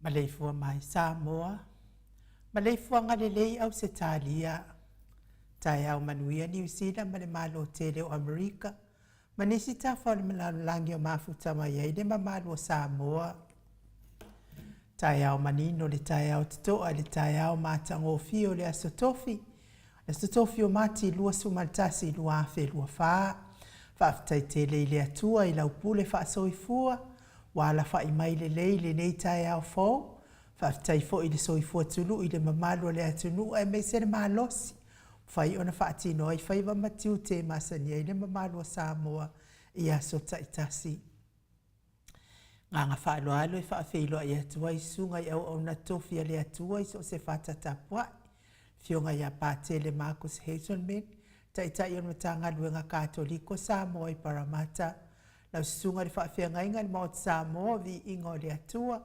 Maleifua mai Samoa, maleifuaga lelei Ausetalia, taeao manuia Niu Sila ma le Malo tele o Amerika, ma nisi tafa o le lalolagi o mafuta mai ai le mamalu o Samoa. Taeao manino le taeao totoa i le taeao matagofie o le Aso Tofi, Aso Tofi o Mati 21, 2024. Faafetai tele i le Atua i lau pule faasoifua ua alafai mai lelei i lenei taeao fou. Faafetai foi i le soifua tului i le mamalu o le atunuu aemaise le malosi mafai ona faatino ai faiva ma tiute e masani ai le mamalu o Samoa i aso taitasi. Agaga faaaloalo e faafeiloai atu ai susuga i auauna tofi a le Atua i so o se fata tapuai, Afioga ia Patele Marcus Hazelman, Taitai o le Matagaluega Katoliko Samoa i Parramatta, lau Susuga i le Faafeagaiga i le Maota Samoa, Viiga o le Atua,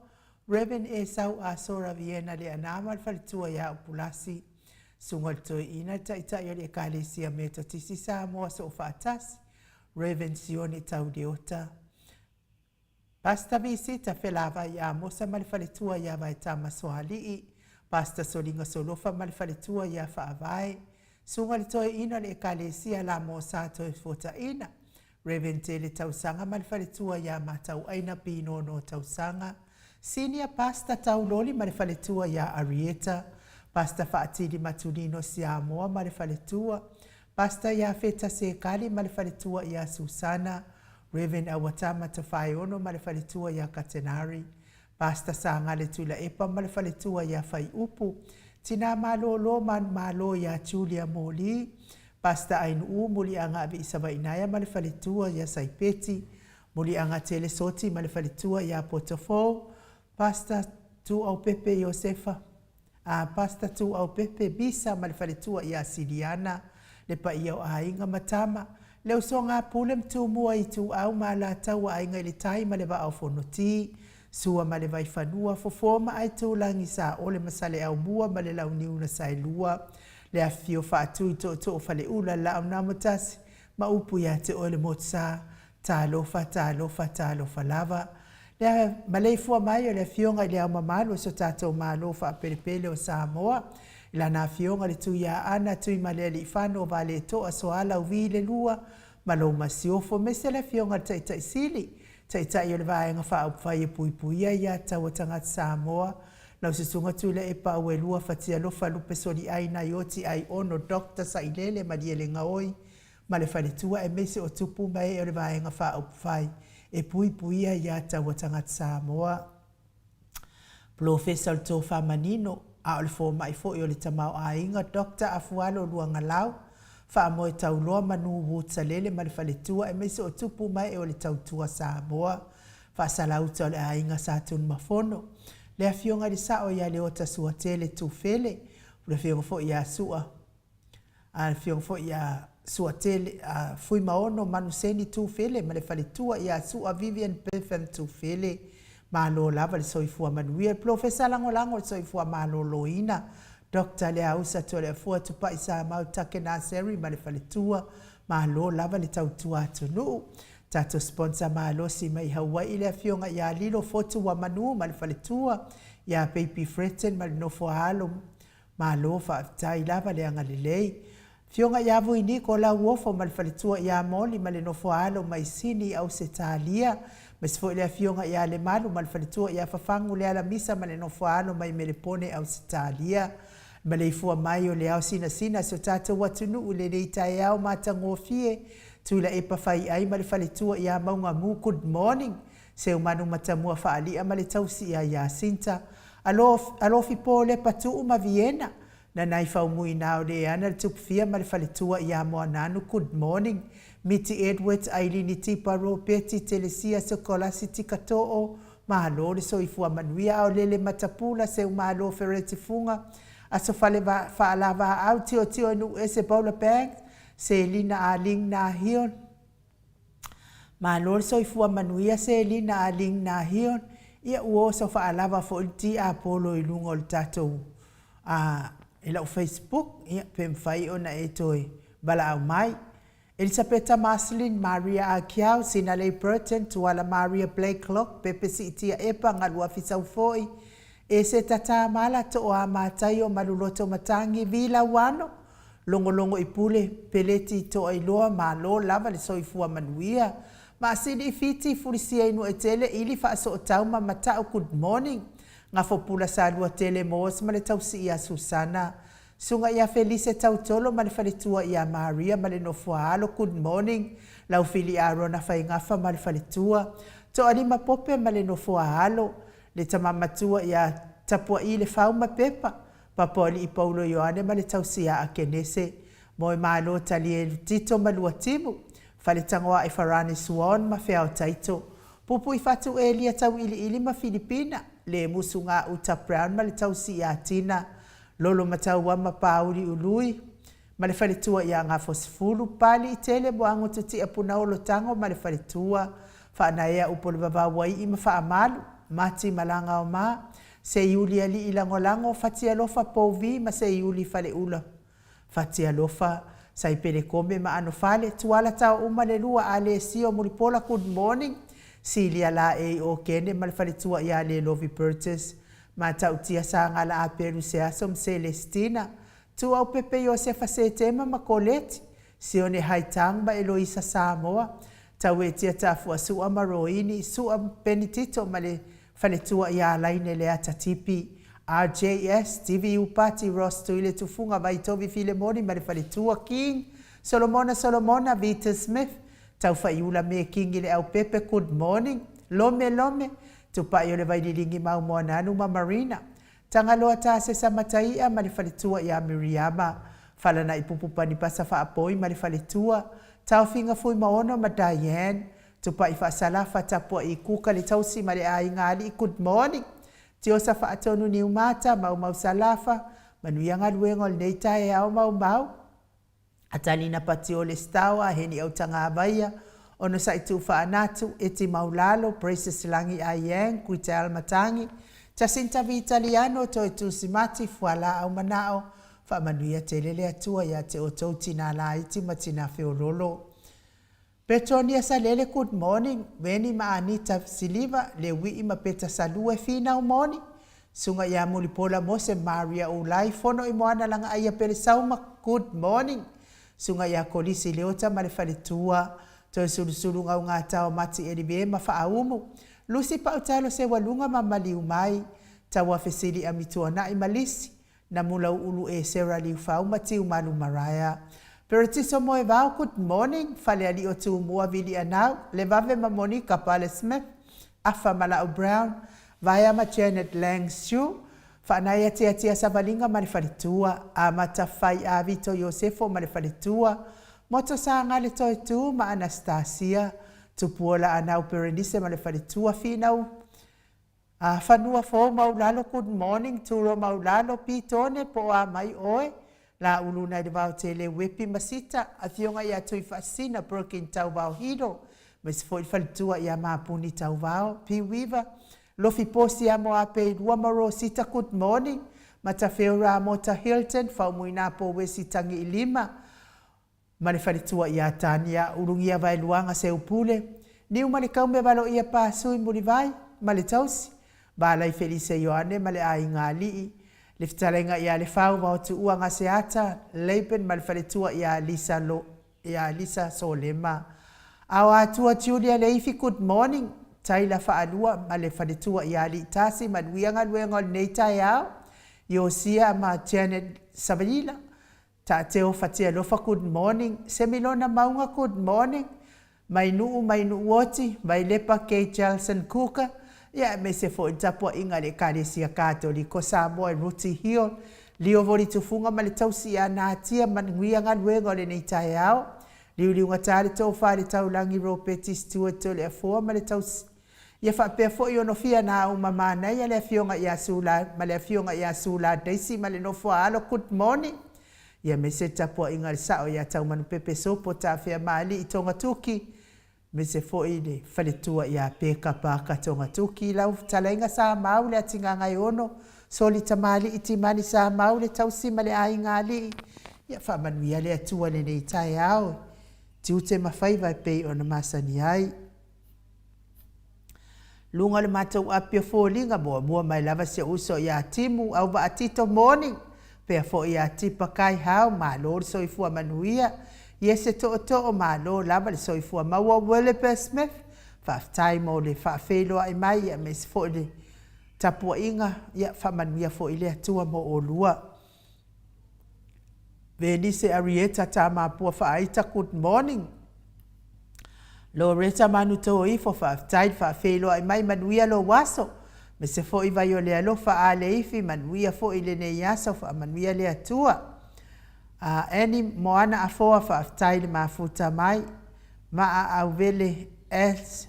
Rev. Esau Asora Viena Leaana ma le faletua ia Upulasi, Susuga i le Toeaina, le Taitai o le Ekalesia Metotisi Samoa Soofaatasi, Rev. Sione Tauleota, Pastor Visita Felavai Amosa ma le faletua ia Vaetama Soalii, Pastor Soliga Solofa ma le faletua ia Faavae, Susuga i le Toeaina o le Ekalesia Lamosa Toefuataina, Rev. Tele Tausaga ma le faletua ia Matauaina Pinono Tausaga, Senior Pastor Tauloli ma le faletua ia Arieta, Pastor Faatili Matulino Siamoa ma le faletua, Pastor Iafeta Sekali ma le faletua ia Susana, Rev. Auatama Tafaeono ma le faletua ia Katenari, Pastor Sagale Tuilaepa ma le faletua ia Faiupu, Tina Malolo Manumalo ia Julia Moli, Pastor Ainuu Muliaga Aviisavainaia ma le faletua ia Saipeti, Muliaga Tele Soti ma le faletua ia Potofou, Pastor Tuaupepe Iosefa, a Pastor Tuaupepe Bisa ma le faletua ia Siliana, le paia o aiga ma tama, le usoga a Pule ma Tumua Ituau ma Alataua Aiga i le Tai ma le Vaa o Fonoti, Sua ma le Vaifanua, Fofo ma Aitulagi, Saole ma Saleaaumua ma le Launiu na Saelua, le afifio Faatui Tootoo Faleula, Laaunamotasi ma upu ia te oe le Motusa, Talofa, talofa, talofa lava. Le maleifua mai o le Afioga i Le Ao Mamalu o so tatou Malo faapelepele o Samoa, i Lana Afioga le Tuiaana Tuimalealiifano Valetoa Soala Ui le Lua ma lou Masiofo, aemaise le Afioga i le Taitai Sili, Taitai o le Vaega Faaupufai e Puipuia Ia Taua Tagata Samoa, lau Susuga Tuilaepa Auelua Fatialofa Lupesoliai Naioti Aiono Doctor Sailele Malielegaoi, ma le faletua aemaise o tupu ma ee o le Vaega Faaupufai e puipuia ia taua tagata Samoa. Polofesa o le Tofa Manino, a o le fomai foi o le tamaoaiga Doctor Afualo Luagalau, Faamoe Tauloa Manu Woods-Salele ma le faletua aemaise o tupu ma ee o le Tautua Samoa. Faasalauta o le aiga Sa Tunumafono, le Afioga i le Sao ia Leota Suatele Tufele, o le Afioga foi ia Sua A le afioga foi ia Suatele, a Fuimaono Manuseni Tufele ma le faletua ia Sua Vivian Bertham Tufele. Malo lava le soifua manuia. Le Polofesa Lagolago o le Soifua Maloloina, Doctor Leausa Toleafua Tupai Samau Take Naseri ma le faletua. Malo lava le tautua atunuu. Tatou sponsor malosi mai Hawaii le afioga ia Lilo Fotu Wamanu ma le faletua, ia Baby Fretton ma le nofo a alo Malo faafetai lava le agalelei. Afioga ia Vuiniko Lauofo ma le faletua ia Moli ma le nofo a alo mai Sini Ausetalia, aemaise foi le afioga ia Lemalu ma le faletua ia Fafagu Lealamisa ma le nofo a alo mai Melepone Ausetalia. Le maleifua mai o le ao sinasina si o tatou atunuu i lenei taeao matagofie, Tuilaepa Faiai ma le faletua ia Maugamu Good morning. Seumanu Matamua Faalia ma le tausi ia Iasinta, Alofi Polepa Tuu ma Viena, Nanai Faumuina o Leana le Tupufia ma le faletua ia Moananu Good morning, Miti Edwards Ailini Tipa Ropeti Telesia Sekolasi Tikatoo Malo le soifua manuia Aolele Matapula Seumalo Fereti Fuga Aso Fale Faalavaau Tiotio Nuuese Bowler Banks Selina Aling Nahion Malo le soifua manuia Selina a Ling Na Hion, ia ua oso faalava foi le tiapolo i luga o le tatou a i lau Facebook, ia pe mafai ona e toe valaau mai. Elisapeta Marceline, Maria Akiau, Sinalei Burton, Tuala Maria Blakelock, Pepe Siitia Epa, Galuafi Saufoi, E se tatā mala toʻa matai o Maluloto Matangi vi Lauano, Logologo i pule, Peleti toa iloa malo lava le soifua manuia. Maasili i Fiti, Fulisia i Nuuaitele, ili faasootau ma Mata'u good morning. Gafopula Saluatele Moos ma le tausi ia Susana. Susuga ia Felise Tautolo ma le faletua ia Maria ma le nofo a alo good morning. Laufili Arona Faigafa ma le faletua. Toalima Pope ma le nofo a alo. Le tama matua ia Tapua'i Lefau ma Pepa, Papoali'i Paulo Ioane ma le tausi ia Akenese. Moemalo Talielu Tito ma Luatimu, Faletagoa'i Farani Swan ma Feao Taito. Pupuifatu Elia Tauiliili ma Filipina, Lemusu Gauta Brown ma le tausi ia Tina. Lolo Mataua ma Pauli Ului ma le faletua ia Gafosefulu, Paliitele Moagutu Tiapunaolo Tago ma le faletua, Faanaea upu o le vavau ai'i ma Faamalu, Mati Malaga o Ma, Seiuli Alii Lagolago, Fatialofa Pouvi ma Seiuli Faleula Fatialofa, Saipele Kome ma Anofale, Tuala Taouma le lua Alesio Mulipola Good morning, Silia Laei Okene ma le faletua ia Lelovi Burgess, Matautia Sagala Apelu Seaso ma Celestina, Tuaupepe Iosefa Setema ma Koleti, Sione Haitang ma Eloisa Samoa, Tauetia Tafua Su'a ma Roini, Su'a Penitito ma le faletua ia Alaine Leata Tipi, RJS, TV Upati Ross Tuile Tufuga Vaitovi Filemoni ma le faletua King, Solomona Solomona Vita Smith, Taufaiula Me Kingi Leaupepe Good morning, Lome Lome, Tupai o le Vaililigi Maumoananu ma Marina, Tagaloa Tasesa Matai'a ma le faletua ia Miriama, Falana'i Pupupani Pasa Faapoi ma le faletua, Taofiga Fuimaono ma Diane, Tupai Faasalafa Tapua'i Kuka le tausi ma le aiga ali'i Good morning, Tiosa Faatonu Niumata, Maumau Salafa, Manuia galuega o lenei taeao Maumau. Atalina Patiole Stao Aheni Autagavaia, Onosai Tuufaanatu, Eti Maulalo, Precious Lagi Aiyang, Guital Matangi, Jacinta Vitaliano, Toe Tusimati, Fualaau Manao, Faamanuia tele le Atua ia te outou tinā laiti ma tinā feololo. Petonia Salele Good morning, Weni ma Anita Siliva, Leui'i ma Peta Salue Finau moni, Suga ia Mulipola Mose Maria Ulai Fono i Moana Lagaaia Pelesauma Good morning, Suga ia Kolisi Leota ma le faletua, Toesulusulu Gaugatao Mati Elive ma Faaumu, Lusi Pautalo Seualuga ma Maliumai, Tauafesili Amituana'i ma Lisi, Namula Ulu Esera Liufau ma Tiumalu Maraea. Peretiso Moevao Good morning, Faleali'i o Tumua Vilianau, Levave ma Monica Pale Smith, Afa Malau Brown, Vaea ma Janet Lang Sue, Faanaia Tiatia Savaliga ma le faletua, Amata Fai Avito Iosefo ma le faletua, Moto Sagale Toetu ma Anastasia, Tupuola Anau Perenise ma le faletua, Finau A fanua fou maulalo good morning turo maulalo pitone po o a mai oe la ulu nai le vao tele wepi ma sita afioga ia Tuifaasisina Perkin Tauvao Hilo aemaise foi le faletua ia Mapuni Tauvao P Weaver Lofi Posi Amo Apei Lua ma Rosita good morning Matafeo Ramota Hilton Faumuina Po Wesi Tagiilima ma le faletua ia Tania Ulugia Vaeluaga Seupule, Niu ma le Kaume Valoia Pasui Mulivai ma le tausi, Valai Felise Ioane ma le aiga alii, le fetalaiga ia Lefau Vaotuua Gaseata Laban ma le faletua ia Lisa Lo ia Lisa Solema. Aoatua Julia Leifi Good morning Taila Faalua ma le faletua ia Aliitasi Manuia galuega o lenei taeao Iosia ma Janet Savalila Taateo Fatialofa good morning Semilona Mauga good morning Mainuu Mainuuoti Vailepa Kay Jelson Cooker ia aemaise foi le tapuaiga a le Ekalesia Katoliko Samoa i Ruti Hill Lio Voli Tufuga ma le tausi ia Natia Manuia galuega o lenei taeao Liuliugatā le tofa i le taulagi Ropeti Stewart Toleafoa ma le tausi Ia faapea foi ono fia na uma manaia le afioga ia Sula ma le afioga ia Sula Daisy ma le nofo a alo good morning. Ia mese tapuaiga a le sao ia Taumanupepe Sopo Tafea Maalii Togatuki mese foi le faletua ia Peka Parker Togatuki lau fetalaiga Samau le Atigagaeono Soli Tamalii Timani Samau le tausi ma le aiga alii ia faamanuia le Atua lenei taeao tiute ma faiva e pei ona masani ai. Luga o le matou api o foliga muamua mai lava si ou uso ia Timu Auvaa Tito Morning pea foi ia Tipa Kaihau malo le soifua manuia Iese Tootoo malo lava le soifua maua Williper Smith faafetai mo le faafeiloai mai aemaise foi le tapuaiga ia faamanuia foi le Atua mo oulua. Venise Arieta Tamapua Faaita good morning. Loretta Manutoifo faafetai le faafeiloai mai manuia lou aso. Aemaise foi Vaiolealofa Aleifi manuia foi lenei aso faamanuia le Atua. Annie Moana Afoa faafetai le mafuta mai. Maa Auvele S.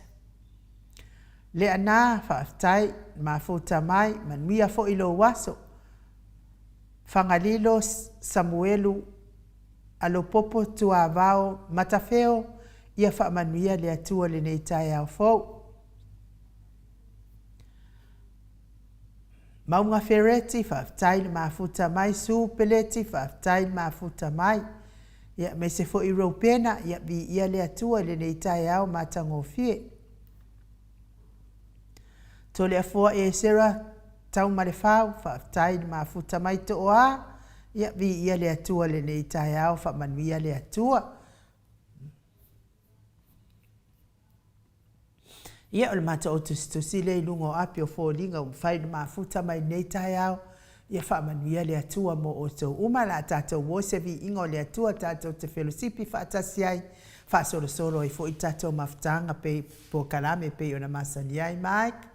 Leana faafetai le mafuta mai manuia foi lou aso. Fagalilo Samuelu Alopopo Tuavao Matafeo ia faamanuia le Atua i lenei taeao fou. Mauga Fereti, faafetai le mafuta mai. Su Peleti, faafetai le mafuta mai. Ia, aemaise foi Ropena, ia viia le Atua i lenei taeao matagofie. Toleafoa Esera Taumalefau, faafetai le mafuta mai Tooa, ia viia le Atua i lenei taeao, faamanuia le Atua. Ia, o le matou tusitusi lea i luga o api o foliga ua mafai ona mafuta mai lenei taeao. Ia faamanuia le Atua mo outou uma. O le a tatou o i se viiga o le Atua tatou te felosipi faatasi ai, faasolosolo ai foi le tatou mafutaga pei polokalame pei ona masani ai. Mike.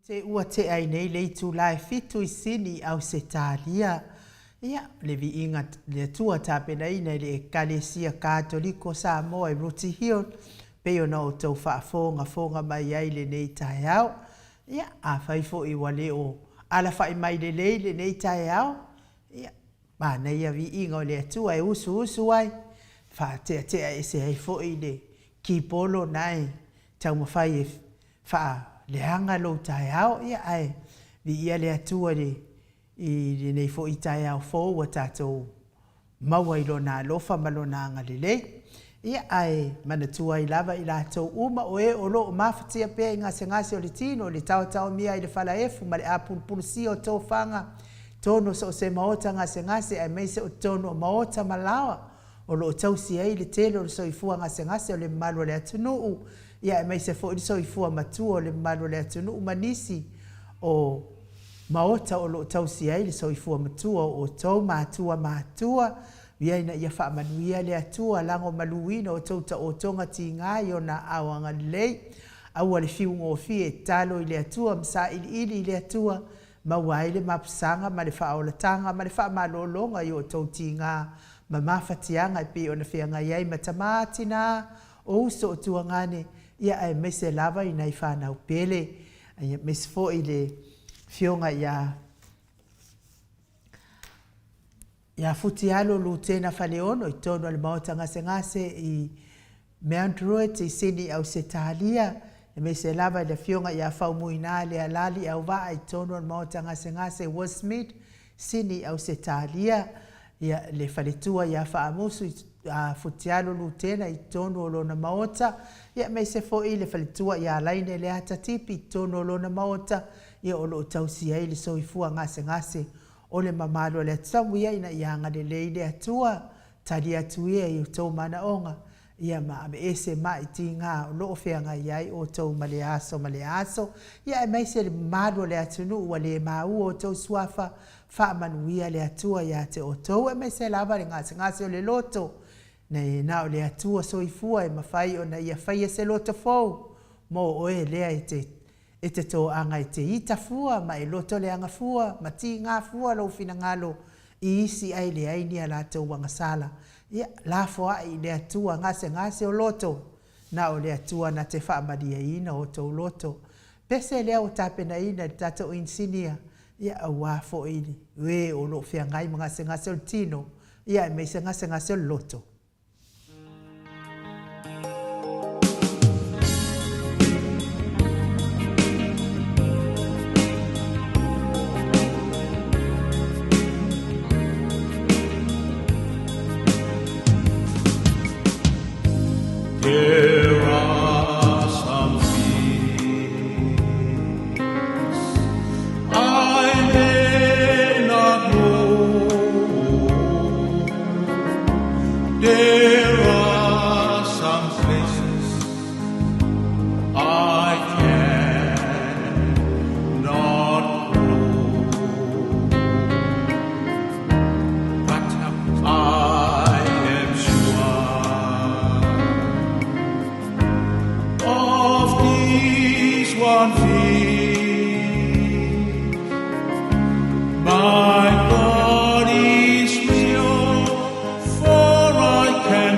Te ua tea ai nei le itula e fitu i Sini, Ausetalia. Ia, le viiga le Atua tapenaina e le Ekalesia Katoliko Samoa i Rooty Hill, pei ona outou faafogafoga mai ai i lenei taeao. Ia, afai foi ua le o alafai mai lelei lenei taeao, ia, manaia viiga o le Atua e usuusu ai, faateatea ese ai foi le kipolo na e taumafai e faaleaga lou taeao, ia ae viia le Atua i lenei foi taeao fou ua tatou maua i Lona alofa ma Lona agalelei. Ia ae manatua ai lava i latou uma o e o lo o mafatia pea i gasegase o le tino, le taotaomia ai i le falaefu ma le apulupulusia o tofaga, totonu o so o se maota gasegase aemaise o totonu o maota ma laoa o lo o tausi ai le tele o le soifua gasegase o le mamalu o le atunuu, ia aemaise foi le soifua matua o le mamalu o le atunuu ma nisi o maota o lo o tausi ai le soifua matua o outou matua matutua, ia ina ia faamanuia le Atua lagomaluina outou taotoga tiga i ona aao agalelei. Aua le fiugofie e tatalo i le Atua ma sailiili i le Atua, maua ai le mapusaga ma le faaolataga ma le faamalologa i o outou tiga ma mafatiaga e pei ona feagai ai ma tama, tina, o uso o tuagane, ia aemaise lava i nai fanau pele, aemaise foi le afioga ia ia Futialo Lutena Faleono i totonu o le Maota Gasegase i Mount Druitt i Sini Ausetalia, aemaise lava i le afioga ia Faumuina Lealali Auvaa i totonu o le Maota Gasegase i Westmead, Sini Ausetalia, ia le faletua ia Faamusu i Futialo Lutena i totonu o lona maota, ia aemaise foi le faletua ia Laine Leata Tipi i totonu o lona maota, ia o lo o tausi ai le soifua gasegase o le mamalu o le atunuu ia ina ia agalelei le Atua, tali atu ia i outou manaoga, ia ma aveese mai tiga o lo o feagai ai outou ma lea aso ma lea aso, ia aemaise le mamalu o le atunuu ua le maua outou suafa, faamanuia le Atua ia te outou, aemaise lava le gasegase o le loto, na o le Atua soifua e mafai ona ia faia se loto fou mo oe lea e te E te toaga e te ita fua ma e lotoleaga fua ma tiga fua lou finagalo i isi ae leai ni a latou agasala. Ia, lafoai i le Atua gasegase o loto, na o le Atua na te faamalieina outou loto. Pese lea ua tapenaina e le tatou inisinia, ia, aua foi e o lo o feagai ma gasegase o le tino, ia aemaise gasegase o le loto. There are some things I may not know. There are some places I cannot go. But I am sure of this one thing. My God is real, for I can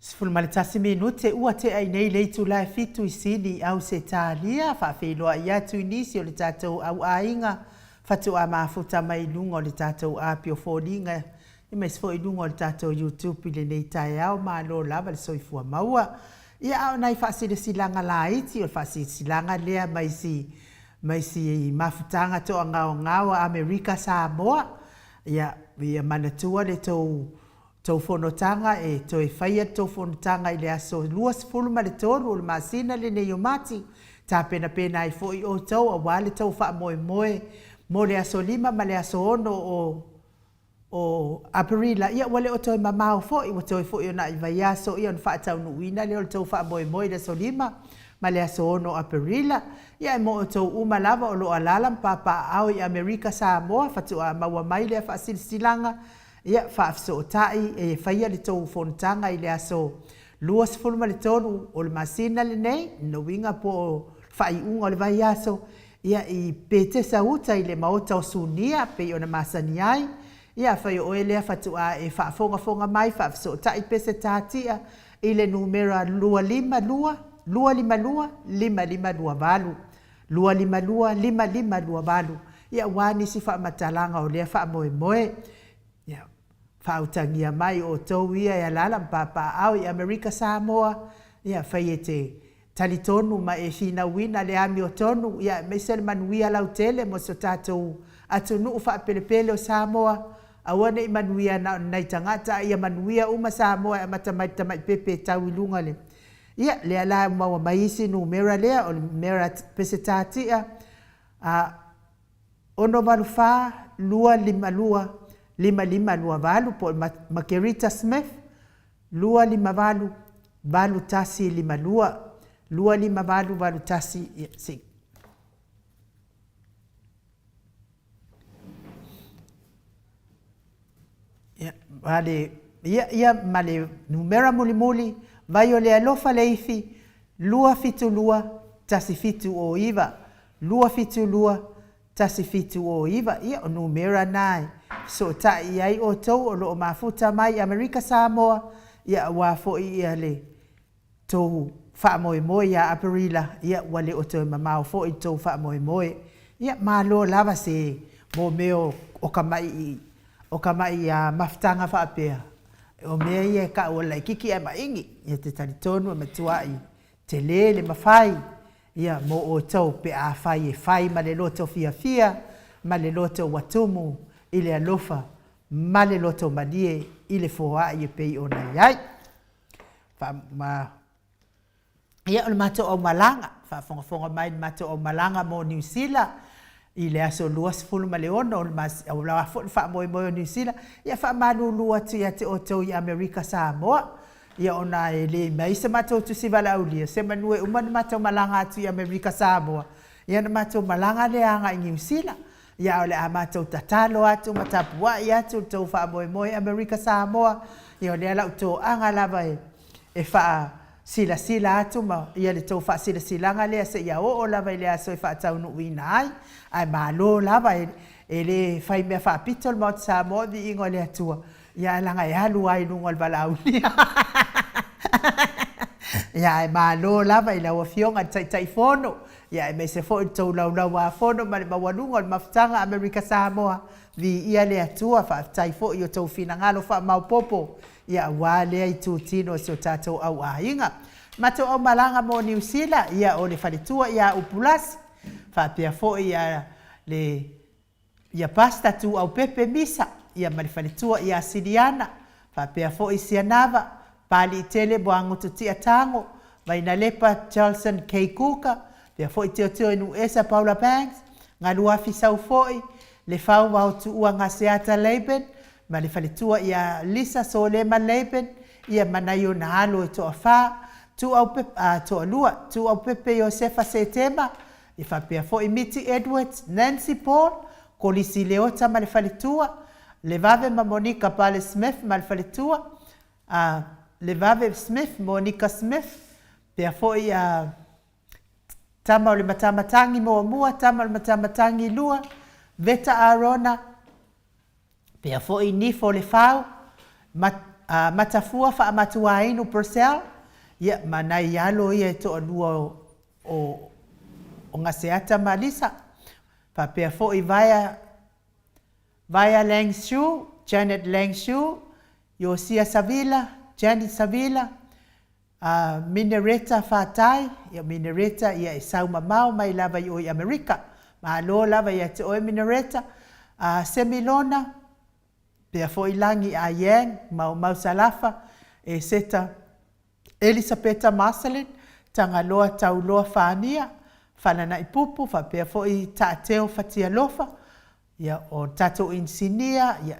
11 minute ua tea i nei le itula e fitu i Sini i Ausetalia, faafeiloai atu i nisi o le tatou au aiga faatoa mafuta mai i luga o le tatou api o foliga aemaise foi i luga o le tatou YouTube i lenei taeao. Malo lava le soifua maua. Ia a o nai faasilasilaga laiti, o le faasilasilaga lea mai si mai si mafutaga toagaogao a Amerika Samoa. Ia, ia manatua le tou tou fonotaga e toe faia le tou fonotaga i le aso 23 o le masina lenei o Mati, tapenapena ai foi outou aua le tou faamoemoe mo le aso 5 ma le aso 6 o o Aperila, ia ua le o toe mamao foi, ua toe foi o nai vaiaso ia ona faataunuuina lea o le tou faamoemoe i le aso 5 ma le aso 6 o Aperila. Ia e mo outou uma lava o lo o alaala ma papaaao i Amerika Samoa faatoa maua mai lea faasilasilaga, ia faafesootai e faia le tou fonotaga i le aso 23 o le masina lenei, lona uiga po o le faaiuga o le vaiaso, Ia, i Petesa uta i le maota o Sunia, pei ona masani ai. Ia, afai o oe lea faatoa e faafogafoga mai, faafesootai pese tatia i le numera 252 252 5528. 252 5528. Ia, aua nisi faamatalaga o lea faamoemoe. Ia, faautagia mai outou ia e alaala ma papaaao i Amerika Samoa, ia, afai e te Talitonu ma e finauina le amiotonu, ia aemaise le manuia lautele mo si o tatou atunuu faapelepele o Samoa. Aua ne i manuia na o ni nai tagata, a ia manuia uma Samoa e amata mai le tamai pepe e tau i luga le. Ia, lea la ua maua mai isi numera lea, o le numera Pesetatia, a, 684 252 5528 po o le Makerita Smith, 258 8152, 258 81, ia, se i. Ia, ma le, ia, ia, ma le numera mulimuli, vai o le alofa le ifi, 272 1709, 272 1709, ia o numera na e fesootai i ai outou o lo o mafuta mai i Amerika Samoa, ia aua foi ia le tou faamoemoe ia Aperila, ia ua le o toe mamao foi le tou faamoemoe. Ia malo lava se mo mea o ka maʻi o ka maʻi mafutaga faapea, o mea ia e kau o le laitiiti ae maʻigi, ia te talitonu e matuai tele le mafai ia mo outou pe afai e fai ma le loto fiafia ma le loto ua tumu i le alofa ma le loto malie i le foai e pei ona i ai. Fa, ma, ia o le matou aumalaga, faafogafoga mai i le matou aumalaga mo Niu Sila i le aso 26 o le masina, aua foi le faamoemoe o Niu Sila, ia faamalulu atu ia te outou i Amerika Samoa. Ia ona e le mai se matou tusi valaaulia, semanu e uma ona matou malaga atu i Amerika Samoa, ia ona matou malaga lea agai i Niu Sila. Ia a o le a matou tatalo atu ma tapuai atu le tou faamoemoe Amerika Samoa, ia o lea lau toaga lava e e faasilasila atu ma ia le tou faasilasilaga lea seia oo lava i le aso e faataunuuina ai. Ae malo lava e e le fai mea faapito le Maota Samoa, viiga o le Atua, Ia ae leaga e alu lava i luga o le valaaulia. Ia ae malo lava i lau Afioga i le Taitaifono, ia aemaise foi le tou laulauafono ma le maualuga o le mafutaga Amerika Samoa. Viia le Atua, faafetai foi i o tou finagalo faamaopoopo, ia aua lea itutino o si o tatou au aiga. Matou aumalaga mo Niu Sila, ia o le faletua ia Upulasi, faapea foi ia le Ia Pastor Tuaupepe Misa, ia ma le faletua ia Siliana, faapea foi Sianava, Paliitele Moagutu Tiatago, Vainalepa Chelson K. Kuka, faapea foi Teoteoinuuesa Paula Banks, Galuafi Saufoi, Lefau Vaotuua Gaseata Laban, ma le faletua ia Lisa Solema Laban, ia ma nai ona alo e toafa, Tuaupepe, toalua, Tuaupepe Iosefa Setema, E faapea foi Miti Edwards, Nancy Paul, Kolisi Leota ma le faletua, Levave ma Monica Pale Smith ma le faletua, a Levave Smith, Monica Smith, pea foi a Tama o le Matamatangi muamua, Tama o le Matamatangi lua, Veta Arona, pea foi Nifo Lefau, ma Matafua Faamatuainu Purcell, ia, ma nai alo ia e toalua o o Gaseata ma Lisa, faapea foi Vaea Vaea Lang Shu, Janet Lang Shu, Iosia Savila, Janet Savila, a Minereta Fatai, ia Minereta ia e sau mamao mai lava i o i Amerika. Malo lava ia te oe Minereta. A Semilona, pea foi Lagi A Yang, Maumau Salafa, Eseta Elisapeta Marcelin, Tagaloa Tauloa Fania, Falanaipupu, faapea foi Taateo Fatialofa, ia, o tatou inisinia, ia,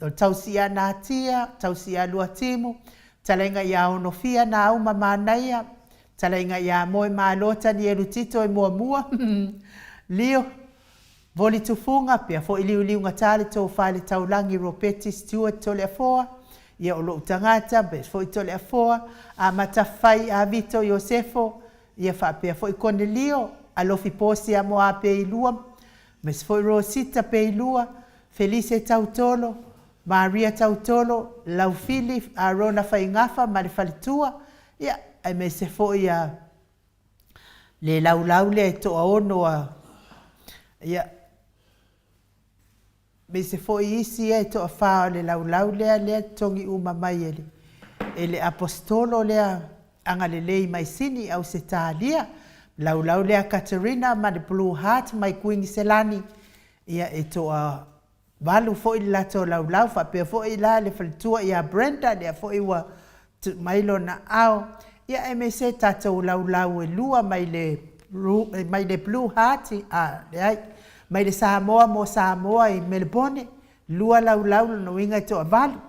o Tausi'a Natia, Tausi'a Luatimu, Talaiga ia Onofia Nauma Manaia, Talaiga ia Moemalo Tanielu Tito e muamua, Lio Voli Tufuga, pea foi Liuliugatā le Tofa i le Taulagi Ropeti Stewart Toleafoa, ia o lou tagata, pea foi Toleafoa, Amata Fai Avito Iosefo, ia faapea foi Konelio, Alofi Posi Amoa Peilua, aemaise foi Rosita Peilua, Felise Tautolo, Maria Tautolo, Laufili Arona Faigafa ma le faletua, ia, aemaise foi a le laulau lea e toaono a, ia, aemaise foi isi ia e toafa o le laulau lea, lea e totogi uma mai e le, e le Aposetolo lea agalelei mai Sini i Ausetalia, laulau lea Katerina ma le Blue Heart mai Kuiniselani, ia e toa valu foi le latou laulau, faapea foi la le faletua ia Brenda, lea foi ua tuu mai lona ao, ia aemaise tatou laulau e lua mai le mai le Blue Heart, a, leai, mai le Samoa mo Samoa i Melebone, lua laulau, lona uiga e toavalu.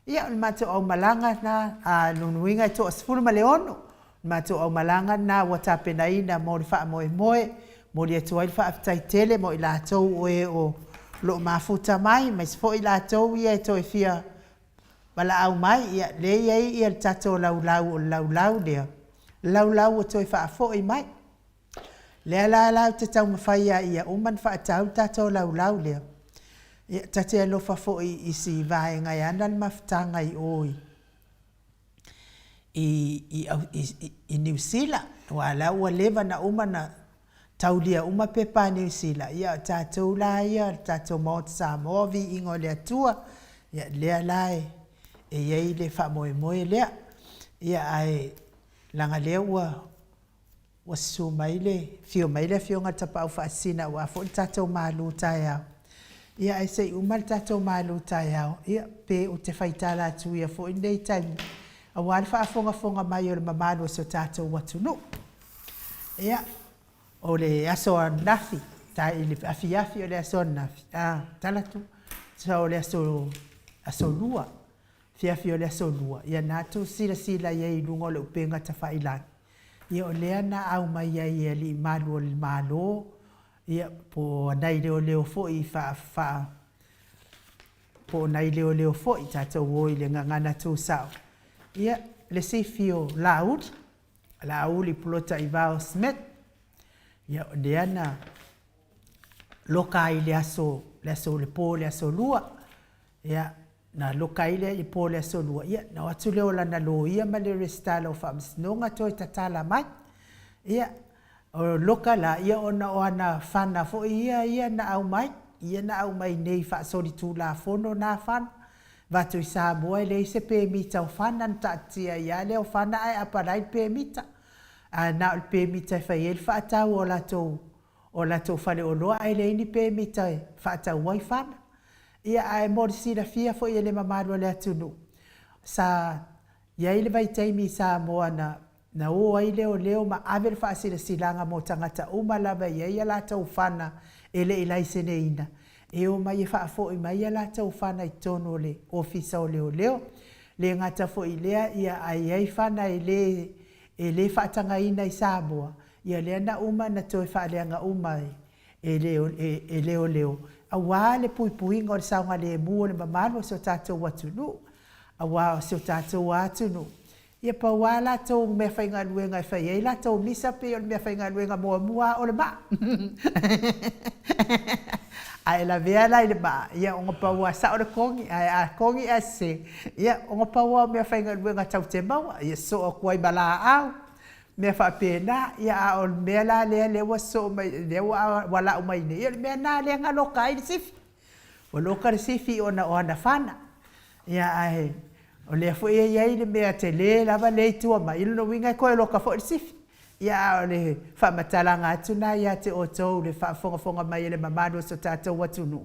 Ia, o le matou aumalaga lena, a, lona uiga e toa-16. O le matou aumalaga lena ua tapenaina mo le faamoemoe. Momoli atu ai le faafetai tele mo i latou o e o lo o mafuta mai, aemaise foi i latou ia e toe fia valaau mai, ia, lea e i ai ia le tatou laulau, o le laulau lea, laulau ua toe faafoi mai. Lea la la ou te taumafai lava ia uma ona faatau le tatou laulau lea. Ia, ta te alofa foi i si vaega e ana le mafutaga i o i i i i Niu Sila, aua la ua leva ona uma ona taulia uma pepa a Niu Sila, ia o tatou la ia o le tatou Maota Samoa, viiga o le Atua, ia lea la e i ai le faamoemoe lea. Ia ae leaga lea ua Ua susu mai le, afio mai le Afioga i le Tapaau Faasisina aua foi le tatou malu taeao. Ia ae se i uma le tatou malu taeao, ia pe ou te faitala atu ia foi lenei taimi aua le faafogafoga mai o le mamalu o si o tatou atunuu. Ia, o le aso ananafi, i le afiafi o le aso ananafi, a, tala atu, tusa o le aso, aso Lua, afiafi o le aso Lua, ia na tou silasila i ai i luga o le upega tafailagi. Ia o lea na aumai ai e alii malu o le Malo, ia, po o nai leoleo foi i faa, faa, po o nai leoleo foi, tatou o i le gagana tusao, ia, le sifi o Laauli, Laauli Polataivao Smith, ia, o lea na loka ai i le aso, le aso, le po o le aso Lua, ia, Na loka ai lea i po o le Aso Lua, ia, na o atu lea o lana loia ma le Resitala o Faamasinoga toe tatala mai. Ia, o loka la, ia ona o ana fana foi ia ia na aumai, ia na aumai nei faasolitulafono na fana. Avatu i Samoa e leai se pemita o fana, na taatia ai lava lea o fana ae apalai le pemita. Ae na o le pemita e fai ai le faatau o latou, o latou faleoloa ae leai ni pemita e faatau ai fana. Ia, ae mo le silafia foi e le mamalu o le atunuu, sa i ai le vaitaimi i Samoa na na o ai leoleo ma ave le faasilasilaga mo tagata uma lava e i ai a latou fana e le i laiseneina, e omai e faafoi mai a latou fana i totonu o le Ofisa o Leoleo. Le gata foi i lea, ia, a i ai fana e le e le faatagaina i Samoa, ia lea na uma na toe faaleaga uma e leoleo, aua le puipuiga o le saogalemu o le mamalu o si o tatou atunuu, aua o si o tatou lava atunuu, ia pau lava latou meafaigaluega e fai ai latou misa pei o le meafaigaluega muamua lava o le maa. A e lavea la i le maa, ia ona pau lava sao le kogi, ae a kogi ae sese, ia ona pau lava o meafaigaluega tatou te maua, ia sosoo atu ai ma laau, mea faapena. Ia a o le mea la lea lea ua sosoo mai, lea ua lau mai nei, ia o le mea lena lea na loka ai le sifi. Ua loka le sifi ona o ana fana. Ia ae o lea foi e i ai le mea tele lava lea i tua mai, ia o lona uiga e toe loka foi le sifi. Ia a o le faamatalaga atu lena ia te outou le faafogafoga mai a le mamalu o so tatou atunuu,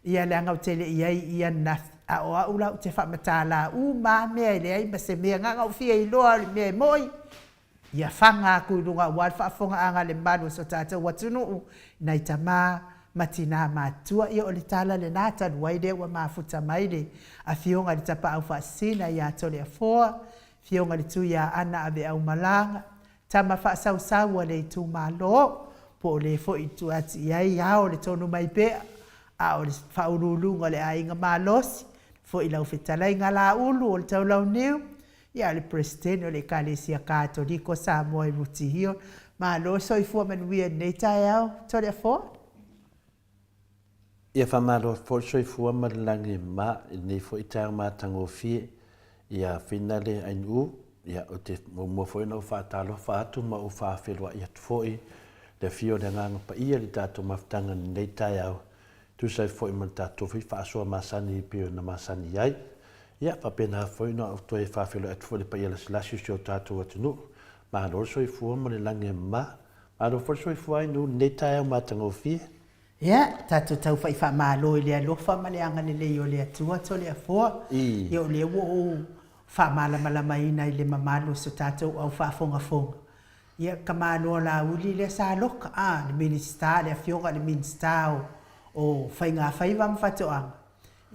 ia leaga ou te le i ai i ananafi, a o au la ou te faamatala uma lava mea e leai ma se mea na ona ou fia iloa o le mea e moi, ia faga atu i luga aua le faafofogaaga a le mamalu o so tatou atunuu, nai tama ma tina matutua. Ia o le tala lena talu ai lea ua mafuta mai le Afioga i le Tapaau Faasisina ia Toleafoa, Afioga i le Tuiaana Aveaumalaga, tama faasausau a le itumalo, po o le foi i tua atu i ai ao le tonu mai pea, a o le faauluuluga o le aiga malosi, foi lau fetalaiga Laulu o le Taulauniu, ia o le Peresetene o le Ekalesia Katoliko Samoa i Rutihio. Malo soifua manuia i lenei taeao, Toleafoa. Ia faamalo foi le soifua ma le lagi e mama i lenei foi taeao matagofie. Ia Finale Ainuu, ia ou te muamua foi ona ou faatalofa atu ma ou faafeiloai atu foi le afio o le Agaga Paia i le tatou mafutaga i lenei taeao, e tusa ai foi ma le tatou foi faasoa masani e pei ona masani ai. Ia faapena foi ona ou toe faafeiloai atu foi i le paia lasilasi o si o tatou atunuu. Malo le soifua ma le lagi e mama. Malo foi le soifua Ainuu i lenei taeao matagofie. Ia, tatou tau fai faamalo i le alofa ma le agalelei o le Atua Toleafoa, ia o lea ua ou faamalamalamaina i le mamalu o so tatou au faafogafoga. Ia, tamaloa Laauli lea sa loka, a, le Minisita, le Afioga i le Minisita o, o Faigafaiva ma Faatoaga,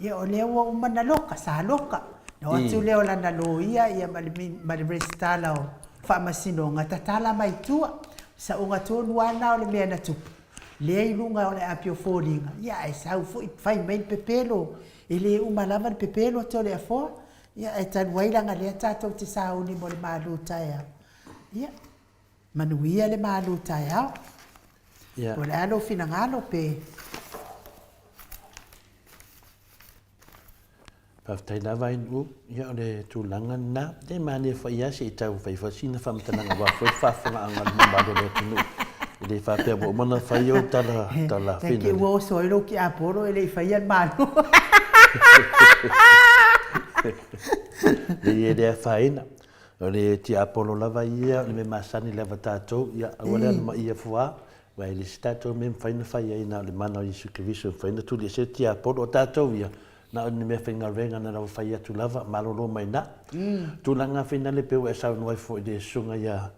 Ia o lea ua uma na loka, sa loka. Na o atu lea o lana loia ia ma le ma le resitala o Faamasinoga tatala mai tua. Sauga tonu lava lena o le mea na tupu. Lea i luga o le api o foliga, ia ae sau foi fai mai le pepelo, e le uma lava le pepelo Toleafoa. Ia ae talu ai leaga lea tatou te sauni mo le malu taeao. Ia, manuia le malu taeao. Ia. Po o le a lou finagalo pe. Faafetai lava Ainuu, ia o le tulaga lena. E manaia foi lava se i tau fai foi sina faamatalaga aua foi le faafofogaaga a le mamalu o le atunuu. E le faapea ua uma ona fai ou tala tala Thank you, ua oso ai lou tiapolo e le i faia le Malo. Leai e le afaina. O le tiapolo lava ia, o le mea masani lava tatou, ia aua le alamaia fua. Aua e le o se tatou mea e mafai ona fai ai na o le mana o Iesu Keriso e mafai ona tuliese le tiapolo. O tatou ia, na o ni mea faigaluega na lava fai atu lava, malolo mai na. Tulaga finale pei ua e saunoa ai foi i le susuga ia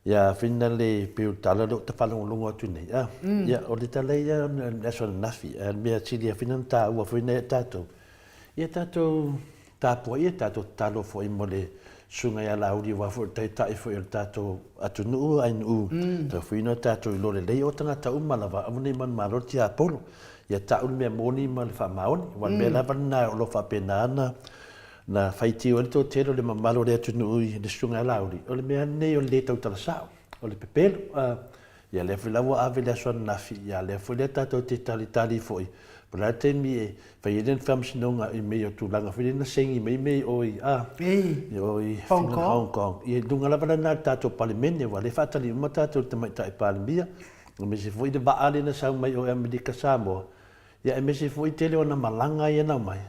ia finale pei o le tala lea ou te faalogologo atu nei. Ah, ia, o le tala ia o le aso ananafi, a o le mea sili foi ona taua foi na ia tatou, ia tatou Tapuai e tatou tatalo foi mo le Susuga ia Laauli aua foi o le Taitai foi o le tatou atunuu ainuu, taufuina tatou iloa lelei o tagata uma lava, aua ne i manumalo le tiapolo, ia tau le mea moni ma le faamaoni, aua o le mea lava lena o lo o faapena ona na faitio ai le toatele o le mamalu o le atunuu i le Susuga ia Laauli, o le mea lenei o le le tautala sao, o le pepelo. Ia lea foi la ua ave le aso ananafi, ia lea foi lea tatou te talitali foi, po o le a le taimi e fai ai le faamasinoga i mea o tulaga foi lea na saini mai mea i o i, a, i o i Hong Kong. Hong Kong. Ia i luga lava lena o le tatou Palemene, aua o lea e faatali uma tatou i le Tamaitai Palemia, aemaise foi le vaa lea na sau mai o i Amerika Samoa, ia aemaise foi tele o ana malaga ia na aumai.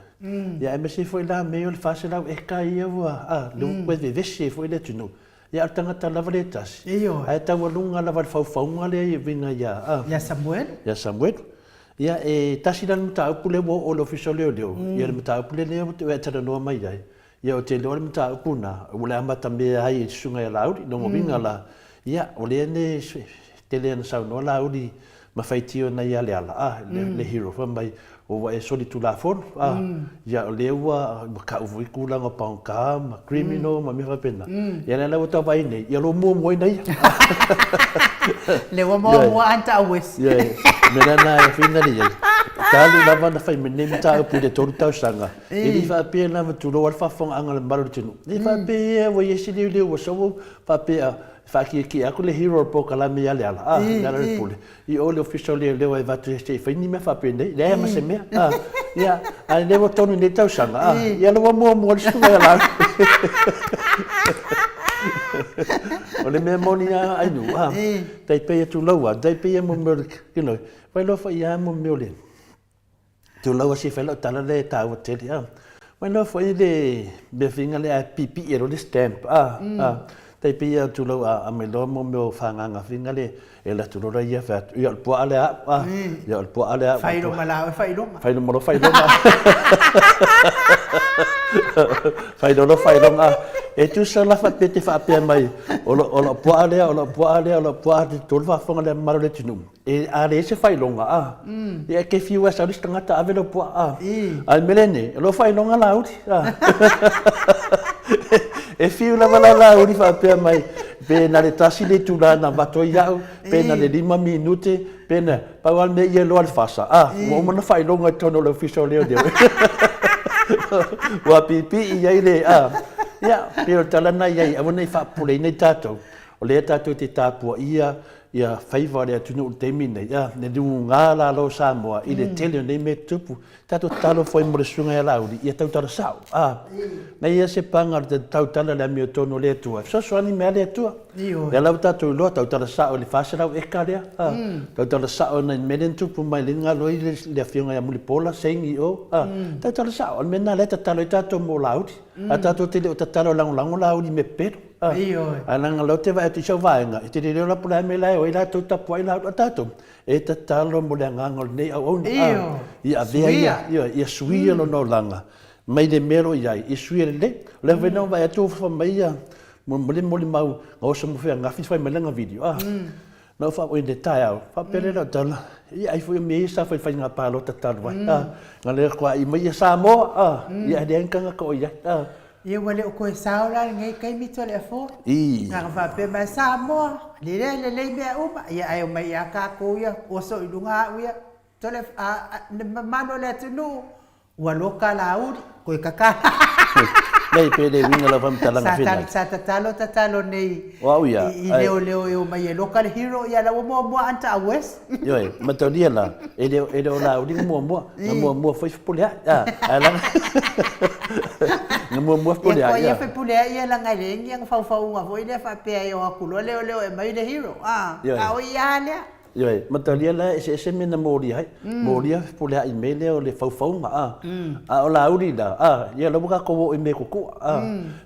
Ia aemaise foi la mea o le 400 eka ia ua, a, lea ua toe vevesi ai foi le atunuu. Ia, a o le tagata lava lea e tasi, Ioe. ae taualuga lava le faufauga lea i uiga ia, a. Ia Samuelu. Ia Samuelu. Ia, e tasi la le mataupu lea ua oo i le Ofisa o Leoleo, ia le mataupu lea lea ua e talanoa mai ai, ia ou te iloa le mataupu lena, ua le amatamea ai i le Susuga ia Laauli, lona uiga la, ia, o lea ne tele ana saunoa Laauli ma faitio nai a Leala, a, le hero, fai mai, ua e solitulafono, a, ia, o lea ua kau foi tulaga o pagota ma criminal ma mea faapena. Ia, lea la ua tau vaai nei, ia lo muamua ai na ia. Lea ua muamua anta auesi. Ia, mea la na e finali ai. Talu lava na fai mai nei mataupu i le 3 tausaga, e le i faapea lava tulou a le faafofogaaga a le mamalu o le atunuu. E le faapea ua i ai se leoleo ua sau faapea. Faakiekie atu le hero o le polokalame ia Leala, a, Leala le Pule, i o i le Ofisa o Leoleo e avatu se i fai ni mea faapenei, leai ma se mea, a, ia, a lea ua tonu i nei tausaga, a, ia lea ua muamua le susuga ia Laauli. O le mea moni lava Ainuu, a, tai pei e tulou lava, tai pei e mo mea o le, you know, fai loa foi lava mo mea o le, Tulou a se i fai lau tala lea e taua tele a. Mai loa foi le mea finga lea a piipii e loa le stamp a, a. Tai pei a tulou a aumai loa mo mea o fagaga finga le e alu atu loa ia fai atu, ia o le puaa lea a au a, ia o le puaa lea a au. Fai loa ma la oe faailoga. Fai loa ma lou faailoga. Fai loa lou faailoga a. E tusa la faapea te faapea mai o lau puaa lea, o lau puaa lea, o lau puaa lea, tolu faafofoga le mamalu o le atunuu. E a leai se faailoga, a. Ia e te fiu e sau le isi tagata ave lau puaa, a. A o le mea lenei, o lou faailoga Laauli, a. E fiu lava la Laauli faapea mai, pe na o le tasi le itula na avatu ai au, pe na o le 5 minute, pe na, pau lava le mea ia iloa le fasa, a, ua uma ona faailoga i totonu o le Ofisa o Leoleo. Ua piipii i ai le, a. Ia, pei o le tala lena i ai, aua ne i faapopoleina i tatou, o lea tatou te tapuaia ia faiva o le atunuu i le taimi lenei, a, le luga lalo o Samoa i le tele o nei mea tutupu. Tatou tatalo foi mo le Susuga ia Laauli, ia tautala sao, a. Na ia se paga o le tautala i le amiotonu a le Atua, e fesoasoani mai lava le Atua. O lea lava tatou iloa, tautala sao i le 400 eka lea, a. Tautala sao i nai mea lea na tupu mai lea na galo ai le Afioga ia Mulipola Saini i o, a. Tautala sao, o le mea lena o lea e tatalo ai tatou mo Laauli. Ae tatou te le o tatalo e lagolago Laauli i mea pepelo. Ioe. Ae leaga o lea ou te vaai atu i sau vaega, e te le iloa la po o le a le mea la e o ai latou tapuai la a tatou, e tatalo mo le agaga o lenei auauna. Ioe. Ia avea ia, ioe, ia suia lona olaga mai le mea o lo o i ai, ia suia lelei. O lea foi na ou vaai atu o fai mai ia, mo le molimau na oso mo Feagafi fai mai lana video, Na ou faamoe i le taeao, faapea lea lau tala, ia ai foi o mea ia sa fai i faiga palota talu ai, a, na le atu mai ia Samoa, a, ia e leai ni tagata o i ai, a. Ia ua le o toe sao la lenei taimi Toleafoa. I. Na ona faapea mai, Samoa, lelei lelei mea uma, ia ae omai ia tatou ia, oso i luga au ia, Tole, a, a, le mamalu o le atunuu, Ua loka Laauli, koe kaka. Nei pe le uiga lau faamatalaga fenai. Sa tatalo tatalo nei o au ia, i leoleo e omai e loka le hero, ia la ua muamua anta a Wes. Ioe, mataulia la, e le e le o Laauli na muamua, na muamua foi Fepuleai. A, ae leaga na muamua Fepuleai. Ia koe ia Fepuleai ia leaga e leai ni ana faufauga foi lea faapea e o atu loa leoleo e aumai le hero. A, a o ia lava lea. Ioe, matalia la e eseese mea na molia ai. Molia fepuleai i mea lea o le faufauga, a. A o Laauli la, a, ia la ua tatou oo i mea kukua, a.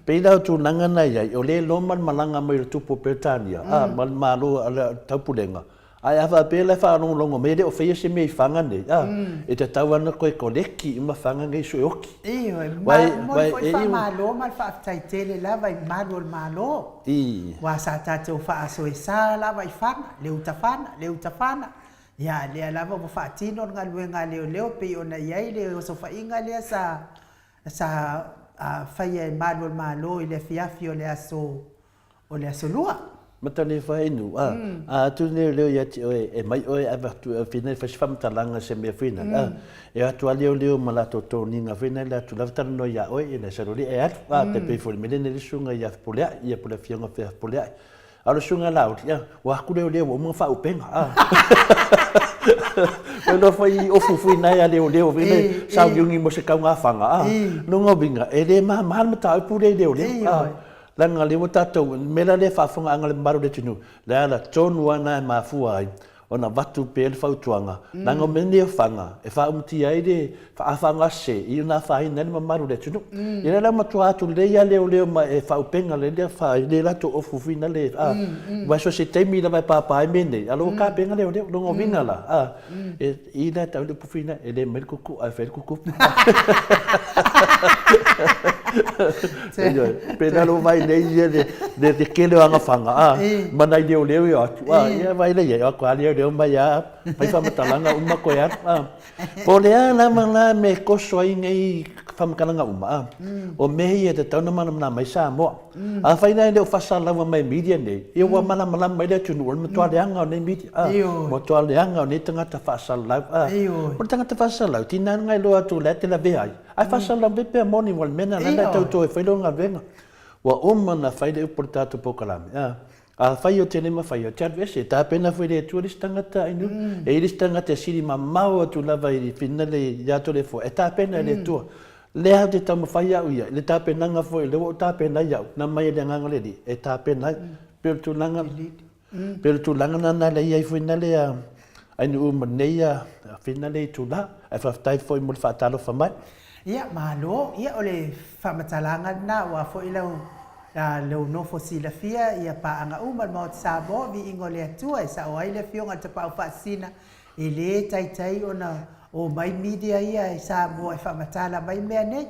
Pei la o tulaga na i ai, o lea e loma le malaga mai o le Tupu o Peretania, a, ma le Malo a le Taupulega, ae a faapea la e faalogologo mai e le o faia se mea i Faga nei, a, e tatau lava ona toe koleki uma Faga nei sue oki. Ioe, momoli foi le faamalo ma le faafetai tele lava i malu o le Malo. I. Aua sa tatou faasoesa lava i Fana, le uta Fana, le uta Fana, ia lea lava ua faatino le galuega a leoleo e pei ona i ai le osofaiga lea sa sa faia e malu o le Malo i le afiafi o le aso o le aso Lua. Matanifa inu, a, a atu leoleo ia te oe, e mai oe avatu e fina e fai se faamatalaga i se mea foi lea, a, E o atu lava leoleo ma latou toniga foi lea atu lava talanoa ia oe, ia sau loa lea e alu. A, tai pei foi i le mea lea nei le susuga ia Fepuleai, ia po o le afioga ia Fepuleai. A o le susuga ia Laauli, ia, ua atu leoleo ua uma ona faaupega, a. Ua iloa foi ofu foi na a leoleo foi lea sauniuni mo se taugafaga, a. Lona uiga, e le mama le mataupu lea i leoleo, a. Leaga o lea ua tatou, o le mea la lea e faafofogaaga le mamalu o le atunuu, le ala tonu lava lena e mafua ai ona avatu pea le fautuaga, leaga o mea nei o faga e faaumutia ai le faafagasese i ona afaina ai le mamalu o le atunuu. Ia lea la matua atu lelei lava leoleo ma e faaupega lelei le afa i le latou ofu fina le a aua so o se taimi lava e pāpā ai mea nei, a o la ua tapena leoleo. Lona uiga la, a, e i la e tau le upu fina, e le aumai le kuku ae fai le kukupu. Ioe, pēlā lou vaai nei ia le, le, le tele o ana faga, a, ma nai leoleo e o atu, a, ia vaai lea i ai, o atu a leoleo mai a, fai faamatalaga uma koe alu, a. Po o le a lava la mea e koso ai nei faamatalaga uma, a, o mea ia e tatau ona malamalama ai Samoa. Afai la e le o faasalaua mai e media nei, ia ua malamalama mai le atunuu o le matua leaga o nei media, a, matua leaga o nei tagata faasalalau, a. O le tagata faasalalau, tiga lava ona iloa atu o la e te lavea ai, ae faasalalau mai pea moni aua o le mea lena la e tauto e fai lona galuega. Ua uma ona fai le upu o le tatou polokalame, a. Afai o te le mafai, ou te alu ese. E tapena foi e le Atua le isi tagata ai nuu. E i ai le isi tagata e sili mamao atu lava i le finale ia Toleafoa, e tapena e le Atua. Lea ou te taumafai au ia, i le tapenaga foi lea ua ou tapena ai au, na aumai e le Agaga o le Alii e tapena ai. Pei o le tulaga, pei o le tulaga lena lea e i ai foi nale a ainuu ma lenei finale itula. Ae faafetai foi mo le faatalofa mai. Ia, malo. Ia, o le faamatalaga lena aua foi lau lou nofo silafia ia paaga uma o le Maota Samoa, viiga o le Atua e sao ai le Afioga i le Tapaau Faasisina, e le taitai ona omai media ia i Samoa e faamatala mai mea nei.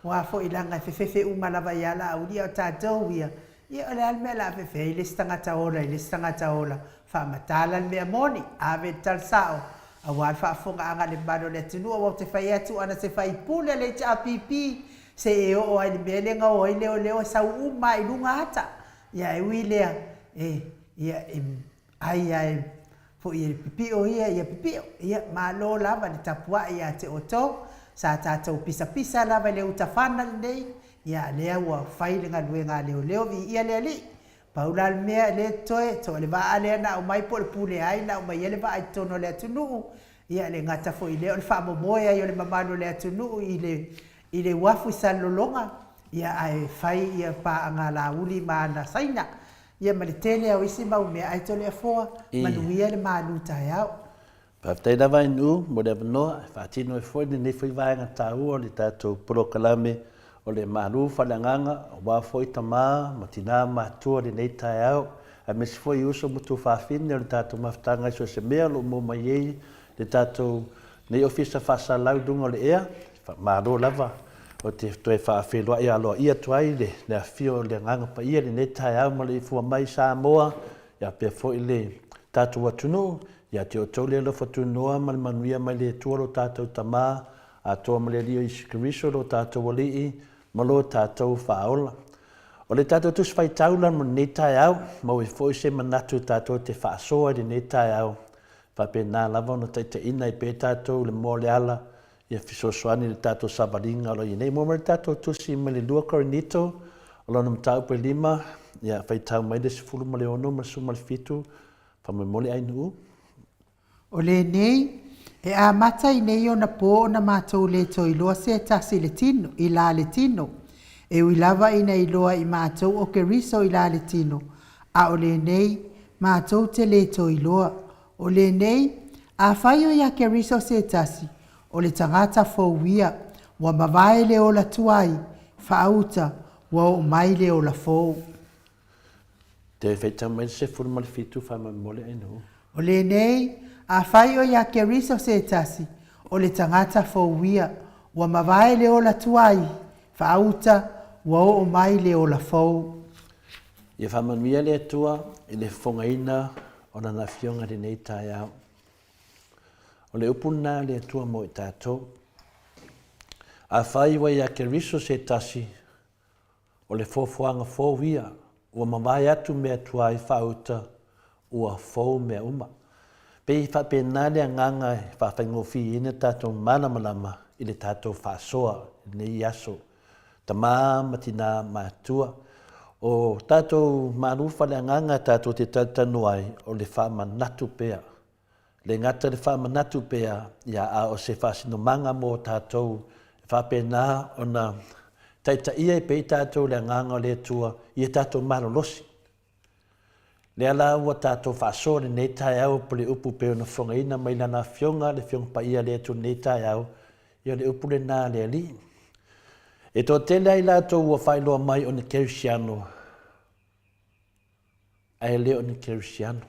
Aua foi leaga e fefefe uma lava ia Laauli a o tatou ia, ia o le a le mea o le a fefe ai le isi tagata ola i le isi tagata ola, faamatala le mea moni, ave le tala sao, aua le faafofogaaga a le mamalu o le atunuu. Aua ou te fai atu ana se faipule a le HRPP se e oo lava i le mea lea na o ai leoleo e sau uma lava i luga ata. Ia ae ui lea, e, ia, e ai lava e foi e pipio ia, ia pipio. Ia, malo lava le tapuai ia te outou. Sa tatou pisapisa lava i le utafana lenei, ia a lea ua fai le galuega a leoleo, viia le Alii. Pau la le mea e le totoe, toa le vaa lea na aumai po o le pule ai na aumai ai le vaa i totonu o le atunuu, ia e le gata foi i lea o le faamomoe ai o le mamalu o le atunuu i le i le uafu i Salelologa, ia ae fai ia paaga Laauli ma ana Saina, ia ma le tele lava o isi mau mea, ae Toleafoa, manuia le malu taeao. Faafetai lava Ainuu mo le avanoa e faatino ai foi lenei foi vaega taua o le tatou polokalame o le Malu Faaleagaga aua foi tama ma tina matutua i lenei taeao aemaise foi uso ma tuafafine o le tatou mafutaga i so o se mea o lo o maua mai ai le tatou nei Ofisa Faasalau i luga o le ea. Faamalo lava ou te toe faafeiloai aloaia atu ai le afifio o le Agaga Paia i lenei taeao ma le ifua mai i Samoa ia faapea foi le tatou atunuu. Ia te outou le alofa tunoa ma le manuia mai le Atua lo tatou Tama, atoa ma le Alii o Iesu Keriso lo tatou Alii ma lo tatou Faaola. O le tatou Tusi Faitau la mo lenei taeao, maua ai foi se manatu tatou te faasoa i lenei taeao, faapena lava ona taitaiina ai pea tatou i le moa o le ala ia fesoasoani i le tatou savaliga o lo o i ai nei. Maua mai le tatou tusi mai le 2 Korinito, o lona mataupu e 5, ia faitau mai le 16 ma le 17, Faamolemole Ainuu. O lenei, e amata i nei ona po ona matou le toe iloa se tasi i le tino, i la le tino. E ui lava ina iloa i matou o Keriso i la le tino, a o lenei, matou te le toe iloa. O lenei, afai o ia Keriso se tasi, o le tagata fou ia, ua mavae le ola tuai, faauta, ua oo mai le ola fou. Te whaitau mai le 17 faamolemole Ainuu. O lenei, afai o ia Keriso se tasi, o le tagata fou ia, ua mavae le ola tuai, faauta, ua oo mai le ola fou. Ia faamanuia le Atua i le fofogaina o Lana Afioga i lenei taeao. O le upu lena a le Atua mo i tatou. Afai ua ia Keriso se tasi, O le foafoaga fou ia, ua mavae atu mea tuai faauta, ua fou mea uma. Pei e faapena le agaga e faafaigofieina tatou malamalama i le tatou faasoa i lenei aso, tama ma tina matua. O tatou malu faaleagaga tatou te talatalanoa ai, o le faamanatu pea Le gata le faamanatu pea, ia, a o se faasinomaga mo tatou e faapena ona taitaia ai pea i tatou le Agaga o le Atua ia tatou malolosi. Lea la ua tatou faasoa lenei taeao po le upu pei ona fofogaina mai Lana Afioga, le Afioga Paia a le Atua i lenei taeao, ia o le upu lena a le Alii. E toatele lava i latou ua faailoa mai o ni kerisiano, ae le o ni kerisiano.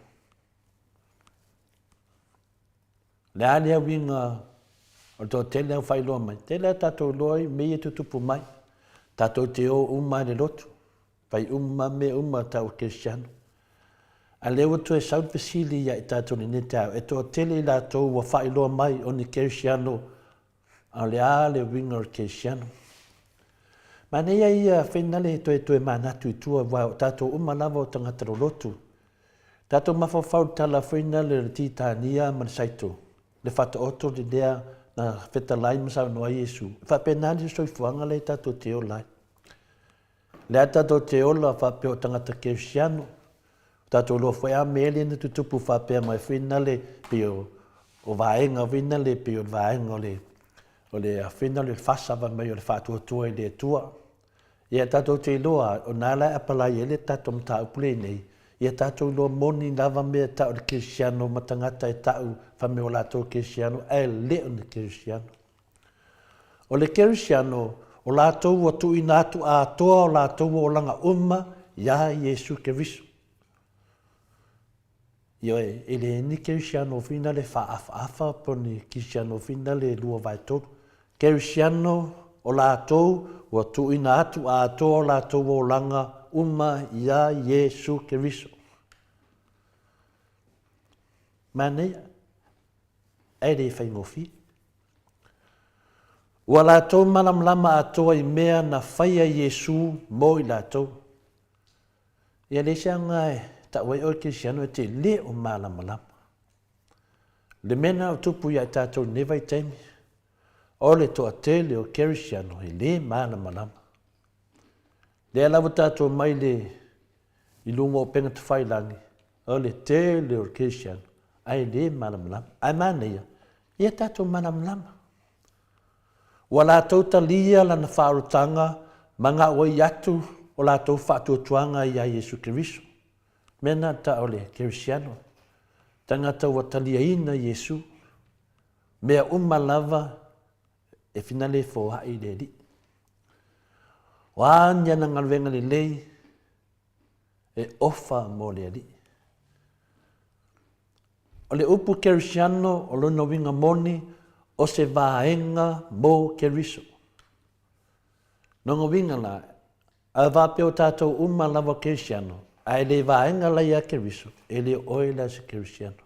O le a lea uiga o le toatele au faailoa mai? Tele a tatou iloa i mea ia e tutupu mai. Tatou te o uma i le lotu, fai uma mea uma tau kerisiano. A lea ua toe sau le fesili ia i tatou i lenei taeao, e toatele i latou ua faailoa mai o ni kerisiano, a o le a le uiga o le kerisiano? Manaia ia fainale toe toe manatu i tua aua o tatou uma lava o tagata lolotu. Tatou mafaufau i le tala foi nale o le Titania ma le Saito, le Fataoto le lea na fetalai ma saunoa ai Iesu. E faapena le soifuaga lea tatou te ola ai. Lea tatou te ola faapea o tagata kerisiano. O tatou iloa foi a mea lea na tutupu faapea mai foi na le pei o o vaega foi na le pei o le vaega o le o le foi na le fasa fai mai o le faatuatua i le Atua. Ia tatou te iloa o na la e apalai ai le tatou mataupu lenei, ia tatou iloa moni lava mea e tau o le kerisiano ma tagata e tau fai mai o latou kerisiano ae le o ni kerisiano. O le kerisiano, o latou ua tuuina atu atoa o latou olaga uma iā Iesu Keriso. Ioe, e le ni kerisiano foi na le faaafaafa po ni kerisiano foi na le 2/3. Kerisiano o latou ua tuuina atu atoa o latou olaga uma iā Iesu Keriso. Manaia, ae le faigofie. Ua latou malamalama atoa i mea na faia Iesu mo i latou. Ia leai se aoga e tau ai oe Kerisiano e te le o malamalama. Le mea lena o tupu ia i tatou i lenei vaitaimi, o le toatele o Kerisiano e le malamalama. Lea la ua tatou mai le i luga o upega tafailagi, o le tele o Kerisiano ae le malamalama. Ae manaia, ia tatou malamalama. Ua latou talia lana faaolotaga ma gaoioi atu o latou faatuatuaga iā Iesu Keriso. Mea na ta o le Kerisiano, tagata ua taliaina Iesu, mea uma lava e finale foai i le Alii. O a ni ana galuega lelei e ofa mo le Alii. O le upu Kerisiano o lona uiga moni o se vaega mo Keriso. Lona uiga la, a faapea o tatou uma lava Kerisiano, ae le vaega la ia Keriso, e le o oe la se Kerisiano.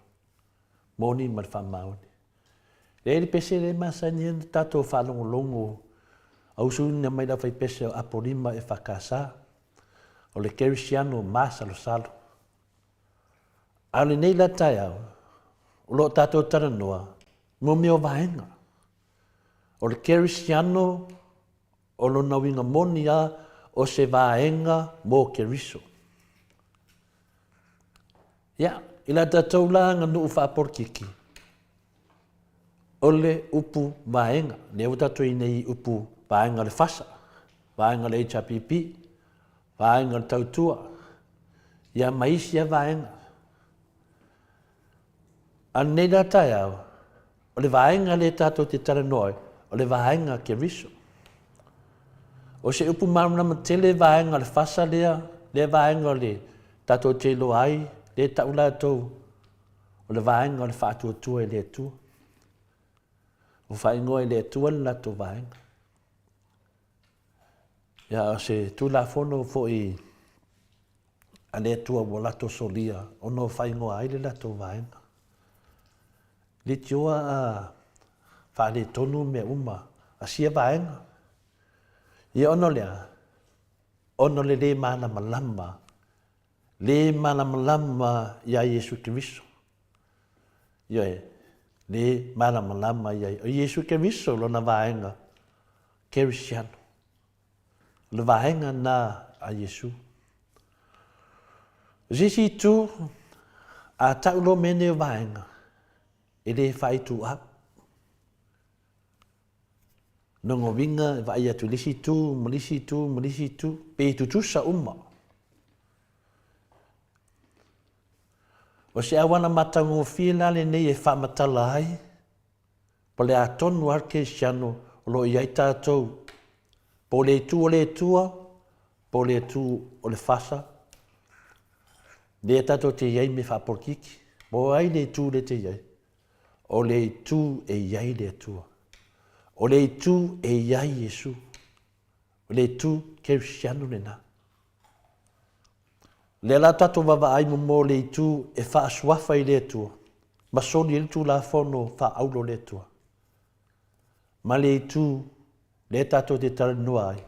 Moni ma le faamaoni. E i ai le pese lea e masani ai ona tatou faalogologo a usuina mai le aufaipese o Apolima EFKS, o le Kerisiano masalosalo. A o lenei la taeao, o lo o tatou talanoa mo mea o vaega. O le Kerisiano, o lona uiga moni lava, o se vaega mo Keriso. Ia, i la tatou la aganuu faapolokiki, o le upu vaega, lea ua tatou i nei i upu vaega o le FASA, vaega o le HRPP, vaega o le tautua, ia ma isi lava vaega. A o lenei la taeao, o le vaega lea tatou te talanoa ai, o le vaega Keriso. O se upu malamalama tele vaega o le fasa lea, lea vaega o le tatou te iloa ai, lea e tau latou o le vaega o le faatuatua i le Atua. Ua faaigoa i le Atua le latou vaega. Ia, o se Tulafono foi a le Atua ua latou solia ona ua faaigoa ai le latou vaega. Leitioa a faaletonu mea uma a sia vaega. Ia ona o le a? Ona o le le malamalama, le malamalama iā Iesu Keriso. Ioe, le malamalama iai. O Iesu Keriso lona vaega Kerisiano. O le vaega lena a Iesu. O se isi itu, a tau loa mea nei o vaega, e le faaituau. Lona uiga e vaai atu i le isi itu ma le isi itu ma le isi itu, pei e tutusa uma. O se auala matagofie la lenei e faamatala ai po o le a tonu lava le kerisiano o lo o i ai tatou, po o le itu o le Atua, po o le itu o le fasa, lea tatou te i ai mea faapolokiki, po o ai le itu lea te i ai, o le itu e i ai le Atua, o le itu e i ai Iesu, o le itu kerisiano lena. Lea la tatou vaavaai mo le itu e faasuafa i le Atua ma soli ai le Tulafono faaauro o le Atua, ma le itu lea tatou te talanoa ai,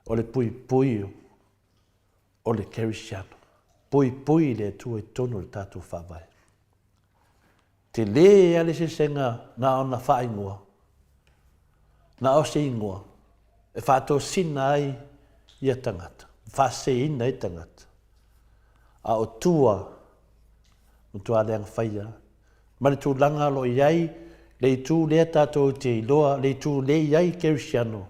o le puipui o le Kerisiano, puipui i le Atua i totonu o le tatou Faavae. Tele lava le eseesega na ona faaigoa, na o se igoa e faatosina ai ia tagata, faaseseina ai tagata. A o tua, matua leaga faia. Ma le tulaga o lo o i ai le itu lea tatou te iloa, le itu lea e i ai Kerisiano,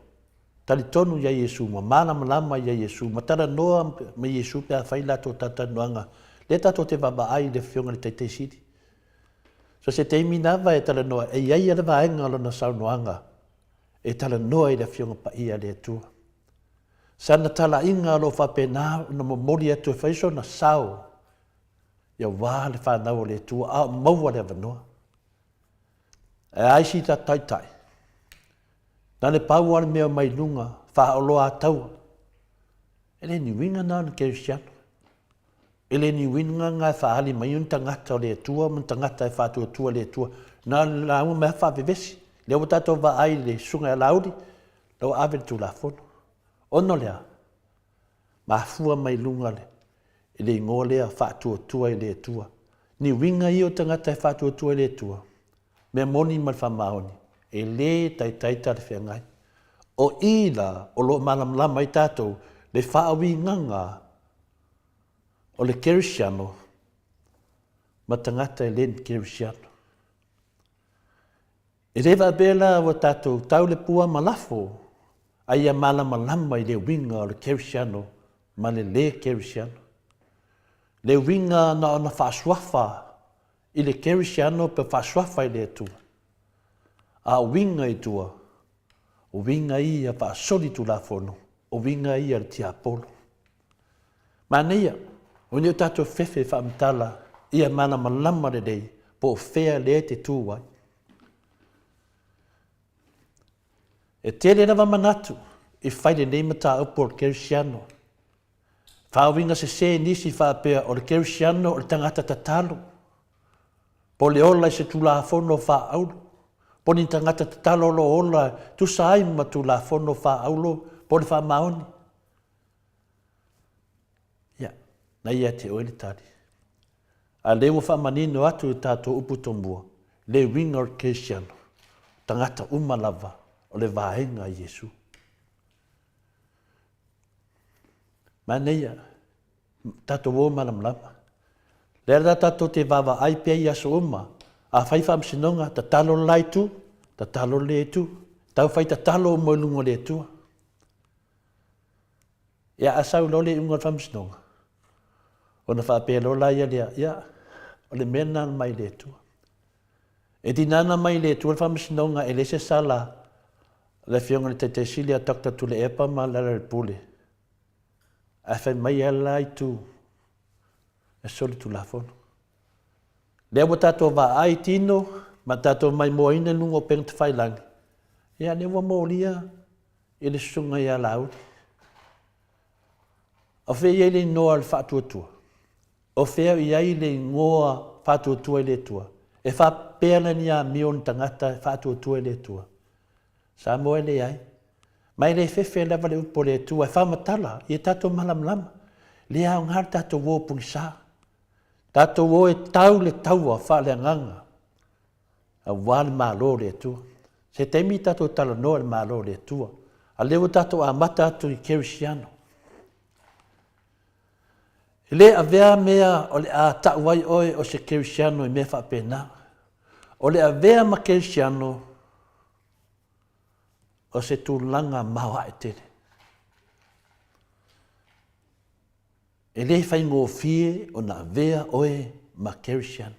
talitonu ia Iesu ma malamalama ia Iesu, ma talanoa ma Iesu pe afai latou talatalanoaga, lea tatou te vaavaai i le Afioga i le Taitai Sili. So se taimi lava e talanoa, e i ai le vaega o lana saunoaga e talanoa i le Afioga Paia a le Atua. Sana talaiga o lo o faapena ona momoli atu e fai sona sao aua le fanau a le Atua, a o maua le avanoa. Ae a isi taitai, na le pau lava le mea mai luga, faaoloataua. E le ni uiga na o ni kerisiano. E le ni uiga na e faaali mai o ni tagata o le Atua ma ni tagata e faatuatua i le Atua. Na o le lauga mai lava faavevesi. Lea ua tatou vaai i le susuga ia Laauli, la ua ave le Tulafono. Ona o le a? Mafua mai luga i le igoa lea faatuatua i le Atua. Ni uiga ia o tagata e faatuatua i le Atua, mea moni ma le faamaoni, e le taitai talafeagai. O i la o lo o malamalama ai tatou le faauigaga o le kerisiano ma tagata e le ni kerisiano. E le faapea la ua tatou tau le pua ma lafo, a ia malamalama i le uiga o le kerisiano ma le lē kerisiano. Le uiga na ona faasuafa i le kerisiano pe faasuafa i le Atua. A o uiga i tua, o uiga ia faasolitulafono, o uiga ia a le tiapolo. Manaia, o nei o tatou fefe e faamatala ia malamalama lelei po o fea lea e te tu ai. E tele lava manatu i fai lenei mataupu o le kerisiano. Faauiga sese nisi faapea o le kerisiano o le tagata tatalo, po o le ola i se tulafono faaauro, po o ni tagata tatalo o lo o ola e tusa ai ma tulafono faaauro po o le faamaoni. Ia, na ia te oe le tali. A lea ua faamanino atu i tatou upu tomua, le uiga o le kerisiano, tagata uma lava o le vaega a Iesu. Manaia, tatou o malamalama. Lea la tatou te vaavaai pea i aso uma, a fai faamasinoga, tatalo le la itu, tatalo le lea itu, tau fai tatalo uma i luga o le Atua. Ia, a sau loa le iuga o le faamasinoga, ona faapea loa la ia lea, ia, o le mea lena mai le Atua. E tinana mai le Atua le faamasinoga e leai se sala a le Afioga i le Taitai Sili a Doctor Tuilaepa ma Lealailepule, ae fai mai lava le la itu, e solitulafono. Lea ua tatou vaai tino ma tatou maimoaina i luga o upega tafailagi, ia lea ua molia i le susuga ia Laauli. O fea i ai le igoa o le faatuatua? O fea i ai le igoa faatuatua i le Atua? E faapea la ni amio ni tagata e faatuatua i le Atua? Samoa e leai. Ma e le fefe lava le upu a le Atua e faamatala ia tatou malamalama. Le aoga le tatou o pogisa. Tatou o e tau le taua faaleagaga aua le Malo o le Atua. Se taimi tatou talanoa i le Malo o le Atua. A lea ua tatou amata atu i Kerisiano. E le avea mea o le a tau ai oe o se Kerisiano i mea faapena. O le avea ma Kerisiano o se tulaga maoae tele. E le faigofie ona avea oe ma Kerisiano.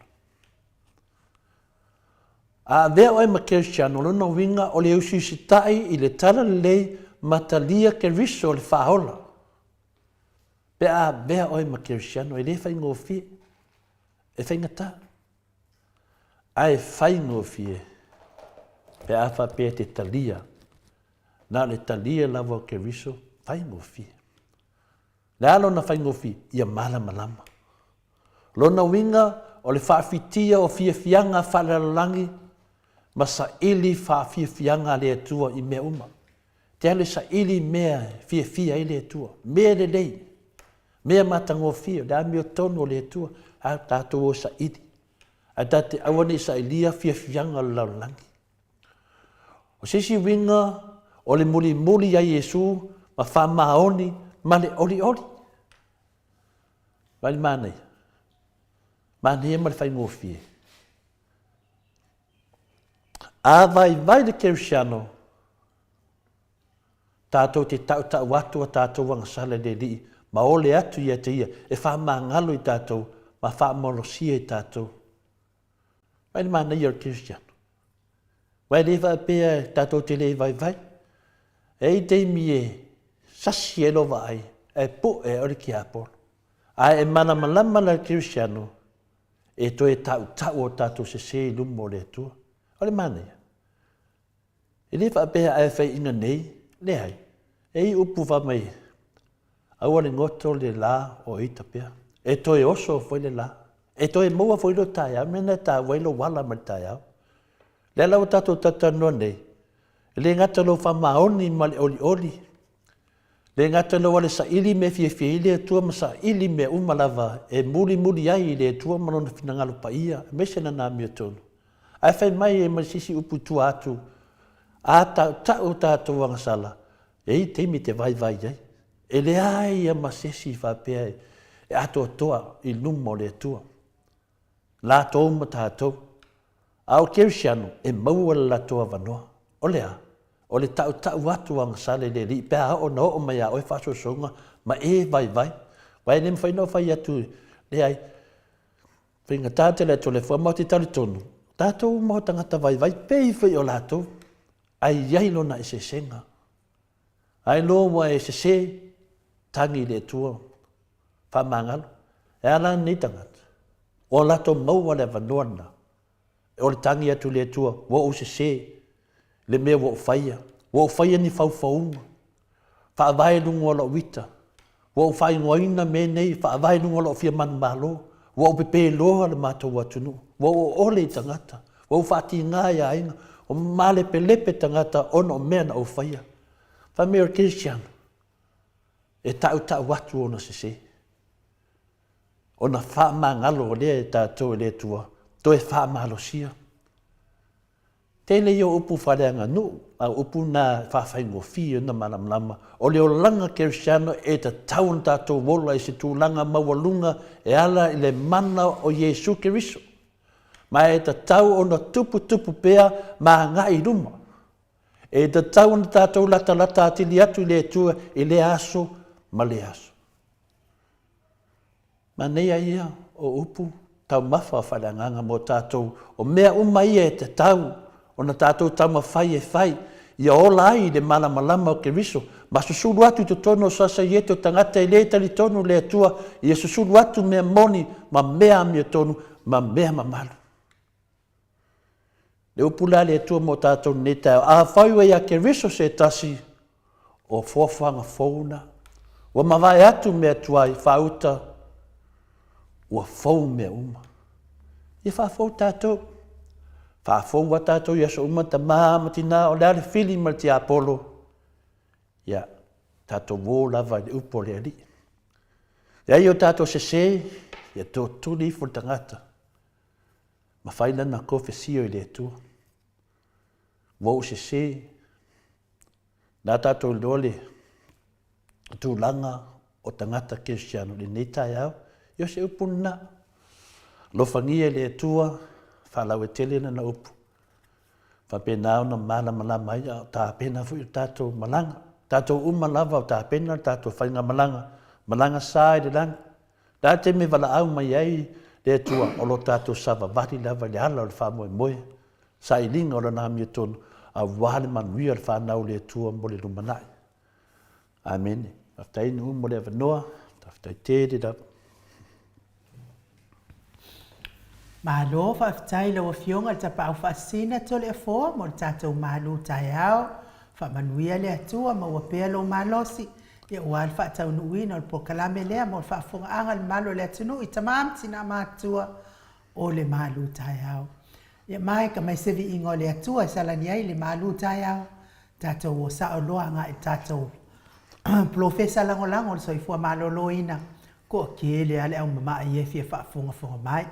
A avea oe ma Kerisiano, o lona uiga o le usiusitai i le talalelei ma talia Keriso le faaola. Pe a avea oe ma Kerisiano, e le faigofie, e faigata. Ae faigofie pe a faapea e te talia, na o le talia lava o Keriso, faigofie. Le a lona faigofie? Ia malamalama. Lona uiga, o le faafitia o fiafiaga faalelalolagi ma saili faafiafiaga a le Atua i mea uma. Te alu e saili mea e fiafia ai le Atua, mea lelei, mea matagofie, le amiotonu o le Atua, a tatou o saili. Ae tatou te aua ne i sailia fiafiaga o le lalolagi. O se isi uiga o le mulimuli ia Iesu ma faamaoni ma le olioli. Vaai le manaia. Manaia ma le faigofie. A vaivai le kerisiano, tatou te tautau atu a tatou agasala i le Alii ma ole atu ia te Ia e faamagalo i tatou ma faamalosia i tatou. Vaai le manaia o le kerisiano. Aua e le faapea tatou te le vaivai. E i ai taimi e sasi ai lou vaai ae pue ai le tiapolo. Ae e malamalama la le kerisiano e toe tautau o tatou sese i luma o le Atua. O le manaia. E le faapea a e faiaina nei, leai. E i upu fai mai, aua le goto le la o ita pea. E toe oso foi le la. E toe maua foi lo taeao, mea na e taua ai lou ala mai le taeao. Lea la ua tatou talatalanoa nei, e le gata lou faamaoni ma le olioli, le gata lou ale saili mea fiafia ai le Atua ma saili mea uma lava e mulimuli ai i le Atua ma Lona finagalo paia, aemaise Lana amiotonu. Ae fai mai e ma se isi upu i tua atu, a tautau o tatou agasala, e i ai taimi e te vaivai ai. E leai ia ma se isi faapea e atoatoa i luma o le Atua. Latou ma tatou. A o Kerisiano, e maua le latou avanoa. O le a? O le tautau atu o agasala i le Alii pe a oo na oo mai ia oe faasoasoaga ma e vaivai. Aua e le mafai ona fai atu, leai, faigata tele atu o le Atua, ma ou te talitonu, o tatou uma o tagata vaivai, pei foi o latou, ae i ai lona eseesega. Ae loa ua e sese, tagi i le Atua, faamagalo. E a la lenei tagata? Ua latou maua le avanoa lena, o le tagi atu i le Atua, ua ou sese, le mea ua ou faia, ua ou faia ni faufauga, faavae i luga o lou ita, ua ou faaigoaina mea nei, faavae i luga o lou fia manumalo, ua ou pepeloa le matou atunuu, ua ou oole i tagata, ua ou faatiga i aiga, ua malepelepe tagata ona o mea na ou faia. Fai mai o le kerisiano, e tautau atu ona sese, ona faamagalo lea e tatou e le Atua, toe faamalosia. Tele ia o upu faaleaganuu, a o upu na e faafaigofie ona malamalama. O le olaga kerisiano e tatau ona tatou ola i se tulaga maualuga e ala i le mana o Iesu Keriso. Ma e tatau ona tuputupu pea ma agai i luma. E tatau ona tatou latalata atili atu i le Atua i lea aso ma lea aso. Manaia ia o upu taumafa faaleagaga mo tatou, o mea uma ia e tatau ona tatou taumafai e fai, ia ola ai i le malamalama o Keriso, ma susulu atu i totonu o sasaiete o tagata e le talitonu le Atua, ia susulu atu mea moni ma mea amiotonu ma mea mamalu. Le upu la a le Atua mo tatou lenei taeao, afai ua ia Keriso se tasi, o foafoaga fou na. Ua mavae atu mea tuai faauta, ua fou mea uma. Ia faafou tatou. Faafou a tatou i aso uma, tamā ma tinā, o le a le fili ma le tiapolo. Ia, tatou o lava i le upu a le Alii. Leai o tatou sese, ia totuli ifo le tagata. Ma fai lana kofesio i le Atua. Ua ou sese, na tatou iloa le tulaga o tagata kerisiano i lenei taeao, ia o se upu lena. Alofagia e le Atua, faalauaitele lana upu, faapena ona malamalama ai a o tapena foi o tatou malaga. Tatou uma lava o tapena le tatou faigamalaga, malaga sa i le lagi. Le a le taimi e valaau mai ai le Atua, o lo tatou savavali lava i le ala o le faamoemoe, sailiga o Lana amiotonu, aua le manuia o le fanau o le Atua mo le lumanai. Amene. Faafetai Nu'u mo le avanoa. Faafetai tele lava. Malo faafetai i lau Afioga i le Tapaau Faasisina Toleafoa mo le tatou malu taeao. Faamanuia le Atua, maua pea lou malosi ia aua le faataunuuina o le polokalame lea mo le faafofogaaga a le mamalu o le atunuu i tama ma tina matutua o le malu taeao. Ia maeka mai se viiga o le Atua e salani ai le malu taeao, tatou o sao loa agai i le tatou polofesa lagolago o le soifua maloloina, toatele lava le au mamaa ia e fia faafogafoga mai.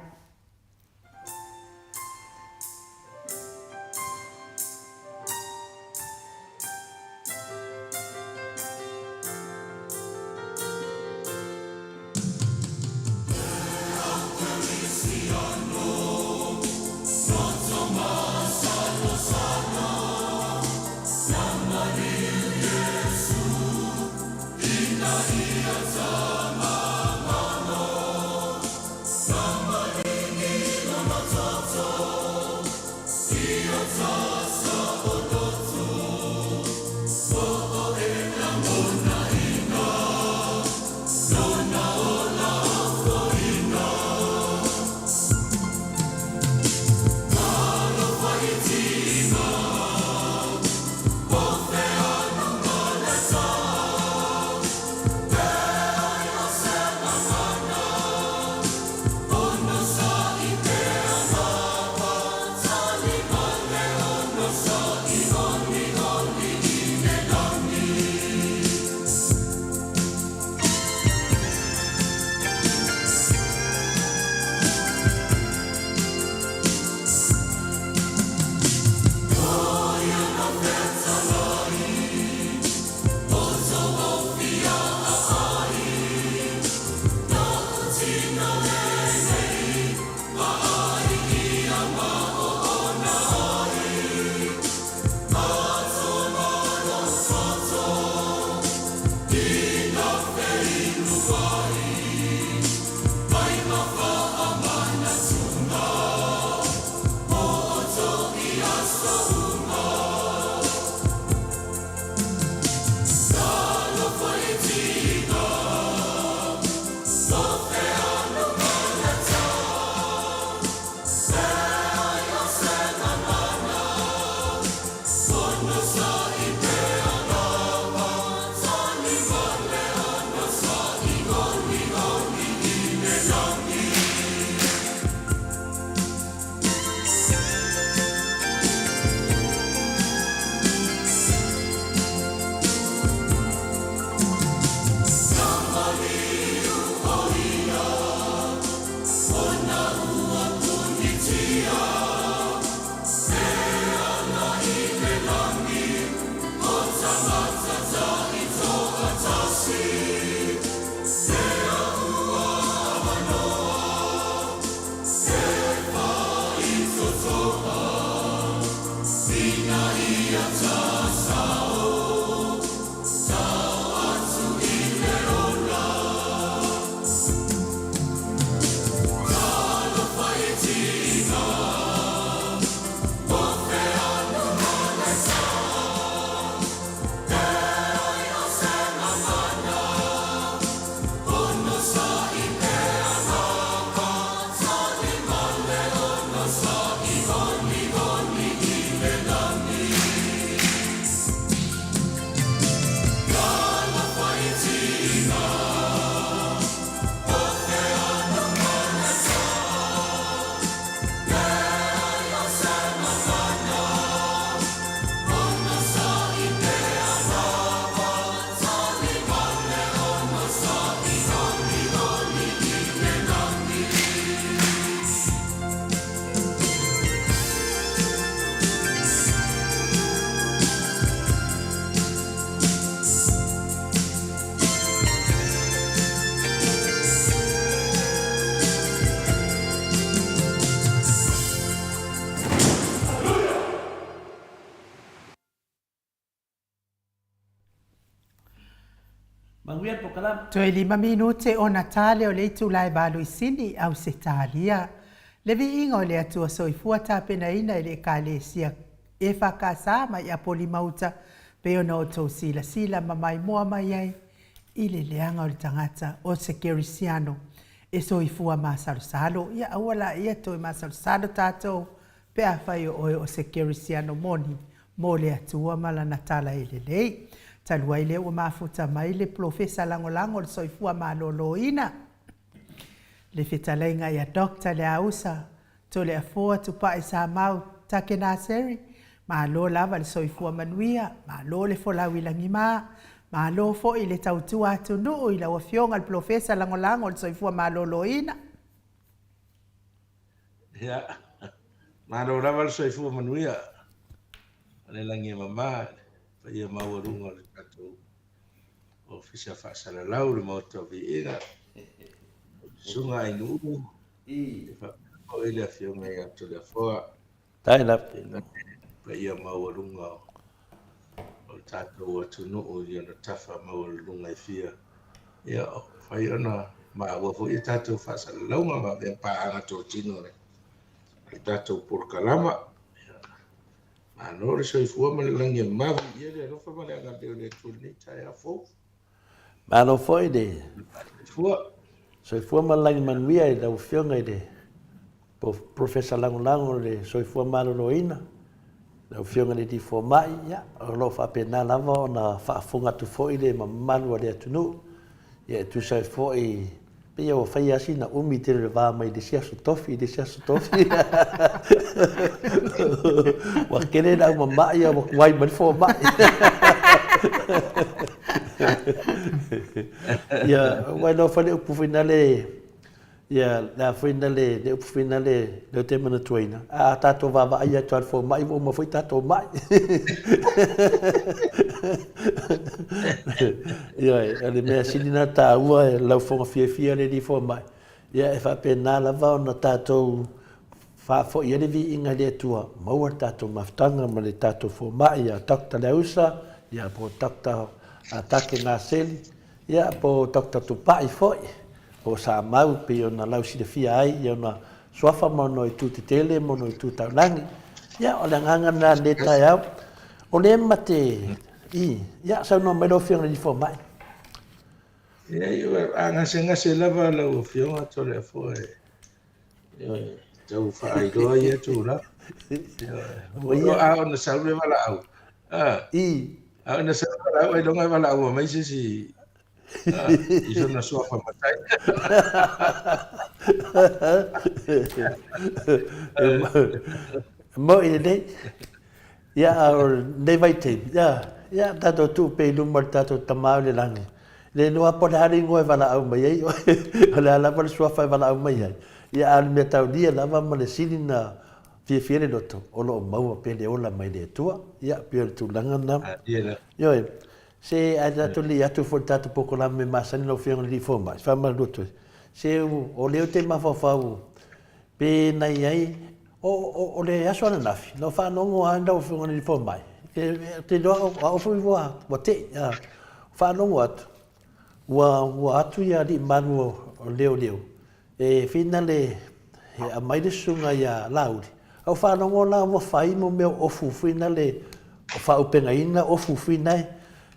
Manuia le polokalame. Toe lima minute ona tale o le itula e Valuisini, Ausetalia. Le viiga o le Atua Soifua tapenaina e le Ekalesia EFKS mai Apolima-uta pei ona outou silasila ma maimoa mai ai i le leaga o le tagata o se Kerisiano e soifua masalosalo. Ia aua laia toe masalosalo tatou pe afai o oe o se Kerisiano moni mo le Atua ma Lana tala e lelei. Talu ai lea ua mafuta mai le Polofesa Lagolago o le Soifua Maloloina, le fetalaiga ia Doctor Leausa Toleafoa Tupai Samau Takenaseri, malo lava le soifua manuia, malo le folau i lagima, malo foi le tautua atunuu i lau Afioga le Polofesa Lagolago o le Soifua Maloloina. Ia, malo lava le soifua manuia o le lagi e mama i le paia maualuga o le tatou Ofisa Faasalalau, le Maota o Viiga, Susuga Ainuu, e faapea foi le Afioga ia Toleafoa, le paia maualuga o le tatou atunuu i ona tafa maualuluga e fia. Ia, fai ona maua foi a tatou faasalalauga ma avea paaga totino le tatou polokalama. Ia, malo le soifua ma le lagi e mama, viia le alofa ma le agalelei o le Atua i lenei taeao fou. Malo foi le soifua ma le lagi manuia i lau Afioga i le Polofesa Lagolago o le Soifua Maloloina, lau Afioga i le Alii Fomai, ia, o lo o faapena lava ona faafofoga atu foi le mamalu o le atunuu, ia e tusa ai foi Pei ua fai lava sina umi tele o le va mai le isi aso tofi i le isi aso tofi. Ua tele le au mama'i a ua tuai mai le fomai. Ia, ua iloa foi le upu foi nale, ia, le a foi nale, le upu foi nale lea ou te manatuaina, a tatou vaavaai atu lava i le fomai ua uma foi tatou ma'i. Ioe, o le mea sili lena taua e laufoga fiafia le alii fomai, ia e faapena lava ona tatou faafoi ai le viiga i le Atua, maua le tatou mafutaga ma le tatou fomai ia Doctor Leausa, ia po o Doctor Take Gaseli, ia po o Doctor Tupai foi, po o Samau pei ona lausilafia ai i ona suafa ma ona itu tetele ma ona itu taulagi. Ia, o le agaga lena i lenei taeao. O lea ma te I, ia, saunoa mai lau Afioga i le Fomai. Ia, a gasegase lava lau Afioga Toleafoa e, e tau faailoa ia tulaga. A ona sau le valaau. I. A ona sau le valaau, ailoga e valaau mai se isi i sona suafa matai. Moi lelei. Ia, a o lenei vaitaimi, ia, ia, tatou tuu pea i luma o le tatou Tama o i le lagi. Le iloa po o le a le igoa e valaau mai ai oe, o le a lava le suafa e valaau mai ai, ia, a o le mea taulia lava ma le sili na fiafia le loto, o lo o maua pea le ola mai le Atua. Ia, pei o le tulaga lena. Ioe, se ae tatou le i atu foi i le tatou polokalame masani lau Afioga i le Alii Fomai, faamalu atu ai, se o lea ou te mafaufau pe na i ai O, o, o le aso ananafi, na ou faalogo lava lau Afioga i le Fomai, ou te iloa o au foi ua, ua tei, a, faalogo atu, ua, ua atu ia alii malu o, o leoleo, e finale e aumai le susuga ia Laauli. A ou faalogo la ua fai mo mea o ofu finale, o faaaupegaina ofu finae.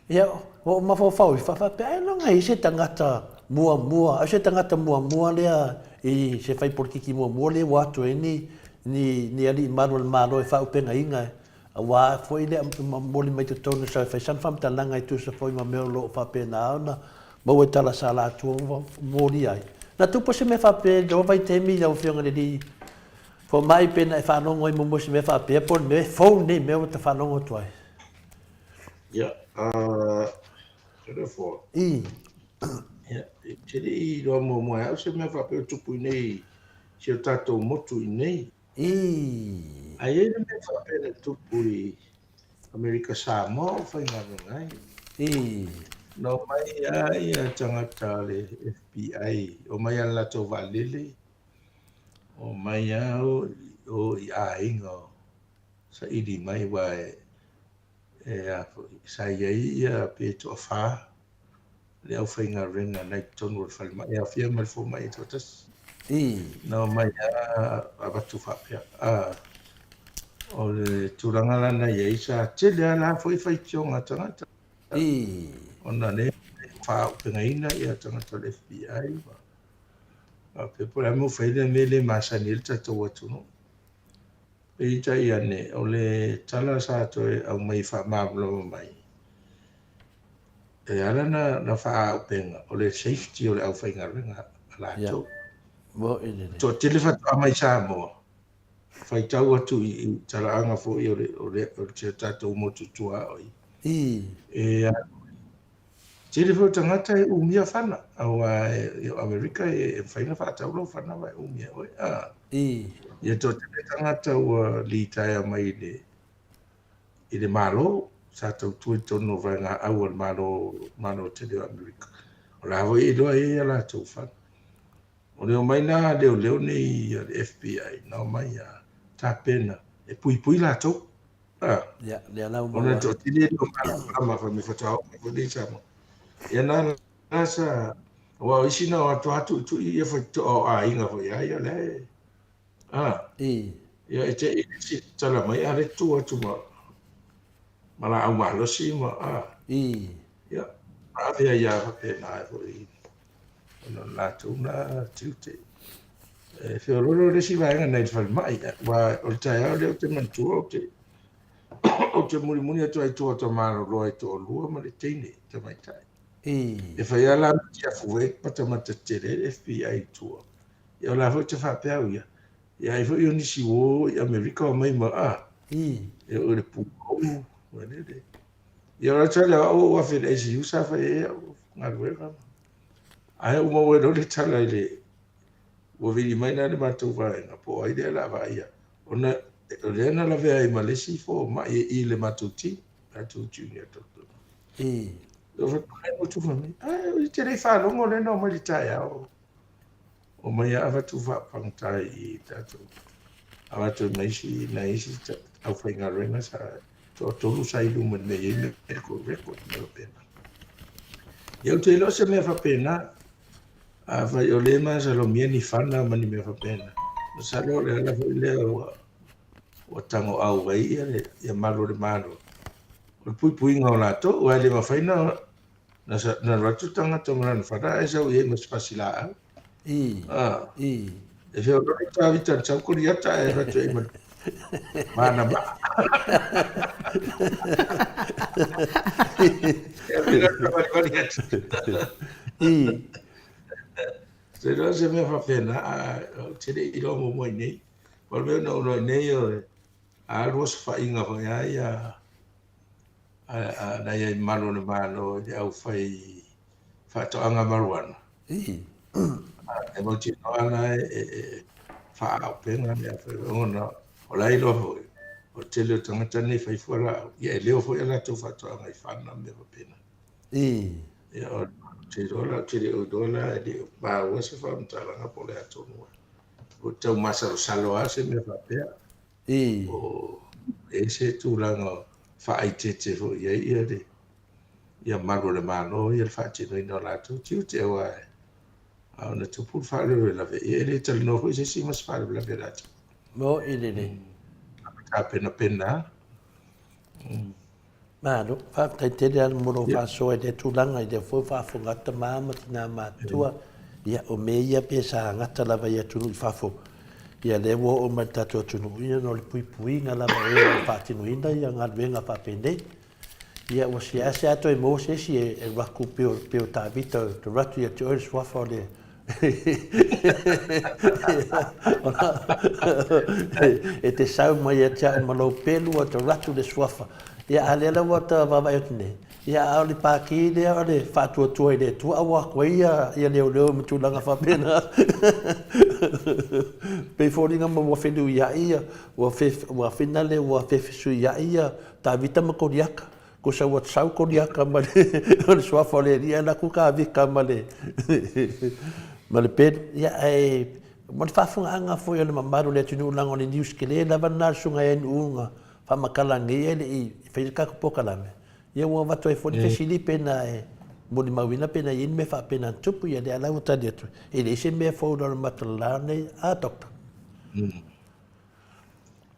Ia, ua ou mafaufau ifo, faapea, ailoga e i ai se tagata muamua, ai se tagata muamua lea i se fai polokiki muamua lea ua atu ai ni, ni, ni alii malu o le Malo e faaaupegaina, aua foi le momoli mai totonu sa fai sana faamatalaga e tusa foi ma mea o lo o faapena ona maua i tala sa latou molia ai. Na tupu se mea faapea i lou vaitaimi lau Afioga i le Alii Fomai pe na e faalogo ai muamua i se mea faapea po o le mea e fou lenei mea ua ta faalogo atu ai? Ia, therefore, I. Ia, e te le i iloa muamua e au se mea faapea o tupu i nei, si o tatou motu i nei. I. Ae i ai le mea faapea na tupu i Amerika Samoa o faigaluega ai. I. Na omai lava ia tagata a le FBI, omai lava i le latou vaalele, omai lava o i aiga o saili mai aua e e a foi, sa i ai ia pe toafa Le aufaigaluega na i totonu o le falemai, e aofia ma le fomai e toatasi. Ii. Na omai lava avatu faapea. A, o le tulaga la na i ai, sa tele lava la foi faitioga a tagata. Ii. Ona lea e faaaupegaina ia tagata o le FBI ma faapea po o le a le mea ua fai ai lea mea e le masani ai le tatou atunuu. Peitai ane, o le tala sa toe aumai e faamalamalama mai, E ala na faaauupega, o le safety o le aufaigaluega a latou. Yeah. Toatele faatoa mai Samoa, faitau atu i talaaga foi o le, o le, o le tatou motu tuaoi. E tele foi o tagata e umia fana, aua e, o Amerika e mafai ona faatau lou fana ma e umia oe. Ah. Ia toatele tagata ua litaea mai i le i le Malo, sa tautua i totonu o vaega au a le Malo, Malo tele o Amerika. O la foi e iloa ai a latou fana. O le omai la leoleo nei a le FBI, na omai a tapena e puipui latou. Ah. Ia, lea la ua maua. Ona toatele e le o malamalama fai mai faatoa oo mai foi nei i Samoa. Ia na la sa, aua o isi na o atu lava tuitui ia faitotoa o aiga foi lava ia la e A, I. Ia, e te i si tala mai, a le tu atu ma, ma laau malosi ma, a. I. Ia, ave ai a faapena e foi, ona o latou na tiute. E feololo le isi vaega nai le falemai, aua o le taeao lea ou te manatua ou te, ou te mulimuli atu ai i tua o Tamaloloa e toalua ma le teine tamaitai. I. E fai lava la ma tiafu e matamata tetele ai le FBI i tua. Ia o la foi te faapea au ia, ia ai foi o nisi uo i Amerika o mai ma a. E o le pūkou, ma lele. Ia o la tala au o afe le ICU sa fai ai au galuega. Ae ua maua ai loa le tala i le, ua vili mai la le matou vaega, po o ai lea o le a vaaia. Ona o lea na lavea ai ma le isi fomai e i le matou team, matou junior doctor. O fai mai, ua tufa mai, ai, e te le i faalogo lea na omai i le taeao. Omai a avatu faapagata i tatou avatu ai ma isi nai isi aufaigaluega sa toatolu sa i luma i le mea e i ai medical record ma mea faapena. Ia ou te iloa se mea faapena, afai o lea e masalomia ni fana ma ni mea faapena, masalo o le ala foi lea ua ua tagoau ai ia le ia malu o le Malo, o le puipuiga o latou, aua e le mafai ona Na alu atu le tagata ma lana fana ae sau i ai ma se fasilaau. I. Ah. I. E feoloolo Tavita na sau Koliata ae alu atu i ai ma ma ana maa. E pei ona valivali atu. I. Se iloa se mea faapena, a ou te le i iloa muamua i nei. O le mea na ou iloa i nei o le alu osofaiga foi lava ia a na i ai malu o le Malo i le aufai faatoaga marijuana. E mautinoa la e faaauupega le aufai ona o la e iloa foi o le tele o tagata nei fai fualaau, ia e leo foi a latou faatoaga i fana ma mea faapena. Ia o te iloa la, ou te le o iloa la, e le o maua se faamatalaga po o le a tonu ai. Ua tau masalosalo lava se mea faapea. O e se tulaga faaeteete foi i ai ia le ia malu o le Malo ia le faatinoina o latou tiute aua a ona tupu le faalavelave ia e le talanoa foi se isi ma se faalavelave latou. Mo'i lelei. Tapenapena. Malo, faafetai tele lava mo lou faasoa i lea tulaga, i lea foi ua faafofoga atu tama ma tina matutua, ia o mea ia pe sa gata lava i atunuu i fafo, ia lea ua oo mai i le tatou atunuu, ia ona o le puipuiga lava o e o lo o faatinoina ia galuega faapenei. Ia ua seasea toe maua se isi e alu atu pei o Tavita, e alu atu ia te oe le suafa o le E te sau mai ia te au ma lou pelu a te alu atu le suafa. Ia, a lea la ua ta vaavaai atu nei, ia, a o le pākī lea o le faatuatua i le Atua, a ua atu ai ia, ia leoleo ma tulaga faapena. Pei foliga mai ua feluiaʻi ia, ua fe, ua finale ua fefesuiaʻi ia Tavita ma Koliata. Kosa ua sau Koliata ma le suafa o le Alii ae alu atu Tavita ma le ma le pelu. Ia, ae mo le faafofogaaga foi a le mamalu o le atunuu leaga o le news tele lava lena a le Susuga ia Nu'u na faamatala nei ae le i faia le tatou polokalame, ia ua avatu ai foi le fesili pe na e molimauina pe na i ai ni mea faapena na tupu, ia lea la ua tali atu, e leai se mea fou i lalo matalala nei, a Doctor?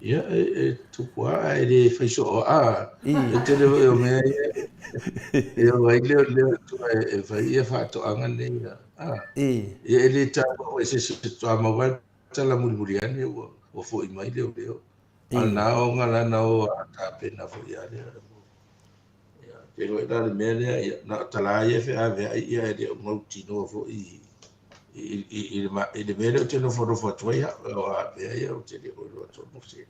Ia, e, e tupu lava ae le fai soo a. E tele foi o mea ia e o ai leo leo i tua e fai ia faatoaga nei a. Ia e le taua foi se isi faatoa maua le tala mulimuli ane ua, ua foi mai leoleo. A o lena oga la na o a tapena foi lava lea. Ia, te iloa la le mea lea, ia, na o tala ia e feaveai ia e le o mautinoa foi i, i, i, i, le, i le mea lea ou te nofonofo atu ai au, o a mea ia ou te le o iloa tonu se.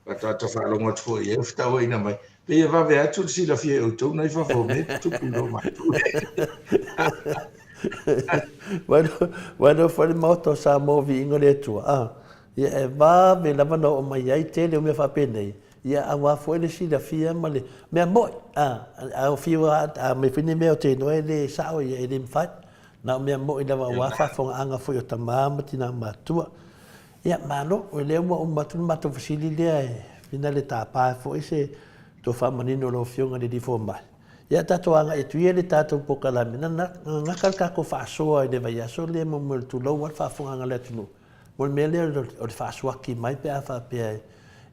Faatoa faalogo atu foi i ai o fetauaiga mai. Pei e vave atu le silafia e outou na i fafo o mea e tutupu i lo matou. Vai nofo ai le Maota o Samoa o Viiga o le Atua, a, ia e vave lava ona oo mai ai tele o mea faapenei, ia aua foi le silafia ma le mea mo'i, a, a fiu a aumai foi ni mea o te iloa e le sao, ia e le mafai. Na o mea mo'i lava aua faafofogaaga foi o tama ma tina matua. Ia, malo, o lea ua uma atu le matou fesili lea e fina le tapa foi se toe faamanino o lau Afioga i le Alii Fomai. Ia, tatou agai atu ia i le tatou polokalame, na gata le tatou faasoa i le vaiaso lea mo le tulou lava le faafofogaaga a le atunuu, mo le mea lea o le faasuaki mai pe a faapea e,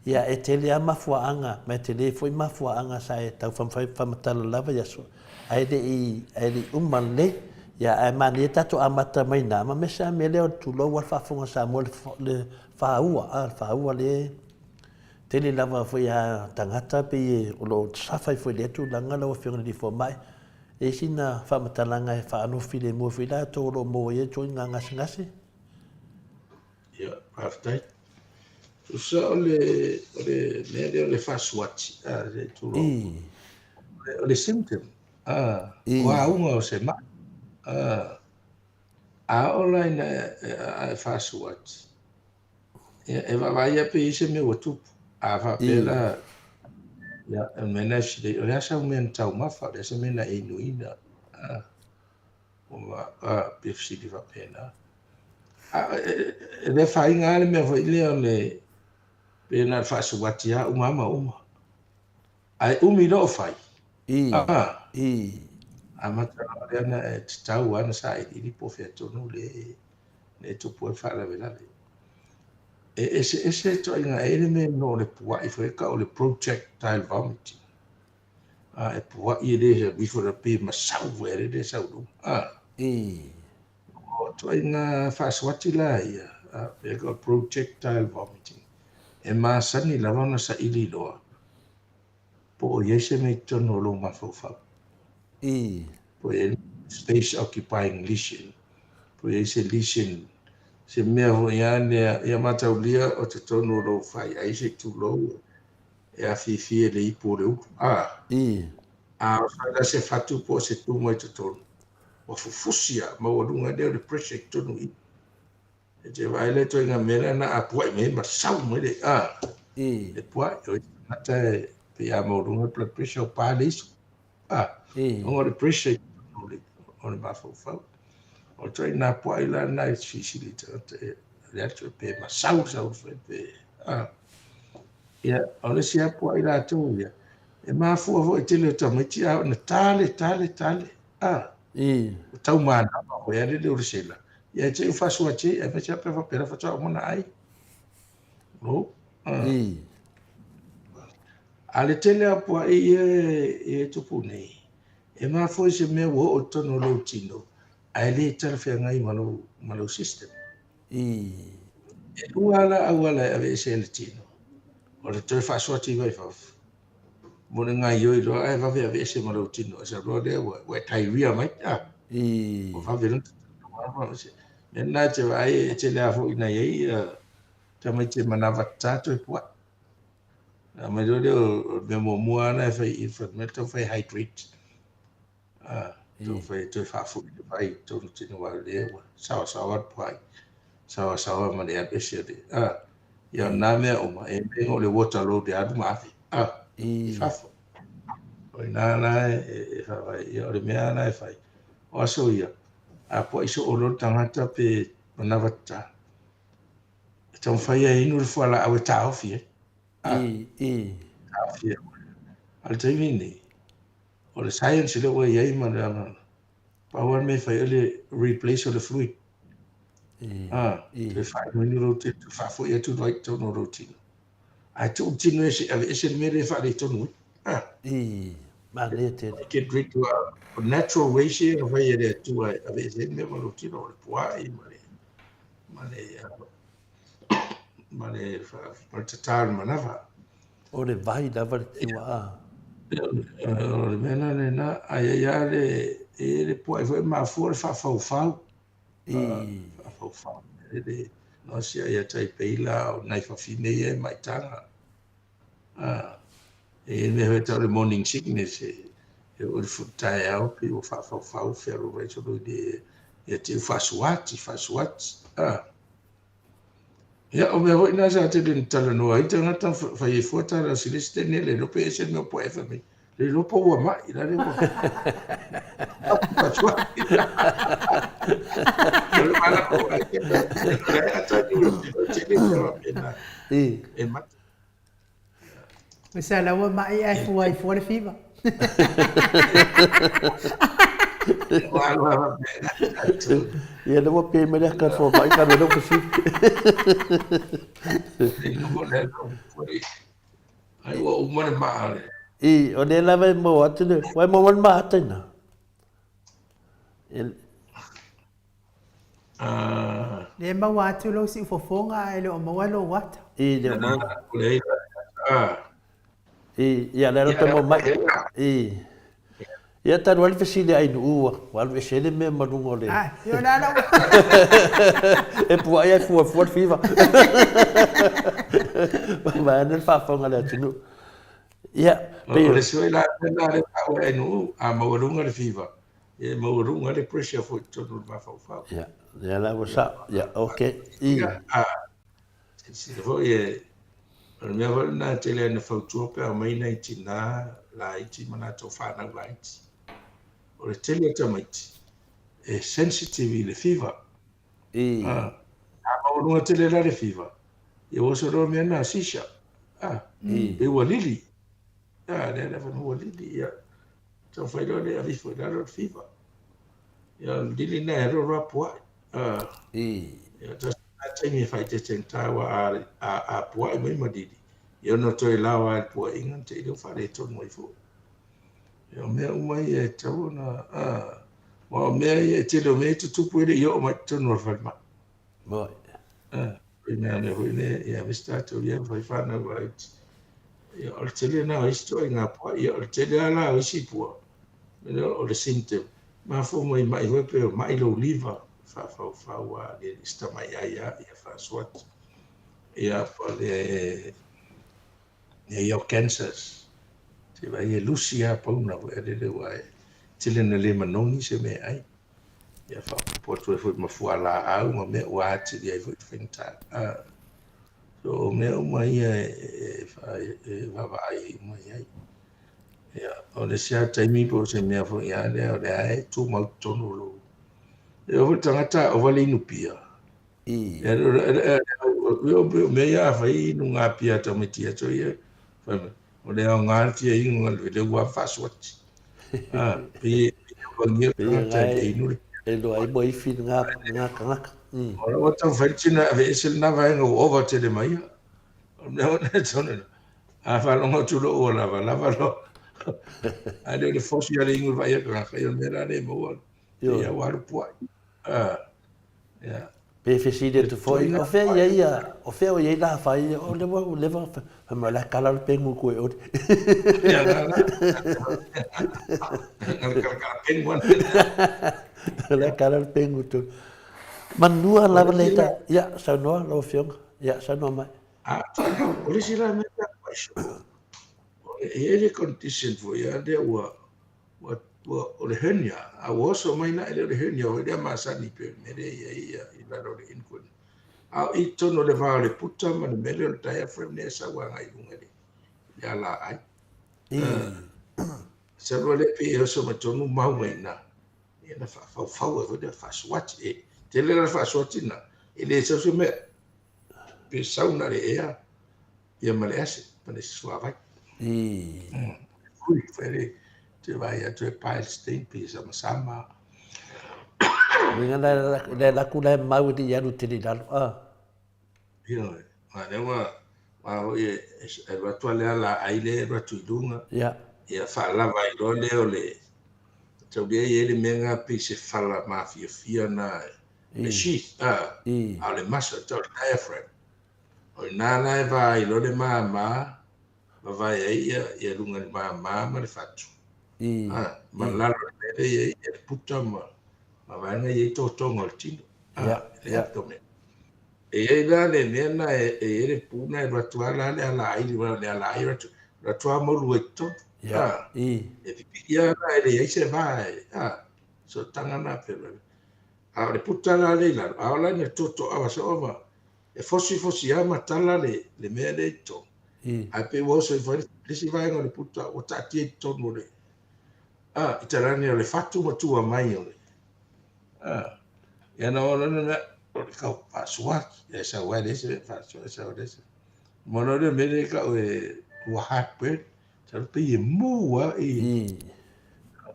ia, e tele lava mafuaaga, ma e tele foi mafuaaga sa e tau faamatala lava i aso, ae le i, ae le i uma lelei. Ia, ae manaia tatou amata mai ina, ma mea se mea lea o le tulou lava le faafofoga a Samoa, le faaua, a, le faaua lea e tele lava foi a tagata pei o lo o suffer ai foi i lea tulaga lau Afioga i le Alii Fomai. E i ai sina faamatalaga e faanofilemu ai foi latou o lo o maua ai ia ituaiga gasegase? Ia, faafetai. Tusa o le, o le mea lea o le faasuati, a, se tulou. O le symptom, a, o auga o se mai. A, a oo la ina e faasuati, ia, e vaavaai lava pe i ai se mea ua tupu. A faapea la, ia, o le mea lena e fesili ai, o le a sau mea na taumafa, o le a se mea na e inuina, a. A, pe fesili faapena. A, e le afaina lava le mea foi lea o le, pe na o le faasuati lava uma ma uma. Ae umi loa o fai. A, I. Amata loa lea ona e tatau lava ona sailiili po o fea tonu le e tupu ai le faalavelave. E eseese ituaiga, e i ai le mea e igoa o le puai foi e tau o le projectile vomiting. A e puai e le alu ifo la pe masau foi ale le sau luma. A. I. O ituaiga faasuati la ia, a, pe ka projectile vomiting. E masani lava ona saili loa po o i ai se mea i totonu o lou mafaufau. I. Po o i ai space occupying lesion. Po o i ai se lesion, se mea foi a lea, ia mataulia o totonu o lou faiai se i tulou e afifi e le ipu o le ulu. A. I. A fai la se fatu po o se tuma i totonu, ua fufusi a, maualuga lea o le pressure i totonu i. E te vaai la ituaiga mea lea na apuai mai ma sau mai le, a. I. Le puai, o isi tagata e pei a maualuga le blood pressure o pa le iso. A. I. Ona o le pressure i totonu o le mafaufau. O ituaiga puai la na e silisili i tagata e le atu pe masau sau fai pe, a. Ia, o le isi lava puai latou ia, e mafua foi i tele o tamaiti a ona tale, tale, tale, a. I. Ua tau manava foi a le o le sela. Ia, e te i faasuati ai, aemaise lava pe a faapea la faatoa uma ona ai. No? A. I. A le tele lava o puai ia e tupu nei, e mafua i se mea ua oo i totonu o lou tino, ae le talafeagai ma lou, ma lou system. I. E lua la auala e aveese ai le tino. O le toe faasuati mai fafo, mo le gaioi loa ae vave aveese ma lou tino. E sau loa lea ua, ua e diarrhea mai. Ah. I. Ua vave loa ona Mea lena e te vaai e tele lava foi ina i ai tamaiti e manava tatā toe puai. A mai loa lea o le mea muamua lava na e fai i le mea taumafai e hydrate. A, taumafai e toe faafoi le vai i totonu tino aua o lea ua saoasaoa le puai, saoasaoa ma le alu ese o le, a, ia o na mea uma, e mea o le water load e alu ma ave, a, i fafo. O ina la e faavae, ia o le mea la e fai, o aso ia, a puai soo loa le tagata pe manava tatā, e taumafai e inu le fualaau e taofi ai. A, I, i. Taofi ai. A le taimi lenei, O le science lea ua i ai ma le aga, pau lava le mea e fai o le replace o le fluid. A, toe faainuinu lou tino, toe faafoi atu le vai i totonu o lou tino. Ae tuu le tino ia se i aveese le mea lea e faaletonu ai. A. Manaia tele. Get rid to a natural ways ia na fai e le Atua e aveese ai le mea ma lou tino, o le pua'i ma le, ma le, ma le, ma le tatā o le manava. O le vai lava le tiuaa. O le mea la lena, a i ai lava le, e i ai le pua'i foi e mafua le faafaufau. Faafaufau. E le, no sia ia tai pei la o nai fafine ia e maitaga. E i ai le mea foi e tau o le morning sickness, e oo i le taeao pei ua faafaufau fealuai solo i le, ia te i ua faasuati, faasuati. Ia, o mea foi na sa tele ina talanoa ai tagata fai ai fua tala o se isi taimi le iloa pe ese le mea o poe fai mai. Le iloa po ua mai la le ua. E mata. Masala ua mai ae fua ai fua le fiva. Ia lea ua pe mai le aka fua mai ka lea fesili. Ai ua uma le maa le. I, o lea lava e maua atu le, ua e maua le maa ata ina. Lea e maua atu lou siufofoga ae le o maua lou ata. I le o maua. I, ia lea la maua mai. I. Ia talu ai le fesili a Ainuu ua, ua alu ese ai le mea ma luga o le... Ah, ia la la. E pua'i ae fuafua le fiva. Vaeane le faafofoga a le atunuu. Ia, pei o le isi foi la mea lena lea e taua e Ainuu, a maualuga le fiva, e maualuga le pressure foi i totonu o le mafaufau. Ia, lea la ua sao. Ia, okay. I. Ia, a, silasila foi e, o le mea foi lena e tele ina fautua pe a omai nai tinā laiti ma latou fanau laiti. O le tele o tamaiti, e sensitive i le fiva. I. A, a maualuga tele la le fiva, ia ua oso loa le mea lena, seizure. A, I. pe ua lili. A, lea la ua lili, ia. Taumafai loa le ave ifo i lalo le fiva. Ia, o le lili lena e alu alu lava pua'i. Ia, tasi lena taimi e faaeteetega aua a, a, a pua'i mai ma lili, ia ona toe lao lava i le pua'iga ona te i lea ua faaletonu ai foi. Ia, o mea uma ia e tatau ona, aua o mea ia, e tele o mea ia e tutupu e le i oo mai i totonu o le falemai. Moi. I mea mea foi lea, ia aemaise tatou ia fai fanau laiti. Ia, o le tele lena o isi ituaiga pua. Ia, o le tele lava la o isi pua, o le symptom, mafua mai mai foi pei o mai lou liver, faafaufau lava le si tamai ai lava, ia faasuati. Ia, po o le mea ia o cancers. Se vaai e lusi lava pauna foi lele aua e tele ina le manogi se meaai. Ia faaopoopo atu ai foi ma fualaau ma mea ua atili ai foi le faigata. So o mea uma ia e vaavaai uma i ai. Ia, o le isi lava taimi po o se mea foi lava lea o lea e tumau i totonu o lou... E oo foi le tagata a ova le inu pia. O mea ia a fai inuga pia a tamaiti aso ia, fai mai, o le aoga le fia inu na le ua faasuati. Pei e alofagia le tagata e inu le pia. E iloa ai mo ifi lena tagata. O la ua taumafai le tino e aveese lena vaega ua ova tele mai ia. O le mea foi lena e tau a faalogo atu loa ua lavalava loa. Ae le o le fosi lava le inu i le vaai a le tagata, ia o le mea la lea e maua ia ua alu pua'i. Ia. Pe fesili atu foi, o fea i ai ia, o fea o i ai la fai ia, o lea ua leva fai mai o le a kala le pengu koe ole. Ia la la. Kala kala pengu ana. O le a kala le pengu tu. Manua lava le ta, ia, saunoa lau Afioga, ia, saunoa mai. A, o le isi la mea ta e i ai le condition foi a lea ua ua, ua, o le hernia, a ua oso mai la e le o le hernia foi lea masani pei o le mea lea e i ai ia i lalo o le inguine. A o i totonu o le va o le puta ma le mea lea o le diaphragm lea e sau agai i luga i le, le alaai. Masalo lea pei e oso mai totonu mau mai i ina, ia na faafaufau ai foi lea faasuati. E tele la le faasuati lena, e le sau se mea, pe sau na o le ea ia ma le acid ma le suavai. Ui, foi le. Te vaai atu e pae le stain pei e samasama. Uiga la le alu atu la e mau e le i alu tele i lalo a. Ioe, aua lea ua aua foi e alu atu lava le alaai lea e alu atu i luga. Ia. Ia faalava ai loa lea o le tau lea e i ai le mea lena pei se fala mafiafia lena le sheath a, a o le muscle tau le diaphragm. O i ina la e va ai loa le mama vavae ai ia, ia luga i le mama ma le fatu. I. A, ma lalo i le mea lea e i ai ia le puta ma, ma vaega e i ai totoga o le tino. A, Ia, le ia. abdomen. E i ai la le mea lena e, e i ai le pu lena e alu atu lava la le alaai, le alaai alu atu, alu atu lava maulu ai i totonu. Ia, A, i. e pipii lava la e leai se va e, a, sootaga lena pe A o le puta la lea i lalo, a oo la ina totoawa soo ma e fosifosi lava ma tala le, le mea lea i totonu. Ae pei ua oso ifo ai le isi vaega o le puta ua taatia i totonu o le, a, i talani o le fatu ma tua mai o le, a, ia na oo loa lea, o le kau faasuaki, e sau ai le isi mea faasua, e sau ai le isi. Ma loa lea mea lea e tau e, ua heartburn, sau pei e mu lava i,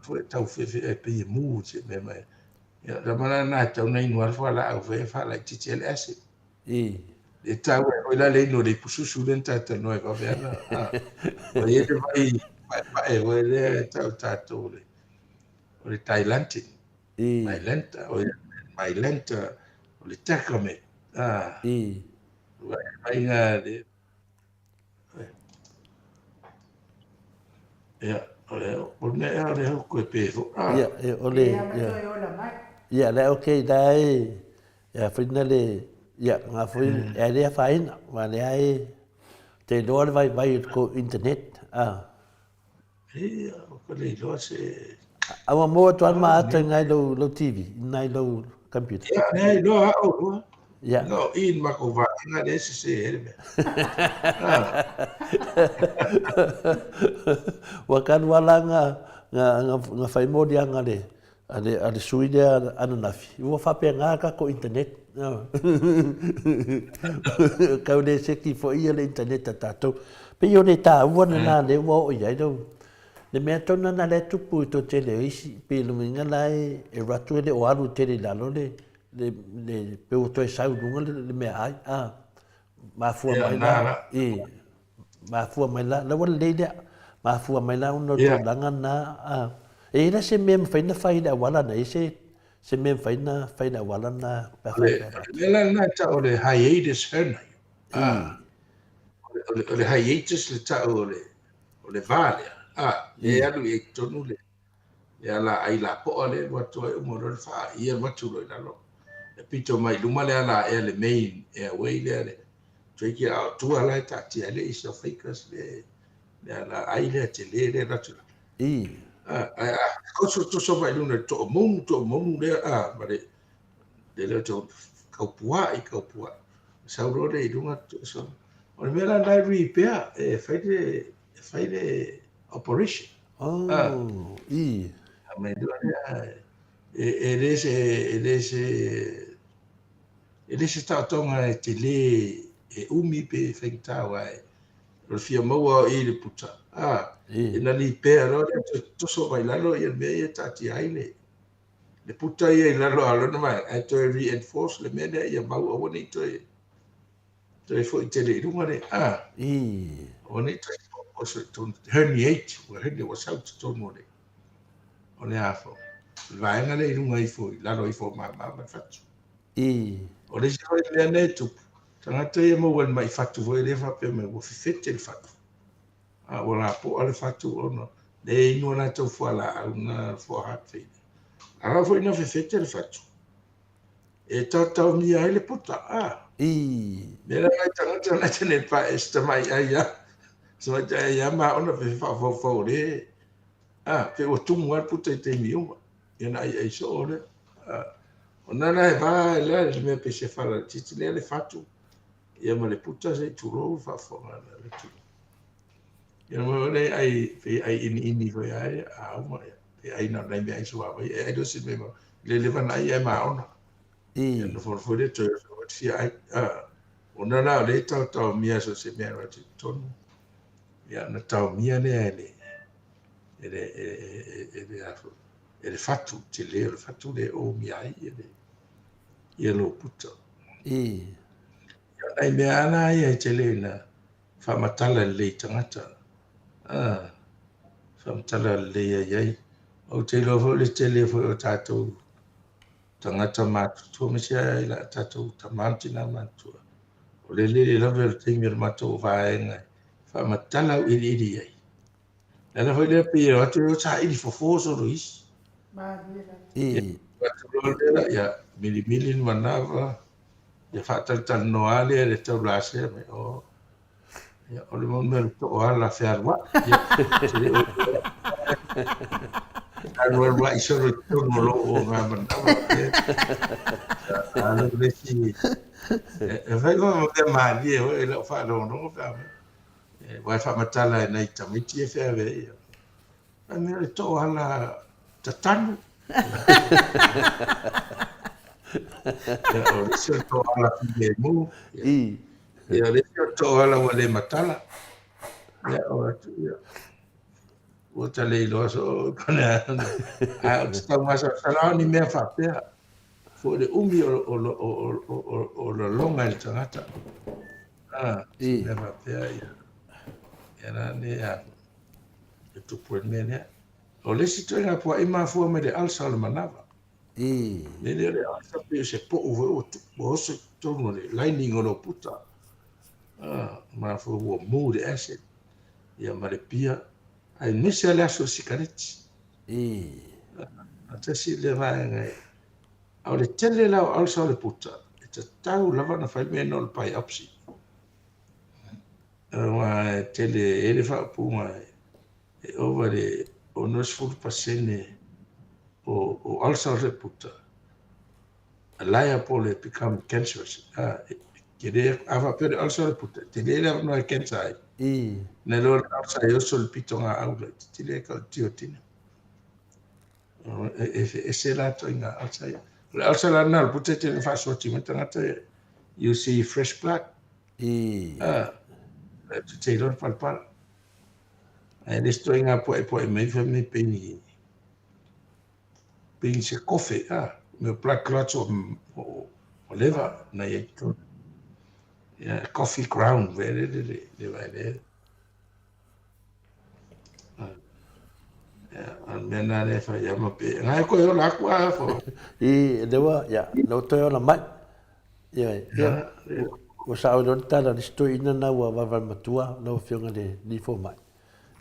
foi tau fefe e pei e mu se mea mai. Ia, lama la lena e tatau ona inu lava le fualaau foi e faalaitiiti ai le acid. E taua ai foi la le inu o le ipususu lea na talatalanoa ai vave ana. Ua i ai le vai paepae foi lea e tau e tatou o le Dilantin. Mylanta, o le Mylanta, o le Tagamet. Ua vai ngā le Ia, o le, o le mea ea o le au koe pē fo. Ah. Ia, e, o le, ia. Ia, le okay, la e, ia whina le, ia, ngā whui, e le whaina, ma le ai, te loa le vai vai o ko internet, ah. Ia, o ka le iloa se... A ua maua atu ai ma ata i ngai lou, lou TV, i ngai lou computer. Ia, lea iloa a ou loa. Ia. No, i ni makou vaega lea e sese ai le mea. Ua talu lava la nga, nga, nga, nga fai moliaga a le, a le, a le sui lea ananafi, ua faapena tatou internet. Tau le seki foi ia le internet a tatou. Pei o le taua lena lea ua oo i ai lau, le mea tonu lena lea e tupu i to tele o isi, pei o le uiga la e alu atu e le o alu tele i lalo le, le, le, pe ua toe sau i luga le, le meaai, a, mafua mai la, i, Mafua mai la, la ua lelei lea. Mafua mai la ona o le tulaga lena, a. E i ai la se mea e mafai ona fai i le auala lena, e i ai se, se mea e mafai ona fai i le auala lena pe a O le faapea atu? mea la lena e tau o le hiatus hernia. O le, o le hiatus le tau o le, o le va lea, a, lea e alu i ai i totonu le, le alaai lapoa lea e alu atu ai uma loa le faaia alu atu loa i lalo. E pito mai i luma le alaea le main airway lea le trachea, a o tua la e taatia ai le esophagus le, le alaai lea tele lea e alu atu i lalo. Ae a toso toso mai i luna i le toomonu, toomonu lea, a, ma le, le lea o kaupua'i, kaupua'i. Sau loa lea i luga, toso. O le mea la lena e repair, e fai le, e fai le operation. Oh, i. A mai loa lea, e, e le se, e le se, e le se taotoga e tele e umi pe e faigata aua e, o le fia maua o i le puta. A, I. e na lipea loa lea, toe toso mai lalo ia le mea ia e taatia ai le, le puta ia i lalo a lona vaega, ae toe reinforce le mea lea ia mau aua ne i toe, toe foi tele i luga le, a. I. Aua ne i toe oso i totonu, herniate, ua hernia, ua sau i totonu o le, o le a fo, le vaega lea i luga ifo, i lalo ifo o mama ma le fatu. I. O le isi foi mea lea e tupu, tagata ia e maua i le mai fatu foi lea faapea mai ua fefete le fatu. A ua lapoa le fatu ona lea e inu a latou fualaau na for heart failure. A la foi na fefete le fatu, e taotaomia ai le puta, a. I. Mea la nai tagata la tene pa e se tamai'ai a, se tamaitai a ma ona pe whaafaufau o le, a, pe ua tumu lava le puta i taimi uma, ia na ai'ai soo lea. A, ona la e va e la le mea pe se whala titi lea le fatu, ia ma le puta se i tulou le faafofoga a le atunuu. Ia ma le ai pe ai iniini foi ai a uma ia pe ai na nai mea ai suavai e ai loa se mea le leva na ai ae maona. Ia nofo foi le toe oso fia ai a ona la o le taotaomia so se mea atu i totonu. Ia na taomia lea e le E le, e, e, e, le, e le fatu, tele o le fatu le omia ai ia le, ia lou puta. Ia, nai mea lava ia e tele ina faamatala lelei i tagata. Ah, faamatala lelei ai ai. Ou te iloa foi le tele foi o tatou tagata matutua, aemaise lava i la tatou tama ma tina matutua. O le lele lava o le taimi o le matou vaega e faamatala auiliili ai. Le ala foi lea pei e o atu e o saili fofo solo isi. Ia, atu loa lea, ia, milimili le manava, ia faatalatalanoa lava lea i le taulasea mai, oh, ia, o le mau mea o le toala fealuai. Ia, te le o alualuai solo i totonu o lou ogamanava. Ia, alu le isi, e fai foi ma mea malie foi i lau faalogologo pe a mea. Aua e faamatala e nai tamaiti e feave ai. Fai mai o le toala tatanu. Ia, o le isi o le toala filemu. Ia, o le isi o le toala ua le matala. Ia, o atu, ia. Ua ta le iloa soo po o le a. Ae ou te tau masalosalo o ni mea faapea. Foi le umi o laloga e le tagata. Ah, se mea faapea ia. Ia la lea e tupu ai le mea lea. O le isi ituaiga pua'i mafua mai le ulcer o le manava. Le lea o le ulcer pei o se po'u foi ua ua oso i totonu o le lining o lou puta. Ah, mafua ua mu le acid ia ma le pia aemaise lava le aso o le sikareti. Ah, tasi lea vaega e A o le tele la o ulcer o le puta, e tatau lava ona fai le mea lena o le biopsy. Aua e tele e i ai le faaupuga e ova i le 60% o ulcer o le puta a liable e become cancerous. A, tele, a faapea o le ulcer o le puta, tele le avanoa e cancer ai. Nai lo le ulcer e oso i le pitogaau laitiiti lea e tau o le tiotina. E ese la ituaiga ulcer ia. O le ulcer la lena o le puta e tele ina faasoati mai tagata ia, you see fresh blood. Ah, e te iloa le palapala. Ae le isi ituaiga puaepuae mai fai mai pei ni pei ni se kofe, ah, mea blood clots o, o, o leva na i ai totonu. Yeah, coffee ground, le le le le vai le. Mea nā lea whai ama pe. Ngai koe ola aku a fo. I lewa, ia, leo toe ola mai. Ia, ia, ua sao loa le tala le isi toeaina na ua vaevae matua lau afioga i le alii fomai.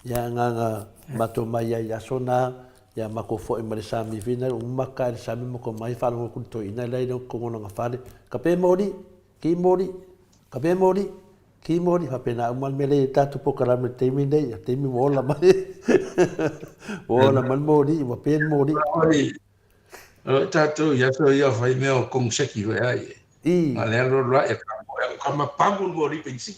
Ia, agaga matou mai ai i aso na, ia matou foi ma le sami foi na uma maka i le sami matou mai faalogo atu i le toeaina la e i totonu o lona fale, kape moli, ki moli, kape moli, Ki moni, faapena uma le mea lea i le tatou polokalame i le taimi lenei, o le taimi ua ola mai, ua ola mai le moli, ua pe le moli. O tatou i aso ia fai mea o kongseki foi ai. I. Ma le alu alu ai ka mo e ka ma pamu le moli pensi.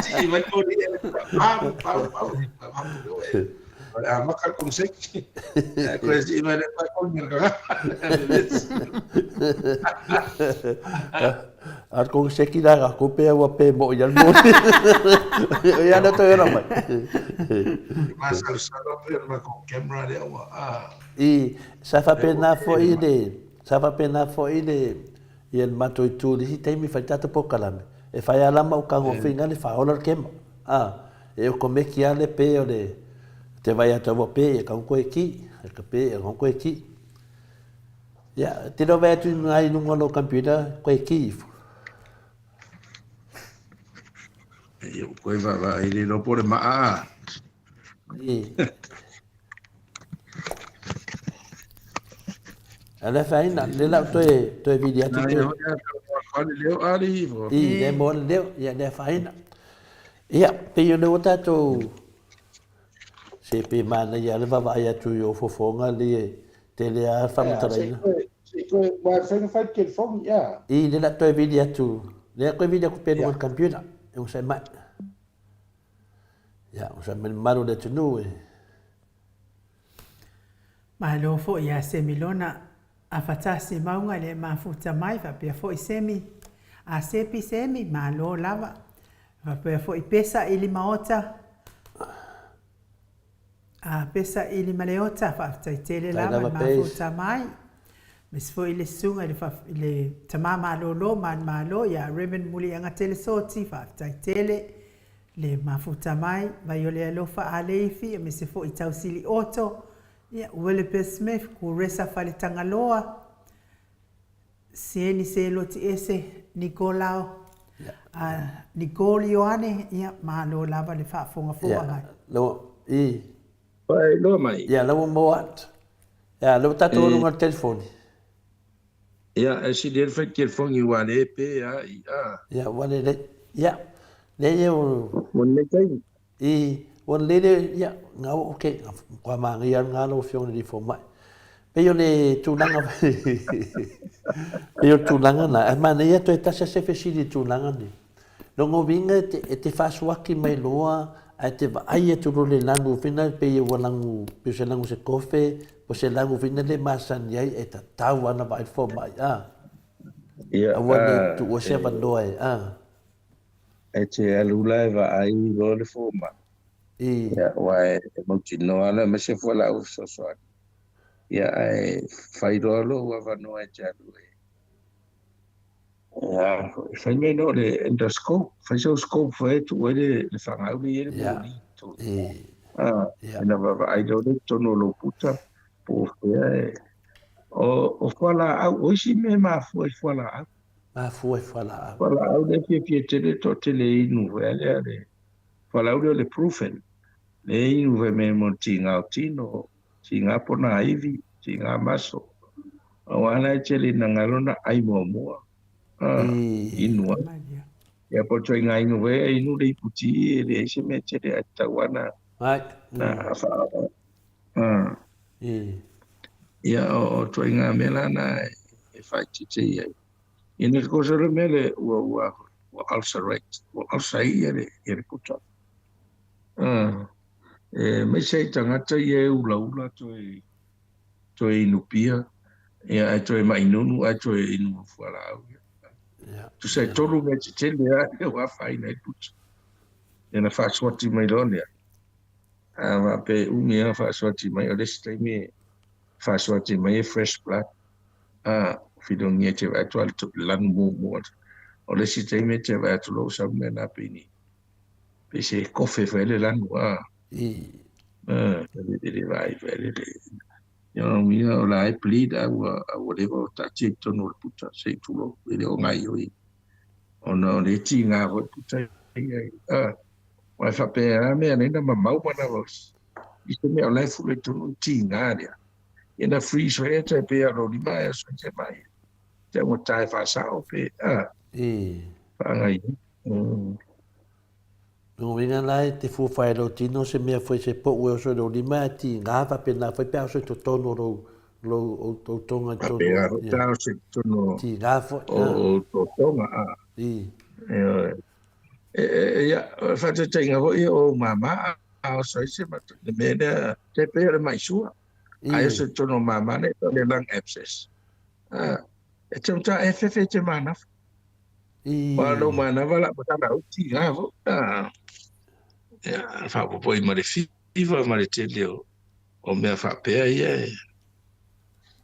Si mai moli e pamu pamu pamu pamu. A maka kongseki. Koe si mai le pa kongi ka. A kong seki la ka ko pe ua pe mo ia mo. Ia na toe ra mai. Masalosalo pe ma ko camera le ua. I sa faapena foi le sa faapena foi le ia le matou itu i le isi taimi fai tatou polokalame e fai lava la mau kagofiga le faaola le kema a e okomeki lava le pe o le te vaai atu ua pe ia kau koe ki e ka pe ia kau koe ki ia te lo vaai atu i luga o lou computer koe ki ifo. Ia ua koe vaavaai le iloa po o le maa. A le afaina, le lau toe, toe vili atu. Toe... leo ali. I, le moa le leo, ia le afaina. Ia, pei o le ua tatou, se pe manaia le vaavaai atu i o fofoga le tele a faamatalaina. Se koe, wa whainga whai telefoni, ia. I, le lau toe vili atu, le koe vili atu pe luga computer, e o sai mai. Ia, o sa mamalu o le atunuu e. Malo foi ia Semilona Afatasi mauga le mafuta mai faapea foi Semi a Sepi Semi malo lava faapea foi Pesa ili maota. A Pesa Ili Maleota, faafetai tele lava i mafuta mai. Aemaise foi le susuga i le, i le tama malolo manumalo ia Reverend Muliaga Telesoti, faafetai tele le mafuta mai. Vaiole Alofa Aleifi, aemaise foi Tausili Otto, ia Willipe Smith, Kuresa Faletagaloa, Sieni Seloti Ese, Nikolao, Nicole Ioane, ia malo lava le faafogafoga mai. Ia, i. Faailoa mai. Ia, la ua maua atu. Ia, la ua tatou luga o le telefoni. Ia, e sili ai le fai telefoni ua le pe a i a. Ia, ua lelei. Ia, lea ia o... Mo lenei taimi. I, ua lelei le, ia, na ua ok, matua manaia lava lena lau Afioga i le Alii Fomai. Pei o le tulaga, pei o le tulaga lena, ae manaia toe tasi lava se fesili i le tulaga lenei. Lona uiga e te, e te faasuaki mai loa ae te vaai atu loa i le lanu foi lena pei ua lanu, pei o se lanu se kofe, po o se lanu foi lena le masani ai e tatau lava ona vaai le fomai, a? Ia, Aua ne i tuua se avanoa e, a? E te alu la e vaai loa le fomai. I. Ia, aua e mautinoa lava, aemaise foi lau fesoasoani. Ia, ae fai loa lou avanoa e te alu e Ia, fai mai loa le endoscope, fai sau scope foi e tuu ai le fagau lea e i ai le moli i totonu. Ia. Ia, ona vaavaai loa lea i totonu o lou puta po o fea e... O fualaau, o isi mea e mafua i fualaau. Mafua i fualaau. Fualaau lea e fiafia tele le toatele e inu foi a lea le fualaau lea o le Brufen, lea e inu fai mai mo le tiga o tino, tiga ponaivi, tiga maso. Aua la e tele ina galo na ai muamua inu ai. Ia po o le ituaiga inu foi e inu le iputi e leai se mea tele ae tatau lava na faa... Ia, o ituaiga mea la na e faaitiitia i ai. Ia na te kosa le mea le ua ua ua ulcerate, ua ulcer ai ia le ia le puta. Aemaise ai tagata ia e ulaula toe toe inu pia, ia ae toe mai nunu ae toe inu fualaau. Ia. Tusa e tolu mea tetele lava ua afaina ai le puta. Ia na faasuati mai loa lea. A faapea e umi lava faasuati mai, o le isi taimi e faasuati mai e fresh blood. A filogia e te vaai atu lava le lanu muamua. O le isi taimi e te vaai atu loa ua sau le mea lena pei ni pei se kofe foi le lanu a. I. A, e le vaai foi le le. Ia uiga o la e bleed a ua a ua leva o taatia i totonu o le puta se i tulou e le o gaoioi ona o le tiga foi le puta ia. A, Aua e faapea lava mea nei na mamau manawa i se mea o la e fula i totonu le tiga lea. Ia na freeze foi e tai pei a o lou lima ae aso te mai. Te augata e faasao pe a. I. Whaangai. Lona uiga la e te fuafua e lou tino se mea foi se po'u e oso i lou lima ae tiga faapena foi pe a oso i totonu o lou lou ou tonga i totonu Faapea foi pe a oso i totonu o tiga foi o tou tonga a. I. Ioe. Ia, o le faataitaiga foi o ou mama a oso ai se le mea lea, tai pei o le mai sua. Ai oso i totonu o mama nei o le lung abscess. E taugata e fefe i te manawa. Aua o lou manawa la matala au tiga foi. Ia, faaopoopo i ma le fiva ma le tele o mea faapea ia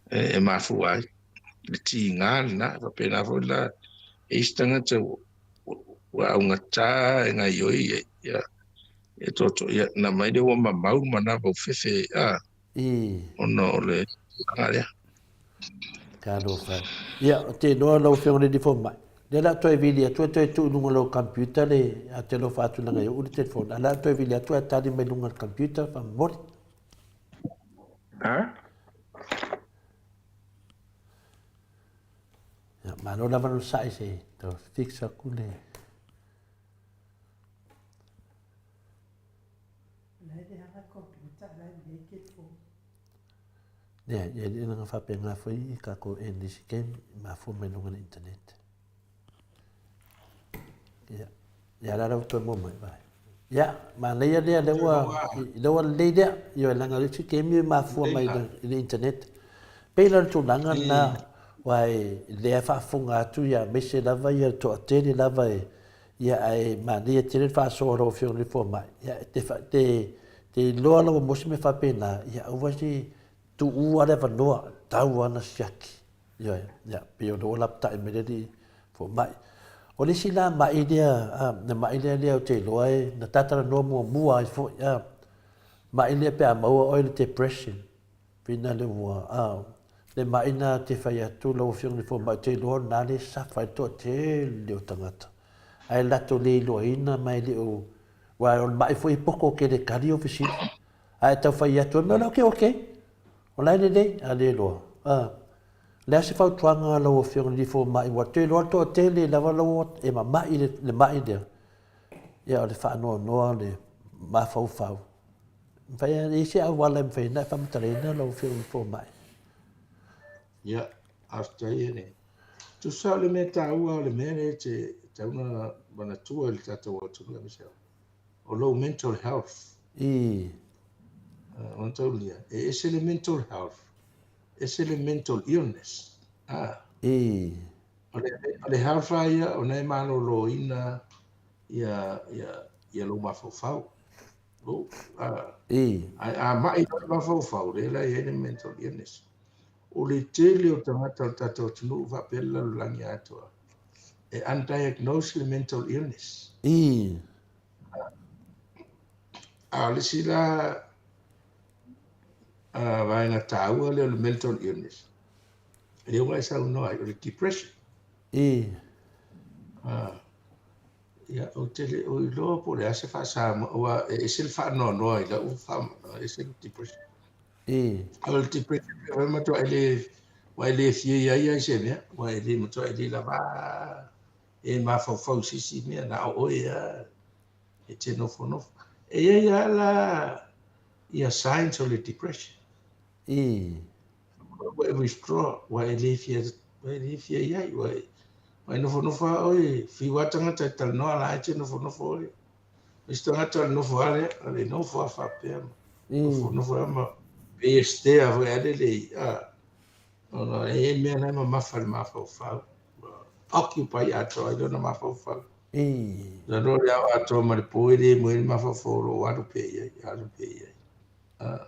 e mafua ai le tiga lena. E faapena foi la, e i ai se tagata ua augata e gaoioi ia e toto ia na mai lea ua mamau le manava o fefe a I. ona o le tulaga lea. Talofa e. Ia, ou te iloa lau Afioga i le Alii Fomai, lea o le a toe vili atu e toe tuu i luga o lau computer le, a te alofa atu leaga e uu le telephone, a o le a toe vili atu ae tali mai luga o le computer faamolemole. Ha? Ia, malo lava le onosai se i tau fix atu le... Ia, ia le ina faapena foi i tatou e nisi taimi, mafua mai luga o le internet. Ia, ia la lau toe mua mai vai. Ia, manaia lea, lea ua, lea ua lelei lea. Ioe, leaga o le isi taimi e mafua mai i le internet. Pei la o le tulaga lena, aua e lea e faafofoga atu ia, aemaise lava ia le toatele lava e, ia ae manaia tele le faasoa a lau Afioga i le Fomai. Ia, e te, te, Te iloa lava mo se mea faapena, ia aua se tuua le avanoa, tau lava ona siaki. Ioe, ia, pei ona ua lapatai mai le alii fomai. O le isi la ma'i lea, a, le ma'i lea lea ou te iloa e, na ta talanoa muamua ai foi, a, ma'i lea pe a maua oe le depression, pina le ua, a, le ma'i na te fai atu lau Afioga i le fomai, ou te iloa o lena lea e suffer ai le toatele o tagata, ae latou le iloaina ma e le o, aua o le ma'i foi e poto tele e tali au fesili, ae tau fai atu ai, mea o la e okei, O la e lelei, a le iloa. A. O le a se fautuaga a lau Afioga i le Fomai, ua toe iloa le toatele lava lau e mama'i le ma'i lea, ia o le faanoanoa, le mafaufau. Mafai lava, e i ai se auala e mafai ai ona e faamatalaina lau Afioga i le Fomai? Ia, faafetai e le. Tusa o le mea taua o le mea lea e te tatau ona manatua i le tatou atunuu aemaise o lou mental health. Ii. Ona taulia, e ese le mental health, ese le mental illness. Ah. Ii. O le, o le health a ia, ona e malōlōina ia, ia, ia lou mafaufau. Lou, ah. Ii. Ae a ma'i loa le mafaufau, lea la e i ai le mental illness. O le tele o tagata o le tatou atunuu faapea le lalolagi atoa, e undiagnosed le mental illness. Ii. A o le isi la vaega taua lea o le mental illness, lea ua e saunoa ai, o le depression. Ii. Ia, ou te le o iloa po o le a se faa-Samoa, aua e ese le faanoanoa i lau faa, ese le depression. Ii. O le depression, e matua e le, ua e le fia i ai ia i se mea, ua e le matua e le lava e mafaufau i se isi mea, na o oe lava e te nofonofo. E i ai lava la ia signs o le depression. Ii. Ua e withdraw, ua e le fia, ua e le fia i ai, ua e, ua e nofonofo lava oe, fiu lava tagata e talanoa la e te nofonofo oe. O isi tagata o le nofo lava lea, o le nofo lava faapea, nofonofo lava ma pei e stare foi lava le, a, ona e i ai mea la e mamafa i le mafaufau. Occupy atoa ai lona mafaufau. Ii. Na loa le ao atoa ma le po e le moe le mafaufau o lo o alu pea i ai, alu pea i ai.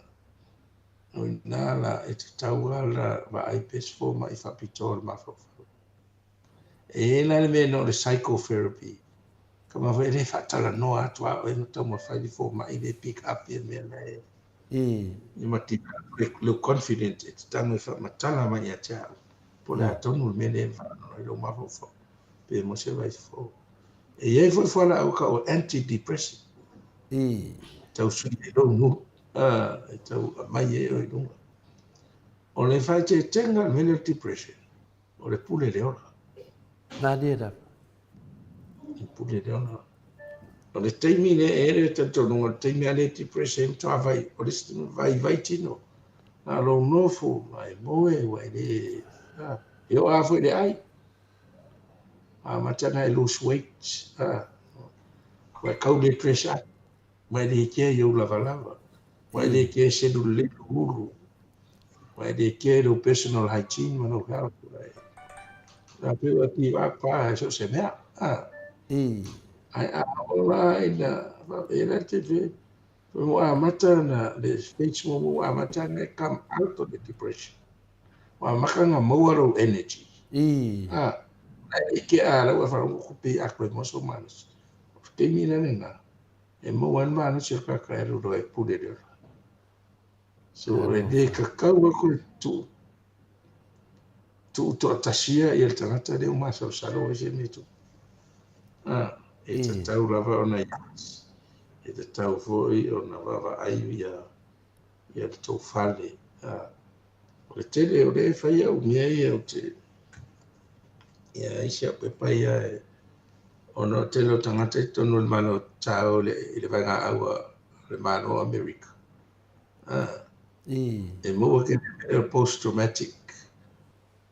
O i ina la e tatau lava la vaai pe se fomai faapitoa o le mafaufau. E i ai la le mea na o le psychotherapy, ka mafai e le faatalanoa atu a oe ma taumafai le fomai le pick up ia mea la e Ii. Ia ma develop lou confident e te tago e faamatala mai ia te au po o le a tonu le mea lea e faanoanoa ai lou mafaufau pe mo se vaifofo. E i ai foi fualaau e tau o anti-depressant. Ii. Tau sui ai lou mood, e tau aumai ai oe i luga. O le faaeteetega o le mea lea o le depression, o le pule le ola. Malie lava. Le pule le ola. O le taimi lea, e i ai le talitonuga o le taimi lava lea e depress ai matua vai, o le isi vaivai tino. Na o lou nofo, ma e moe, ua e le, e oo lava foi i le ai. Amata ona e lose weight, ua e tau le dress up, ua e le kea i ou lavalava, ua e le kea e selu lelei lou ulu, ua e le kea i lou personal hygiene ma lou health. Ua pei ua give up lava i so o se mea. Ae a oo la ina faapea la te fe, ua amata ona le stage muamua ua amata ona e come out of the depression. Ua amata ona maua lou energy. Ae eke a lau e faalogo atu pei a toe maua sou malosi. O le taimi la lena, e maua ai le malosi o le tagata e alu loa e pule le ola. So e le tatau lava toe tuu tuutoatasia ia le tagata lea ua masalosalo ai se mea tupu. E tatau lava ona yes. E tatau foi ona vaavaai ia ia le tou fale. O le tele o lea e fai au mea ia ou te ia isi au pepa ia e ona o le tele o tagata i totonu o le Malo tao i le vaegaau a le Malo o Amerika. E maua ke mea o post traumatic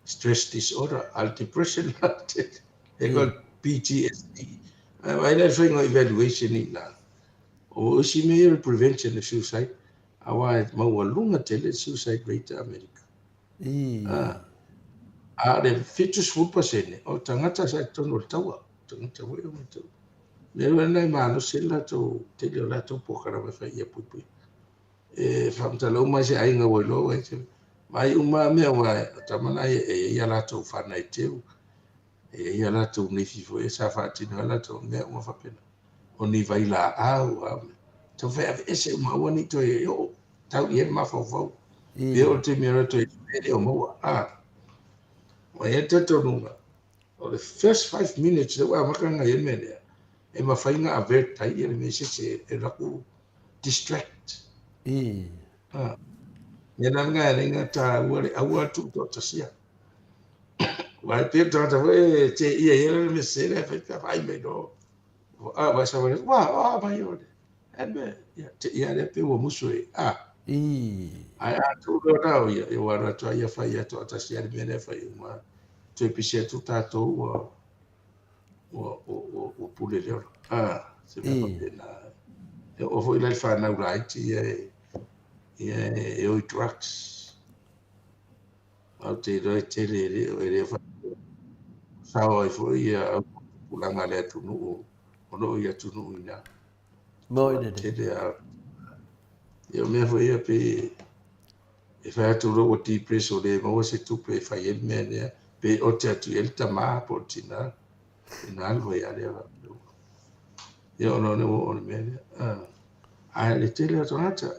stress disorder, a le depression la tele. E called PTSD. Ae vaai la i le faiga o evaluation i ina. O isi mea ia o le prevention of suicide, aua e maualuga tele le suicide rate a Amerika. A o le 70% o tagata sa i totonu o le taua, tagata foi o taua. Mea lena e malosi ai le latou tele o latou polokalame e fai ia puipuia. E faamatala uma ai se aiga ua iloa ua HIV. Vaai uma lava mea aua o tama na e i ai a latou fana e teu, e i ai a latou neifi foi sa faatino ai a latou mea uma faapena. O ni vailaau, a mea. Taumafai e aveese uma aua ne i toe oo tau i ai le mafaufau. Pe oo i le taimi e alu atu ai e le o maua. A, ua i ai le talitonuga, o le first 5 minutes lea ua e amata ona i ai le mea lea, e mafai ona avert ai le mea se isi e alu atu distract. Ah, mea la lena e ala ai ona taua le aua le tuutoatasia. Aua e pei o le tagata foi e teia i ai lana mea sese lea e fai pe a vaai mai loa. A, ua e savali atu, ua, o a mai ole. E mea, ia, teia lea pei ua musu e, a. Ae a tuu loa na o ia, ia ua alu atu lava ia fai ia toatasi lava le mea lea e fai uma. Toe pisi atu tatou ua, ua, ua, ua pule le ola. A, se mea faapena. E oo foi la i le fanau laiti ia e, ia e o i drugs. Ou te iloa e tele e le, e le sao ai foi ia au tupulaga a le atunuu o lo o i atunuu i ina. Moi lelei. Tele a ia o mea foi ia pei e fai atu loa ua depress ua le maua se tupe e fai ai le mea lea, pe ote atu i ai le tama po o le tina, ina alu ai lava lea faapea. Ia ona o le ua oo i le mea lea. Ae le tele o tagata,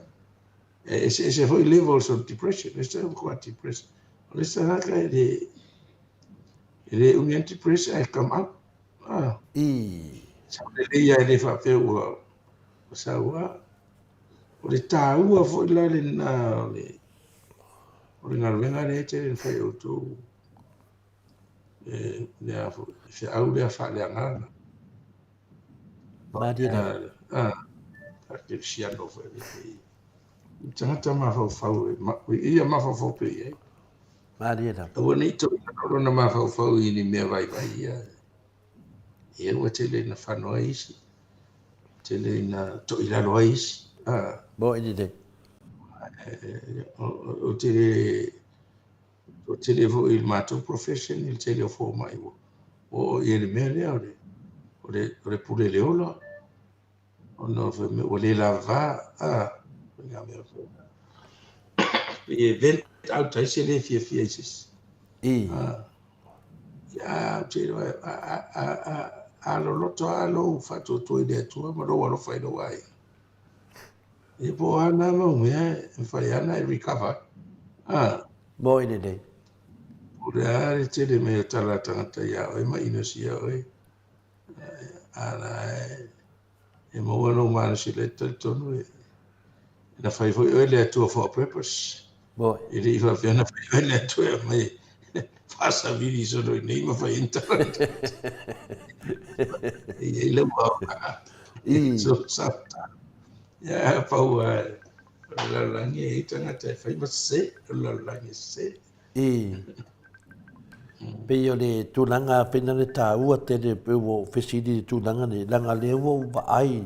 e eseese foi levels of depression. Le isi tagata ua matua depressed. O le isi tagata e le e le umi lava depressed ae come out. Sau lelei lava e le faapea ua sau lava. O le taua foi la lena o le o le galuega lea e tele ina fai e outou e le a foi feau lea faaleagaga. Malie lava. Faakerisiano foi le i tagata mafaufau e ia mafaufau pea i ai. Malie lava. Aua ne i toilalo lona mafaufau i ni mea vaivai ia. Ia ua tele ina fano ai isi, tele ina toilalo ai isi. Moi lelei. O tele o tele foi i le matou profession i le tele o fomai ua oo i ai le mea lea o le o le o le pule le ola ona o mea ua le lavava a ngā mea foi. E vent out ai se le fiafia i se isi. Ia, ou te iloa a loloto lava lou faatuatua i le Atua ma lou alofa i lou aiga. Ia po o a na mau mea e mafai lava ona e recover. Moi lelei. Po o le a le tele mai o tala a tagata ia oe ma inosia oe. A la e maua lou malosi lea e talitonu e na fai foi oe le Atua for a purpose. Moi. E le i faapea na fai oe le Atua e aumai faasavili solo i nei ma fai ai ni tala a tagata. E i ai lau aoga. So, sa ia pau lava o le lalolagi e i ai tagata e fai ma sese, o le lalolagi e sese. Pei o le tulaga pei na taua tele pei ua ou fesili i le tulaga nei, leaga lea ua ou vaai,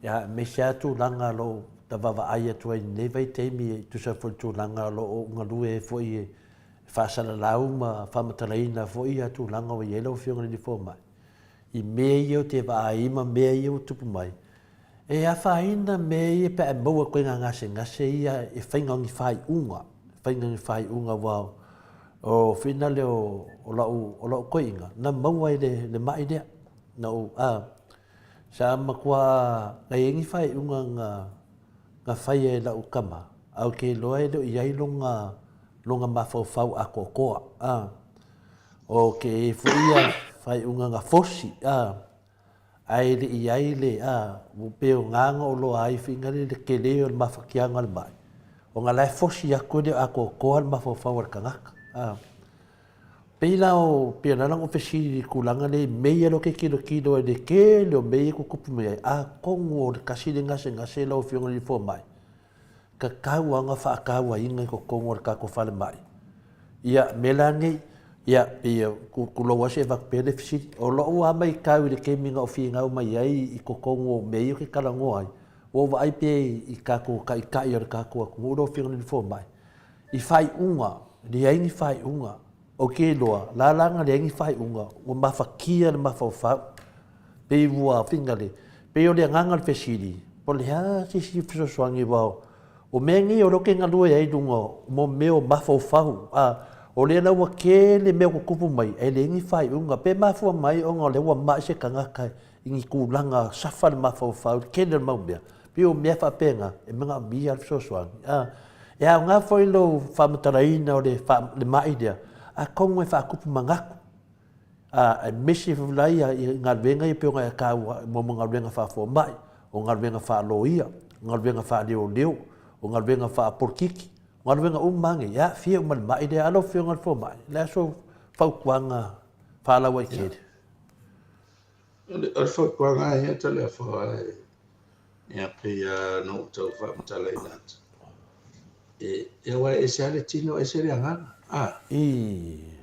ia aemaise lava tulaga o lo o ta vaavaai atu ai i lenei vaitaimi e tusa foi i le tulaga o lo o ou galue ai foi e faasalalau ma faamatalaina foi ia tulaga ua i ai lau Afioga i le Fomai, i mea ia ou te vaai ma mea ia ua tupu mai, E afaina mea ia pe a e maua koe ngā gasegase ia e whainga o ni whaiunga, whainga o ni whaiunga wa o whina le o, o lau, o lau koiinga, na maua ai le, le mai lea. Na ou, a, sa matua ngai ai ni whaiunga nga, nga whaia e lau kama, au ke loa e leo i ai longa, longa mafaufau atoatoa, a, o ke e fo ia whaiunga nga fosi, a, Ae le i ai le, a, ua pei o gaga o loa ai finga le le kele o le mafatiaga o le mai, ona la e fosi atu e le o atoatoa le mafaufau a le tagata. A. Pei la o, pei o le ala ona ou fesili i le tulaga lea i mea ia o ke tilotilo ai i le tele o mea ia e tutupu mai ai, atonu o le tasi lea gasegase lau Afioga i le Fomai, tatau lava ona faatauaina i totonu o le tatou falemai. Ia, mea la nei, ia, pei e tulou lava se avatu pea le fesili. O lou lava matau i le taimi na ou finau mai ai i totonu o mea ia ou te talanoa ai, ua ou vaai pea i tatou taitai o le tatou atunuu lau Afioga i le Fomai, i faaiuga, leai ni faaiuga. Ou te iloa, la la na leai ni faaiuga, ua mafatia le mafaufau. Pei ua finagale, pei o le agaga o le fesili, po o le a se isi fesoasoani aua O mea nei o lea ou te galue ai i luga o mo mea o mafaufau, a o lea la ua tele mea ua tutupu mai, ae leai ni faaiuga. Pe mafua mai ona o lea ua mai se tagata i ni tulaga safa le mafaufau i le tele o le mau mea, pei o mea faapena e manaomia le fesoasoani. A e aoga foi lou faamatalaina o le le mai lea, atonu e faatupu manatu, a aemaise foi la ia galuega ia pei ona e taua mo galuega faafomai, o galuega faaloia, o galuega faaleoleo, o galuega faapolokiki, o galuega uma lava nei, e aafia uma i le mai lea. A lau Afioga i le Fomai, o le a sou fautuaga faalauaitele? O le fautuaga lava ia Toleafoa, ia pei lava ona ou tau faamatalaina atu, e, aua e ese lava le tino ese le agaga. A. I.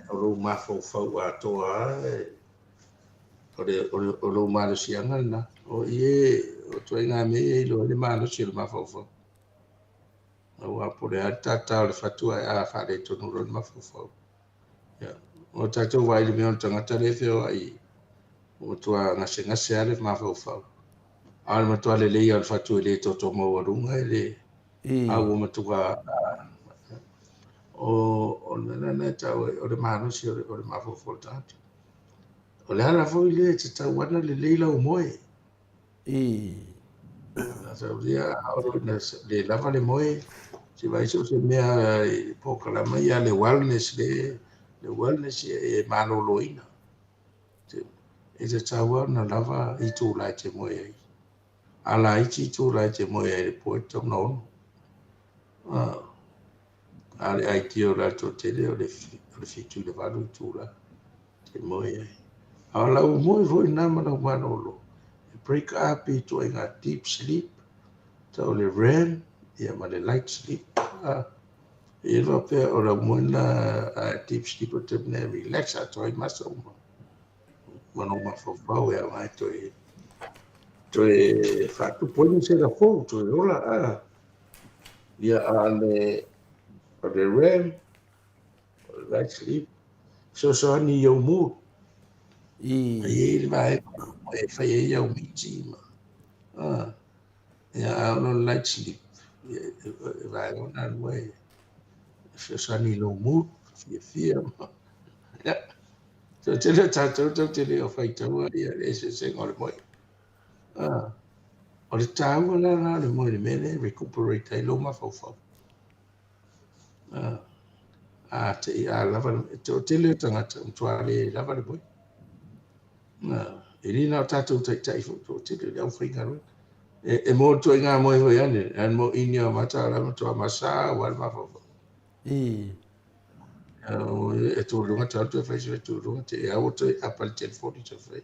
O lou mafaufau atoa lava, o, le, o, le, o lou malosiaga lena. O i e, o ituaiga mea ia e iloa ai le malosi o le mafaufau. Aua po o le a le tātā o le fatu ae a faaletonu loa le mafaufau. Ia, o tatou vaai i le mea o le tagata lea e feoai ua matua gasegase lava le mafaufau. A o le matua lelei lava o le fatu e le toto maualuga e le a ua matua o o le mea lena e tau ai o le malosi o le, o le mafaufau o le tagata. O le ala foi lea e tatau ana lelei lau moe. I. Saulia, a le lava le moe, se vaai so o se mea i polokalama ia le wellness le, le wellness e maloloina. E tatau lava ona lava itula e te moe ai. A laiti itula e te moe ai i le po e tatau ona ono. A o le idea o le toatele o le 7 i le 8 itula. Te moe ai. A o lau moe foi lena ma lau malolo, e break up i ituaiga deep sleep, tau o le REM, ia ma le light sleep. A, e i ai faapea o lau moe lena a deep sleep o le taimi lena e relax atoa ai masa uma. Ma lou mafaufau e aoga ai toe toe faatupu ai ni sela fou, toe ola. A, ia a le o le REM, Light sleep, fesoasoani i ou mood. I. E i ai le vaega e fai ai au miti ma ah, ia a o le light sleep, ia e vaega ona lua e fesoasoani i lou mood, fiafia ma ia. Toatele o tatou tatou te le o faitaua ia le eseesega o le moe. Ah, o le taua la la o le moe i le mea lea e recuperate ai lou mafaufau. A te i a lava le toatele o tagata ua matua le lava le moe. E le na o tatou taitai foi toatele o le aufaigaluega. E, e mo ituaiga moe foi ane, an mo ini o mata la matua masa ua le mafaufau. I. E tūlunga te atu e whai se tūlunga te e au toe apa le telefoni te whai.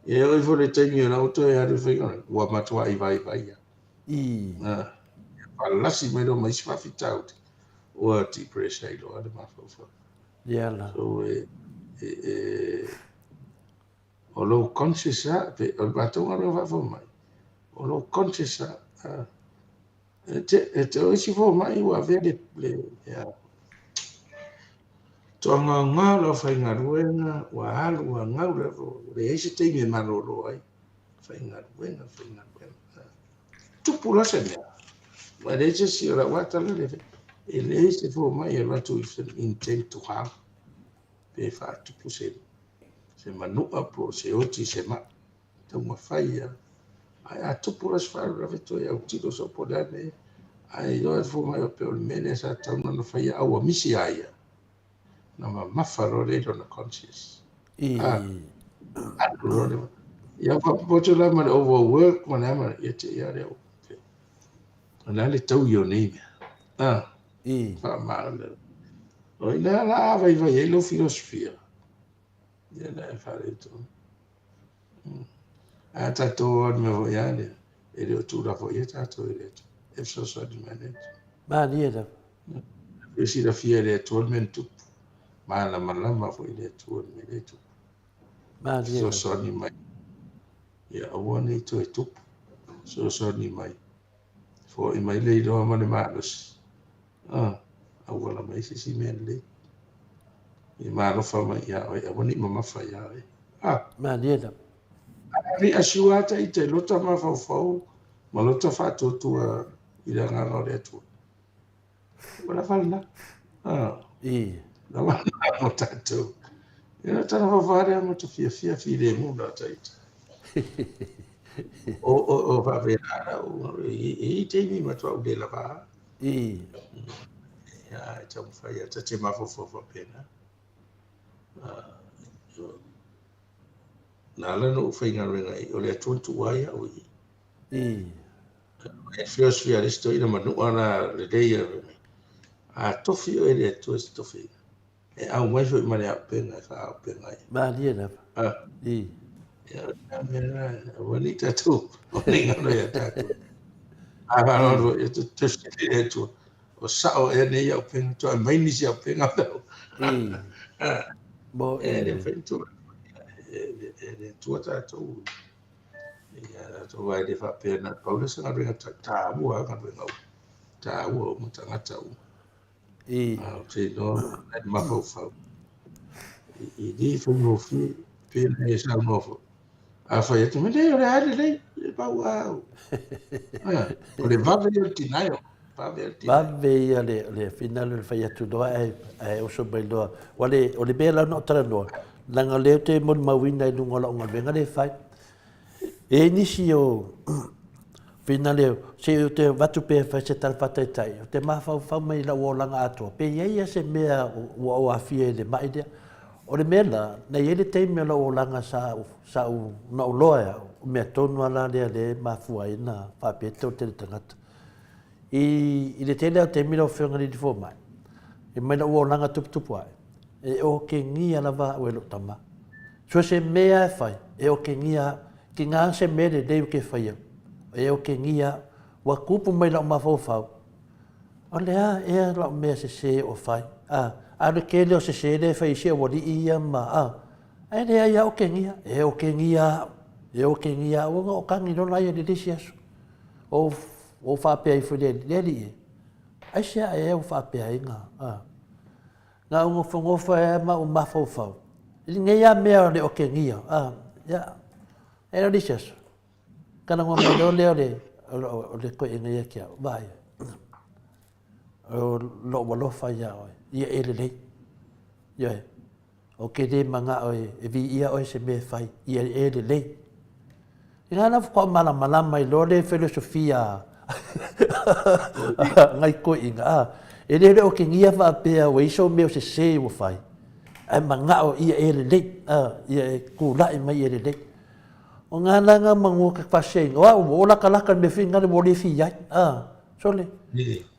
E oi fo le taimi o la o toe alu whai ua matua i vai vai ia. I. Ia palasi mai loa ma isi faafitauli, ua depress ai loa le mafaufau. Ia la. So e, e, e, o lou conscious a, pe, o le matou galuega faafomai, o lou conscious a, a e te, e te o isi fomai ua avea le, le, ia, toagaogao le aufaigaluega, ua alu ua gau le, ua leai se taimi e malolo ai. Faigaluega, faigaluega. Tupu loa se mea. Ua leai se isi o lau lava tala lea, e leai se fomai e alu atu with an intent to harm, pe faatupu se, se manua po o se oti se mai. Taumafai ia. Ae a tupu loa se faalavelave toe autilo soo po o le a le mea, ae iloa e le fomai faapea o le mea lea sa tatau ona faia a ua misi a ia. Na mamafa loa lea i lona conscious. I. Ah, alu loa le... Ia faapopoto la ma le overwork ma le a ma le... Ia te ia lea. O le a le taui o nei mea. Ah, I. faamalo. O ina la a vaivai ai lou filosofia. Ia na e faaletonu. A tatou o le mea foi lava lea, e le o tuulafoaia tatou e le Atua. E fesoasoani mai le Atua. Malie lava. E silafia e le Atua le mea na tupu. Malamalama foi le Atua le mea lea e tupu. Malie lava. Fesoasoani mai. Ia aua ne i toe tupu. Fesoasoani mai. Foai mai le iloa ma le malosi. Ah, auala mai se isi mea lelei. Ia maalofa mai ia oe, aua ne i mamafa ia oe. Ah. Malie lava. A ne i asiua ata ita i lota mafaufau ma lota faatuatua. i le agaga o le Atua. Ua lava lena. Ah. I. Lava lena mo tatou. Ia o tala faufau lea mo te fiafia filemu la taita. O o o faapena la u i i taimi matua u le lava. I. Ia e taumafai a ta te mafaufau faapena. Ah, na ala ona ou faigaluega i o le Atua na tuua ai au i i. E philosophy a le isi toeaina manua la lelei a fai mai, a tofi oe e le Atua i se tofiga, e aumai foi ma le auupega e faaauupega ai. Malie lava. Ah. I. Ia, o le mea lena, aua ne i tatou, aua ne i galo ia tatou. A faaaloalo foi, e tofi e le Atua, o sao ea nei auupega, toe aumai nisi auupega. I. Ah. Mo E le mafai ona tuu e le Atua tatou. Ia, tatou aua e le faapea na o le pau lea o se galuega taua lava galuega uma. Taua uma tagata uma. I. A ou te iloa e mafaufau. I le faigofie, pei ona e saunoa foi. A fai atu, me lei, o le a lelei, e pau au. O le vave ia o le denial. Vave ia le denial. Vave ia le, le finale o le fai atu loa ae, ae oso mai loa. Ua le, o le mea la na ou talanoa, leaga o lea ou te molimauina i luga o lau galuega lea e fai. E i ai nisi o finale, se ou te avatu pea e fai se tala faataitai, ou te mafaufau mai i lau olaga atoa, pe i ai lava se mea ua ou aafia i le mai lea. O le mea la, na i ai le taimi o lau olaga sa sa ou na ou loa e au, o mea tonu lava la lea lea e mafua ai ona faapea te tele tagata. I, i le tele lava o taimi lau Afioga i le Alii Fomai, e mai lau olaga tuputupu ae, e okegia lava au e lou tama. So o se mea e fai, e okegia au. Tiga se mea lelei ou te faia, e okegia au. Ua tupu mai lau mafaufau, o le a ea lau mea sese o fai? A, a o le tele o sese lea e fai e si aualii ia ma, a, ae leai lava okegia, e okegia au, e okegia au ona o tagi loa la ia i le isi aso. Ou, ou faapea ifo i le alii, le alii e, aisea ea ua faapea ai na, a. Na ou nofonofo ai lava ma ou mafaufau i lenei lava mea o le okegia, a, ia, e le o le isi aso, talanoa mai loa lea o le, o le toeaina ia te au, vaai, o lou alofa ia oe, ia e lelei, ioe. Ou te le manao e viia oe se mea e fai, ia e lelei. Ina la faatoa malamalama ai loa le felosofia a nai toeaiina, a, e le o le otegia faapea ua i ai sou mea o sese ua fai, ae manao ia e lelei, a, ia e tulai mai ia lelei. O ngā langa manu o te fasiaina, o au ua latalata le mea foi lena ua le fia ai, a, sole.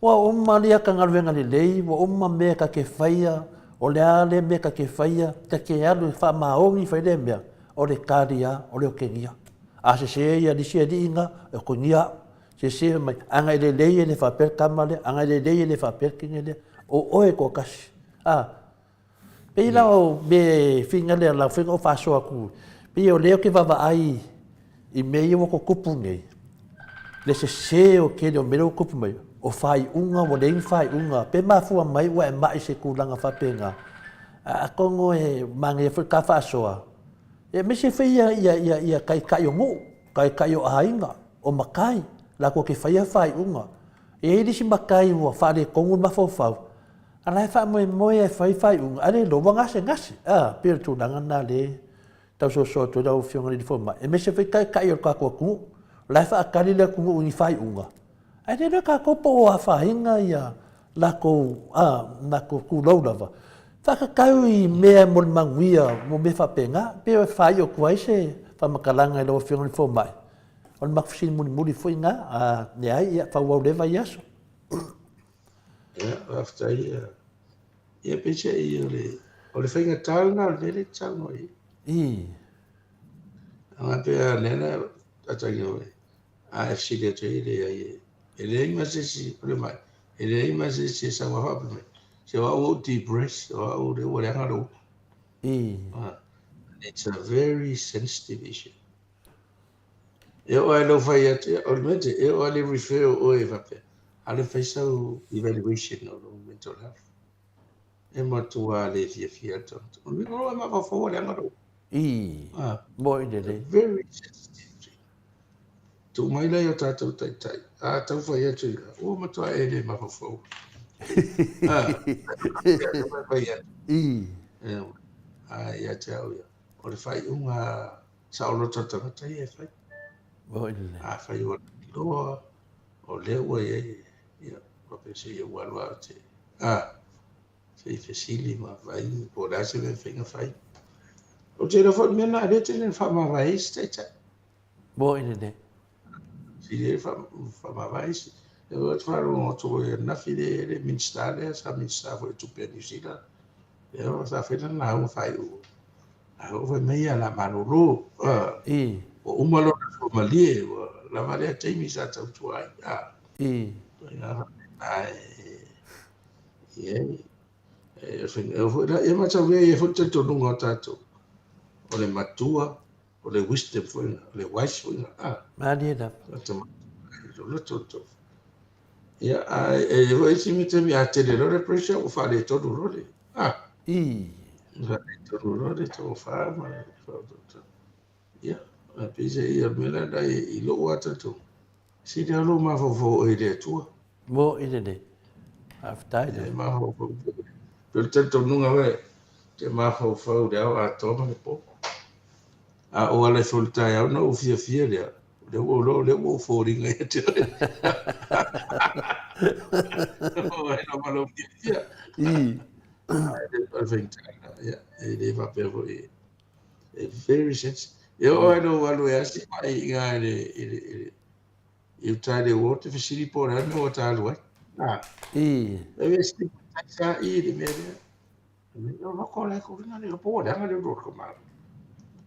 Ua uma lia ka galuega lelei, ua uma mea ta te faia, o le a lea mea ta te faia, ta te alu e faamaoni fai lea mea, o le tali a, o le otegia. A sese ia nisi alii na, e otegia au. Sese mai, ana e lelei e le faapea le tama lea, ana e lelei e le faapea le teine lea. O oe e toatasi. A, Pei la o mea e whina lea lau whina o whaasoa atu, pei o lea o te vaavaai i mea ia ua tutupu nei, le sese o tele o mea lea ua tutupu mai, o faaiuga ua leai ni faaiuga, pe mafua mai ua e mai i se tulaga faapena, atonu e manaia foi le ta faasoa, aemaise foi ia taitai o nuu, taitai o aiga, o matai, latou te faia faaiuga. E i ai le isi matai ua faaletonu le mafaufau, A la e faamoemoe e fai faaiuga, ae le iloa ua gasegase. A, pei o le tulaga lena lea e tau sosoa atu ai lau Afioga i le Fomai, aemaise foi taitai o le tatou atunuu. O la e faatali le atunuu i ni faaiuga, ae le iloa e tatou po o afaina ia latou, a, latou tulou lava, faatatau i mea mo le manuia mo mea faapena. E pei e faaiu atu ai se faamatalaga i lau Afioga i le Fomai, o le matou fesili mulimuli foi lena, a leai, ia faaauau lea vaiaso. Ia, faafetai. Ia, ia peiseai o le, o le faigata lena o le mea lea e te saunoa i ai. I. A pea lea na atagia oe, a e fesili atu ai, leai, e leai ma se isi, o le mai, e leai ma se isi e sau a faapea mai, se o au ua ou depressed, o au lea ua leaga lou. I. It's a very sensitive issue. E oo lava i lou fai atu, o le mea te, e oo lava i le refer o oe faapea, alu e fai sau evaluation o lou mental health. E matua le fiafia le tagata. O le mea o e mafaufau ua leaga lou. Ii, Ah, moe lelei. very sensitive thing. Tuu mai la i o tatou taitai, a tau fai atu i la, ua matua e le mafaufau. A, fai atu. A, ia te au ia, o le faaiuga saoloto a le tagata ia e fai. A fai ua loa, o lea ua i ai, ia, faapea se ia ua alu lava te, a, se i fesili ma vaai po o le a se mea e mafai ona fai. Ou te iloa foi o le mea lena, lea e tele ina faamavae ai isi taitai. Moni lenei. Sili ai faamavae isi. E ou te faalogo atu foi ananafi le le Minisita lea sa Minisita foi o Tupe a Niu Sila. Lea sa fai lana lauga faaiu. A oo fai mai ia la malolo. I. Ua uma lona suamalie, ua lava lea taimi sa tautua ai. I. Ia, e foi la, ia mataulia ia foi le talitonuga o tatou. O le matua, O le wisdom foi lena, o le wise foi lena. Ah. Malie lava. Loto loto. Ia, a e foi isi me taimi a tele loa le pressure ua faaletonu loa le. Ah. I. Faaletonu loa le tofa ma le faautautau. Ia, a peiseai ia o le mea lena i lou lava talitonuga, sili lava lou mafaufau oe i le Atua. Moni lelei. Faafetai lava. E mafaufau foi. Pei o le talitonuga foi, ou te mafaufau i le ao atoa ma le po. A ou ala ifo i le taeao ona ou fiafia lea, o lea ua ou iloa o lea ua ou foliga ia te oe. O ai lava lou fiafia. Ae o le faigata, ia, e le faapea foi, e very sensitive. E oo lava ina ou alu e asi mai i ina i le, i le, i le I uta i le ua te fesili po o le a le mea ua ta alu ai. A. I. E ve si sa i le mea lea. Me o loko le ko na le po le le ro ko ma.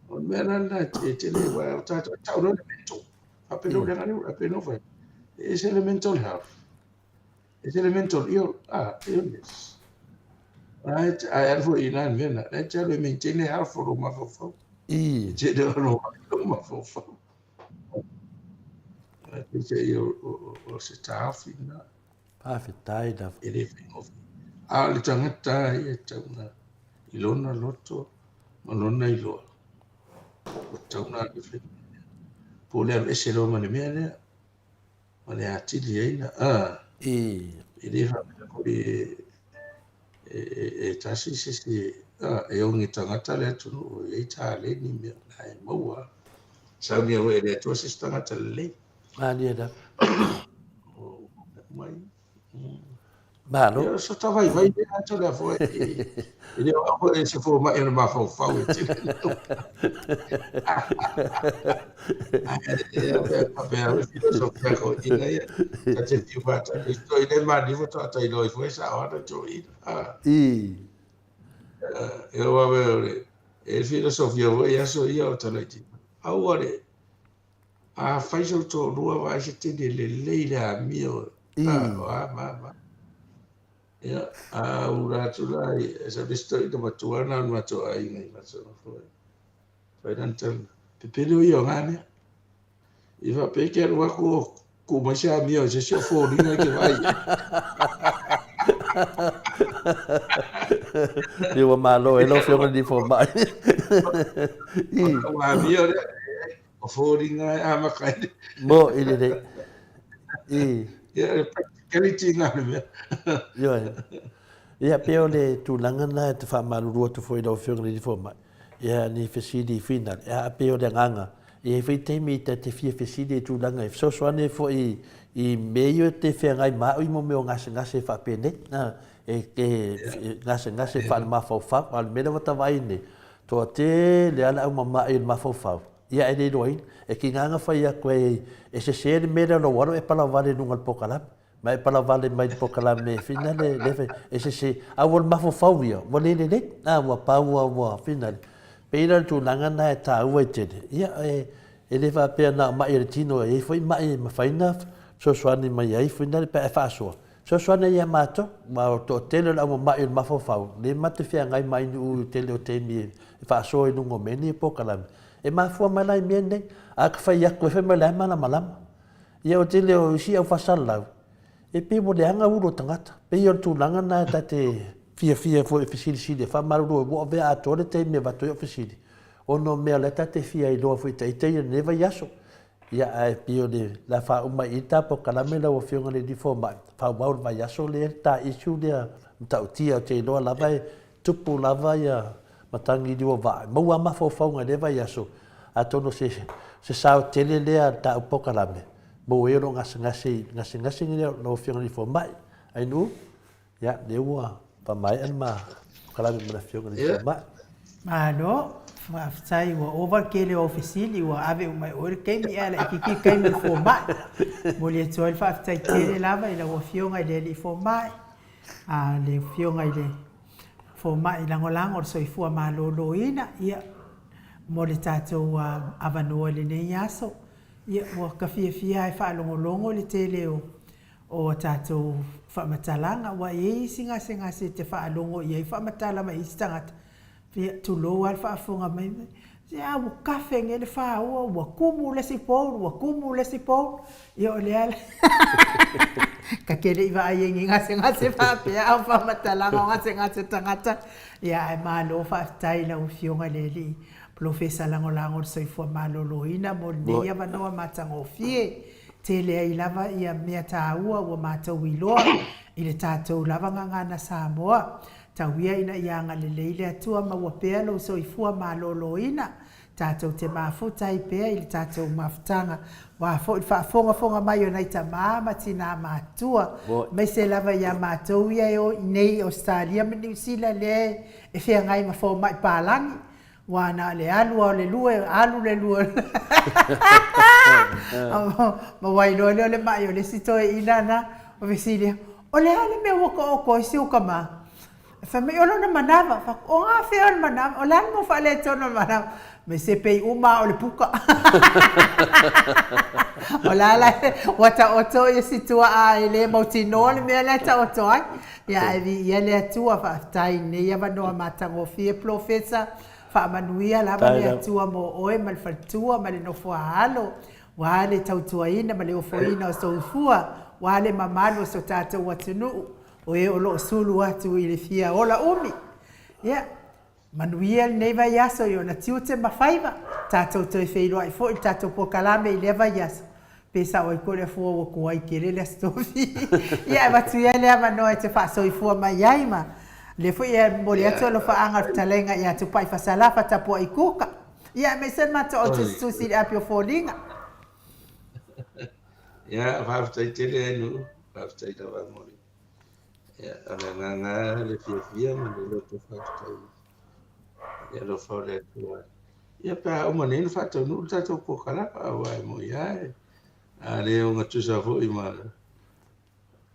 O le mea la na e te le wa o ta ta o le mental. A pe no le le a pe no fa. E se le mental health. E se le mental ill ah illness. Right, ai alu foi i na mea na. E te alu e maintain le health o lo mafaufau. I. Te le o lo mafaufau. Ae peiseai o se taofi lena. Faafetai lava. E le faigofie. A o le tagata lava ia e tatau ona i lona loto ma lona iloa, ua tatau ona alu e fai le mea lea. Po o le alu ese loa ma le mea lea, ma le atili ai na, a, e le faapea foi e tasi se isi, a, e oge tagata le atunuu, e i ai taleni mea o la e maua. Saunia foi e le Atua se isi tagata lelei. Malie lava. O mai. Malo. Ia, so ta vaivai lea atu lea foi. E le o au foi se fomai o le mafaufau e tele. Faapea le filosofia ko ina ia. Ta te fiu whātata. I toi le mani fo ta tai loi foi sa o ana tō ina. I. E o awe o le e filosofia foi aso ia o talaiti. Aua le A fai sou toalua vaai se tele lelei le amio o a ma ma. Ia, a ula atu la i sa le isi toeaina matua na o le matou aiga i Vatsama foi. Fai lana tala, pepelo ia o ngā mea. I faapea ke alu aku o ku mai se amio i se isi o foliga ke vaai i ai. Ia ua malo ai lau Afioga i le Fomai. O amio lea, o foliga e amata ai. Mo i lelei. I. Ia, le practicality ngā le mea. Ioe. Ia, pei o le tulaga lena e te faamalulu atu foi i lau Afioga i le Fomai. Ia, ni fesili final. Ia, pei o le agaga, e i ai foi taimi ta te fia fesili i tulaga e fesoasoani ai foi i mea ia e te feagai ma au i mo mea o gasegase faapenei. E, e, gasegase faalemafaufau. A o le mea lea ua ta vaai nei, toatele lava le au mama'i i le mafaufau. Ia e le iloaina. E tiga ona fai atu e, e sese le mea lea o lou alo e palavale i luga o le pokalame. Ma e palavale mai le pokalame finale le fai, e sese. A ua le mafaufau ia, ua le lelei. A ua pau ua, ua finale. Pei la o le tulaga lena e taua ai tele. Ia e, e le faapea na o mai o le tino, e i ai foi mai e mafai ona fesoasoani mai ai finale pe a e faasoa. Fesoasoani ai ia matou, aua o le toatele o le aumama'i o le mafaufau, lea ma te feagai mai nuu i le tele o taimi e faasoa i luga o mea nei o polokalame. E mafua mai la i mea nei, a ka fai atu ai fai mai o la e malamalama. Ia o le tele o isi au faasalalau, e pei ua leaga ulu o tagata. Pei o le tulaga lena ta te fiafia foi e fesilisili e faamalulu ai, ua avea atoa le taimi e avatu ai au fesili, ona o mea o lea ta te fia iloa foi ita ia i lenei vaiaso. Ia, ae pei o le a faauma i i le ta polokalame lau Afioga i le Alii Fomai, faaauau le vaiaso lea le ta issue lea matautia, ou te iloa lava e tupu lava ia matagi i liu o vaa, e maua lava mafaufauga i lea vaiaso, atonu o se se sao tele lea a le ta polokalame, maua ai o lo o gasegase i gasegase lea lau Afioga i le Alii Fomai. Ainuu? Ia, lea ua faamaea le ma polokalame ma le Afioga i le Fomai. Malo, faafetai ua ova le tele o au fesili ua ave uma e oe le taimi ae laitiiti le taimi o le fomai. Momoli atu ai le faafetai tele lava i lau Afioga i le Alii Fomai, a le Afioga i le Fomai Lagolago o le Soifua Maloloina, ia, mo le tatou avanoa i lenei aso. Ia, ua ta fiafia lava e faalogologo i le tele o o a tatou faamatalaga, aua e i ai isi gasegase e te faalogo i ai faamatala mai isi tagata, ia, tulou lava le faafofoga mai, se a ua kafe nei le faua, ua tumu le isi poulu, ua tumu le isi poulu. Ia o lea la, ta te le i vaai ai i ni gasegase faapea, a o faamatalaga o gasegase o tagata. Ia, ae malo faafetai i lau Afioga i le Alii Polofesa Lagolago o le Soifua Maloloina mo lenei avanoa matagofie. Tele ai lava ia mea taua ua matou iloa i le tatou lava gagana Samoa. Tau ia ina ia agalelei le Atua maua pea lou soifua maloloina. Tatou te mafuta ai pea i le tatou mafutaga aua foi le faafogafoga mai o nai tama ma tina matutua, aemaise lava ia matou ia e o i inei i Ausetalia ma Niu Sila lea e feagai ma fomai palagi. Ua na o le alu lava o le lua, alu le lua maua ai loa lea o le maʻi o le isi toeaina na, ua fesili atu, O le a le mea ua taoto ai si ou tama? Fai mai, O lona manava. Fai atu, O gafea o le manava? O le a le mea ua faaletonu o le manava? Fai mai, Se pei uma lava o le puka. O la la ua taoto si tuaa e le mautinoa le mea la e taoto ai. Ia ae viia le Atua, faafetai i lenei avanoa matagofie Polofesa, faamanuia lava le Atua mo oe ma le faletua ma le nofoaalo, ua le tautuaina ma le ofoina o soifua, ua le mamalu o so tatou atunuu, o e o lo o sulu atu i le fia ola umi. Ia, Manuia lenei vaiaso i ona tiute ma faiva, tatou toe feiloai foi i le tatou polokalame i lea vaiaso. Pe sao ai koe le afua ua tuai tele le Aso Tofi. Ia e avatu ia le avanoa e te faasoifua mai ai ma lea foi e momoli atu alofaaga o le fetalaiga ia Tupai Fasalafa Tapuai Kuka. Ia aemaise le matou au tusitusi i le api o foliga. Ia, faafetai tele Ainuu, faafetai lava mo le Ia, o le agaga le fiafia ma le loto faafetai i le alofa o le Atua. Ia, pe a uma nei ona faataunuu le tatou polokalame, aua e moni lava, a le ogatusa foi ma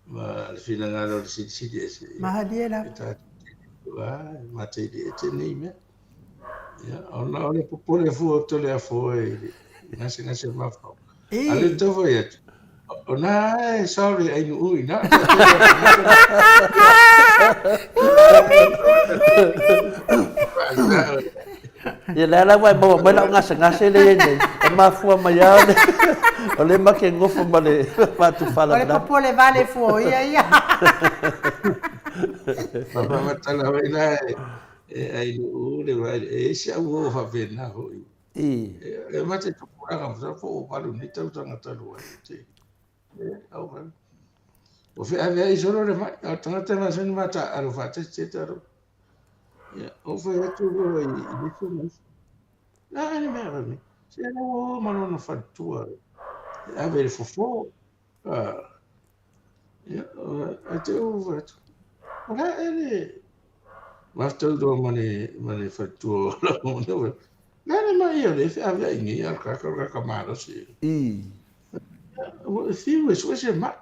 ma le finagalo o le Silisili Ese, ia, Malie lava. e tatou te mataileete nei mea. Ia, ona o le popole fua o Toleafoa i le gasegase mafaufau. A lea tau fai atu, o na e sorry ai nuu i na. Ia lea la ua e maua mai lau gasegase lea e i ai nei, e mafua mai lava o le, o le ma te nofo ma le faatufala. O le popole vale fua o ia ia. Faamatala foi la e ai nuu le vai, e i ai si au uo faapena foi. E mate tupulaga masalo po ua 8 nei tausaga talu ai te au valu. Ua feaveai solo le mai, a o le tagata e masani ma taaalo faatasi te talo. Ia, ou fai atu loa i le isi ma isi. La a le mea fai mai, se la ua o ma lona faletua e ave i le fofo. Ia, ae te ou fai atu, o le a ea le mafuta loa ma le, ma le faletua o lau le a le mai o le feaveai nei a le tagata o le tagata malosi. Ua fiu e sue se mai.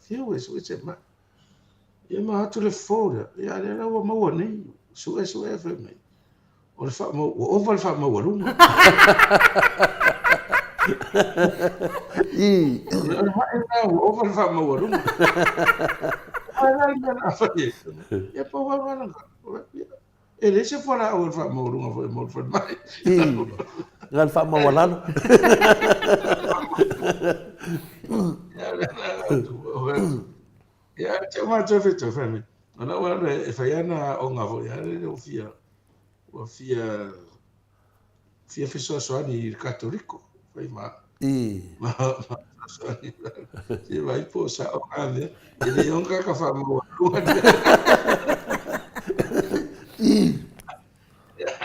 Fiu e sue se mai. Ia ma atu le fofo lea, ia lea la ua maua nei, sue sue fai mai. O le faamau, ua ova le faamaualuga. O le mai lena ua ova le faamaualuga. Ai la le mea na fai ai. Ia pau lava lena. E leai se fualaau o le faamaualuga foi mo le falemai. Na le faamaualalo. Ia, te o mātou whetau, fai mai. Ona ua e whai ana aoga foi, a le ua fia, ua fia, fia fesoasoani i le Katoliko, fai ma. Ma fesoasoani se vaai po o sao na mea. E le iloa ka ka faamaualuga ni mea.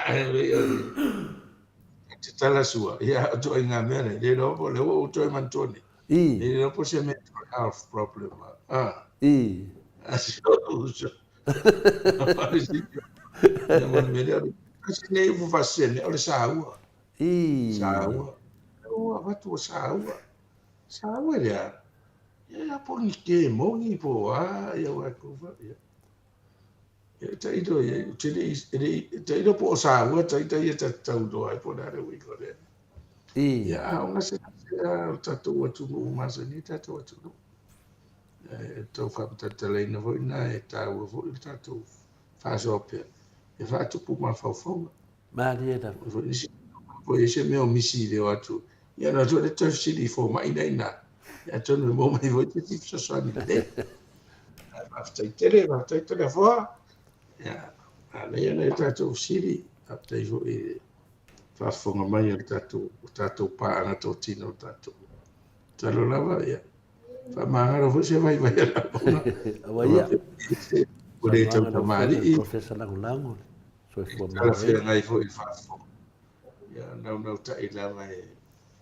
Ae pei o le tatala sua, ia o ituaiga mea lea, le iloa po o lea ua ou toe manatua nei. Le iloa po o se mental health problem. A si ou uso. Ia ma le mea lea, tasi lenei upu faasese o le saua. Saua. Ua avatu ua saua. Saua le a? Ia po o ni kemoni po o a, ia ua atu fa. Ia. Ia tailo ia, ou te le i, e le i, tailo po o saua taita ia ta te tau iloa ai po o le a le uiga o lea. Ia, a o gasegase lava o le tatou atunuu masani ai tatou atunuu. E tau faamatalatalaina foi lena e taua foi le tatou faasoa pea e faatupu mafaufauga. Malie lava. Foi ai se mea o misi i le o atu. Ia ona atu lea toe fesili i fomai la i ina. Ia atonu e maua mai foi se isi fesoasoani lelei. Ae faafetai tele, faafetai Toleafoa. Ia, manaia nai o tatou fesili. Faafetai foi i le faafofoga mai o le tatou, o tatou paaga totino o tatou. Masalo lava, ia, faamagalo foi se vaivai a le auauna. Aua ia. Ua le tautamalii. Professor Lagolago. Soifua maloloina. Talafeagai foi i le faafofoga. Ia, naunautai lava e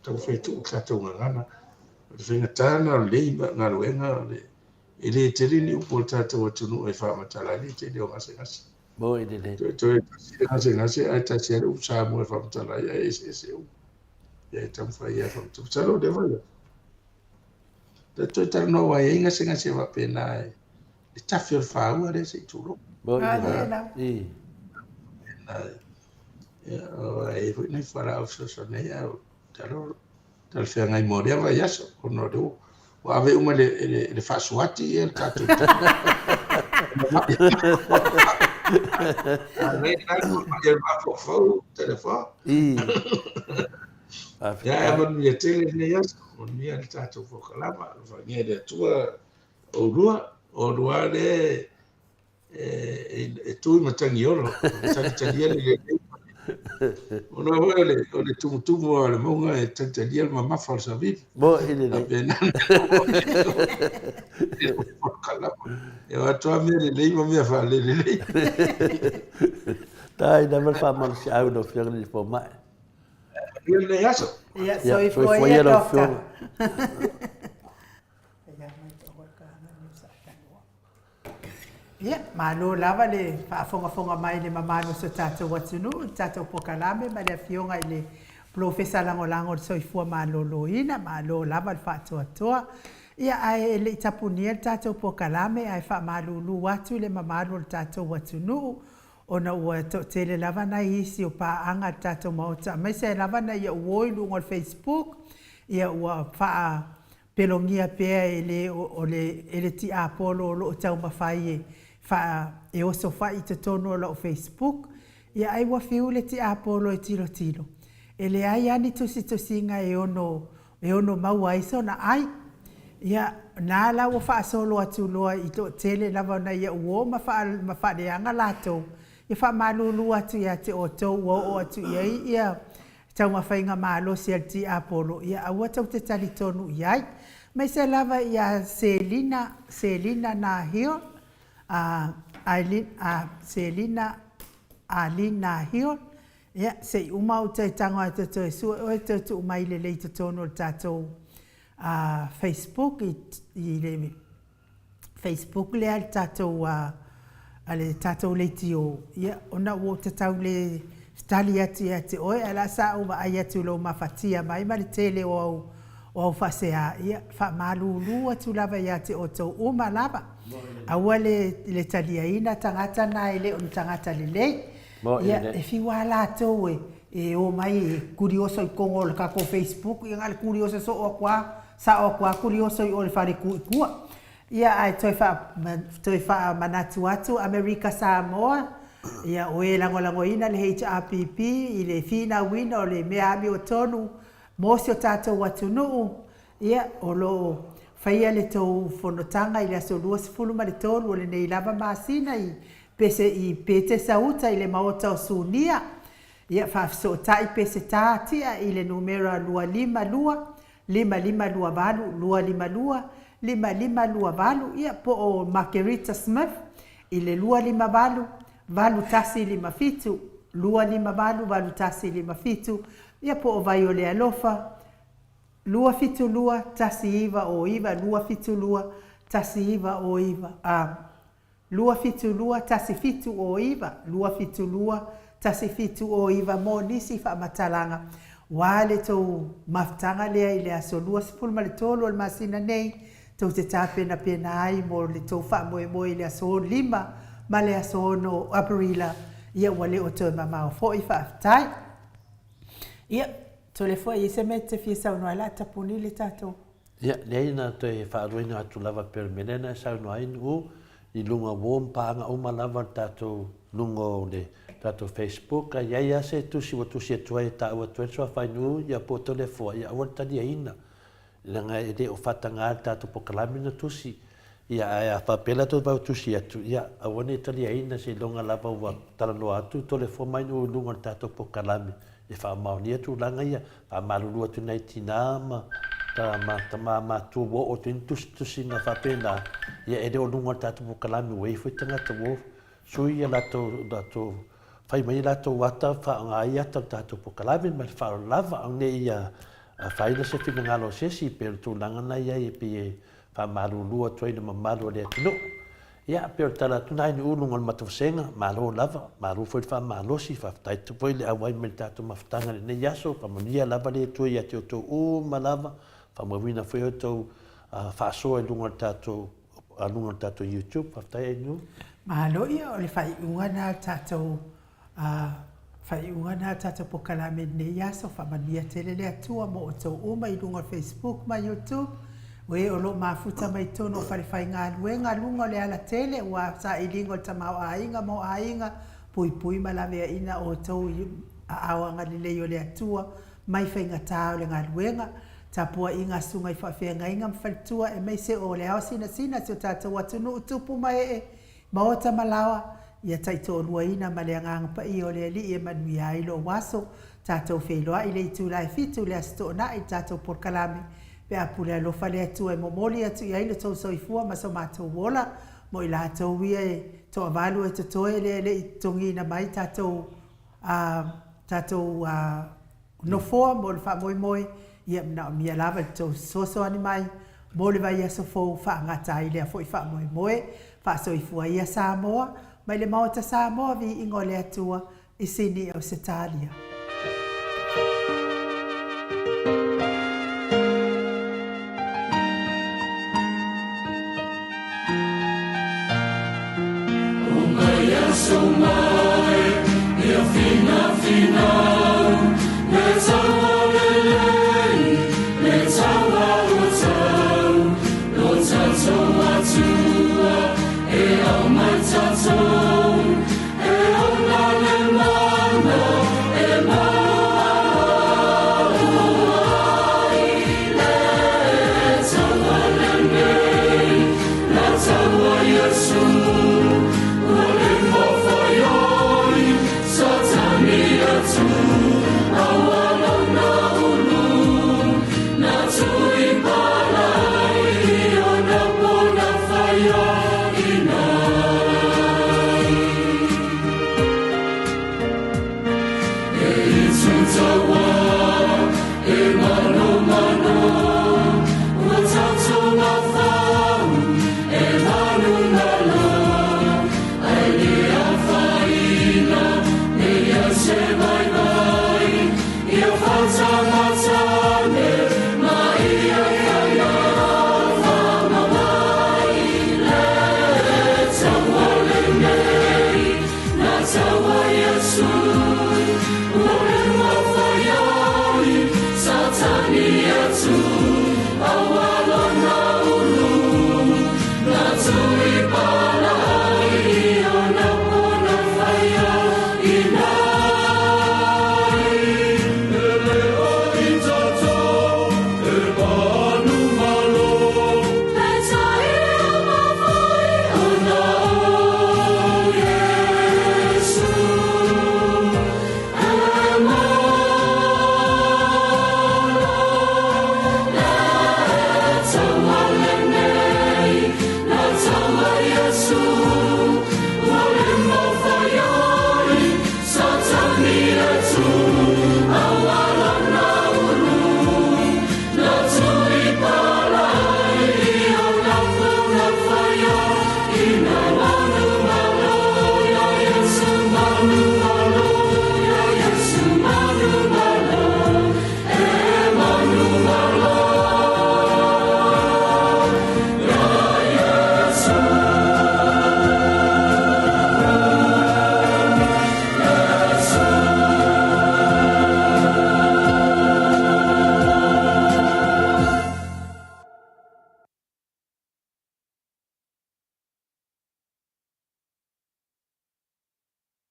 taumafai e tuu le tatou gagana. O le faigata lena o lenei galuega, o le, e le tele ni upu a le tatou atunuu e faamatala ai le tele o gasegase. Moni lelei. Toe, toe tasi le gasegase ae tasi lava le upu Samoa e faamatala ai, ae eseese uma. Ia e taumafai lava e faamatala. Masalo o lea foi, toe toe talanoa aua e i ai gasegase faapena e, le tafe o le fāua lea se i tulou. I. Ia, e i ai foi nai fualaau fesoasoani ai, ae talo talafeagai mo lea vaiaso, ona o lea ua ave uma e le faasuati ia le tatou taimi. Mafaufau telefoni. Ia, ae manuia tele lenei aso, manuia le tatou polokalama, alofagia e le Atua Oulua, oulua lea e tu i Matagiolo, e talitalia le lelei. Ona foi o le, o le tumutumu o le mauga e talitalia le mamafa o le savili. Mo i le lelei. E o atu lava mea lelei ma mea faalelelei. Tai lava le faamalosiau i lau Afioga i le Fomai. Manuia lenei aso. Ia, soifua ia lau Afioga. Ia, malo lava le faafogafoga mai i le mamalu o si o tatou atunuu i le tatou polokalame ma le Afioga i le Polofesa Lagolago o le Soifua Maloloina. Malo lava le faatoatoa. Ia, ae e le i tapunia le tatou polokalame, ae faamalulu atu i le mamalu o le tatou atunuu, ona ua toatele lava nai isi o paaga a le tatou Maota, aemaise ai lava nai au uo i luga o le Facebook, ia ua faa Pelogia pea e le o le e le tiapolo o lo o taumafai e faa e oso fai i totonu o lau Facebook, ia ai ua fiu le tiapolo e tilotilo. E leai a ni tusitusiga e ono e ono maua ai sona ai. Ia, na la ua faasolo atu loa i toatele lava ona ia uo ma faa ma faaleaga latou, ia faamalulu atu ia te outou ua oo atu i ai ia taumafaiga malosi a le tiapolo, ia aua tou te talitonu i ai. Aemaise lava ia Selina, Selina Nahil, a, Aileen, a, Selina Arlene Nahil, ia, se i uma ou toe tago ae toe toe sue oe toe tuu mai lelei i totonu o le tatou a, Facebook i, i le Facebook lea a le tatou a le tatou leitio, ia ona ua ou tatau le tali atu ia te oe, ae la sa ou vaai atu i lou mafatia mai ma le tele o au o au faasea, ia faamalulu atu lava ia te outou uma lava. Aua le le taliaina tagata na e le o ni tagata lelei. Ia e fiu lava latou e e omai e kurioso i totonu o le tatou Facebook, ia na o le kurioso soo atu lava Sao atu a kurioso i o le fale ku i tua. Ia ae toe faa toe faamanatu atu Amerika Samoa, ia o e lagolagoina le HRPP i le finauina o le mea amiotonu mo si o tatou atunuu, ia o lo o faia le tou fonotaga i le aso 23 o lenei lava masina i Pese i Petesauta i le Maota o Sunia. Ia faafesootai Peseta tia i le numera 252. 5528 252 5528, ia, po o Margherita Smith i le 258 8157, 258 8157, ia, po o Vai o le Alofa, 272 1909, 272 1909, a. 272 1709, 272 1709 mo nisi faamatalaga ua le tou mafutaga lea i le aso 23 o le masina nei tou te tapenapena ai mo le tou faamoemoe i le aso 5 ma le aso 6 o Aperila ia ua le o toe mamao foi faafetai. Ia, Toleafoa e i ai se mea e te fia saunoa ai la tapuni le tatou. Ia, leai na toe faaluaina atu lava pei o le mea lea na e saunoa ai Nu'u i luga o ma paaga uma lava le tatou luga o le tatou Facebook, a i ai lava se tusi ua tusi atu ai e taua atu ai le suafa i Nu'u, ia po o Toleafoa, ia aua le taliaina. Leaga e le o faataga le tatou polokalame na tusi. Ia, ae a faapea la toe vau tusi atu, ia, aua ne i taliaina seiloga lava ua talanoa atu Toleafoa mai Nu'u i luga o le tatou polokalame e faamaonia tulaga ia, faamalulu atu nai tina ma ma tama matua ua oo atu ai ni tusitusiga faapena, ia e le o luga o le tatou polokalame ua i ai foi tagata ua sui ia latou latou fai mai ia latou ata faaaoga ai ata o le tatou polokalame ma le faaaloalo lava aua ne i afaina se finagalo o se isi pei o le tulaga lena e i ai e pei e faamalulu atu ai i le mamalu o le atunuu. Ia, pei o le tala atu lena i Nu'u luga o le matou vasega, malo lava, malo foi le faamalosi, faafetai atu foi le auai mai i le tatou mafutaga i lenei aso, faamanuia lava le Atua ia te outou uma lava, faamauina foi outou faasoa i luga o le tatou luga o le tatou YouTube, faafetai Ainuu. Malo, ia o le faaiuga lena o le tatou A faaiuga na a tatou pokalame i lenei aso, faamanuia tele le Atua mo outou uma i luga o le Facebook ma YouTube, o e o lo o mafuta mai totonu o falefaigaluega luga o le alatele ua sailiga o le tamaoaiga mo aiga, puipui ma laveaiina outou i aao agalelei o le Atua mai faigata o le galuega, tapuaiga a susuga i faafeagaiga ma faletua aemaise o le ao sinasina si o tatou atunuu tupu ma ee Maota ma laoa, ia taitoaluaina ma le Agaga Paia o le Alii e manuia ai lou aso. Tatou feiloai i le itula e fitu i le Aso Toonai i le tatou polokalame pe a pule alofa le Atua e momoli atu i ai lo tou soifua ma so matou ola mo i latou ia e toavalu e totoe lea e le i totogiina mai tatou a tatou a Nofoa mo le faamoemoe, ia manaomia lava le tou fesoasoani mai mo le vaiaso fou faagata ai lea foi faamoemoe. Faasoifua ia Samoa, mai le Maota Samoa Viiga o le Atua i Sini Ausetalia.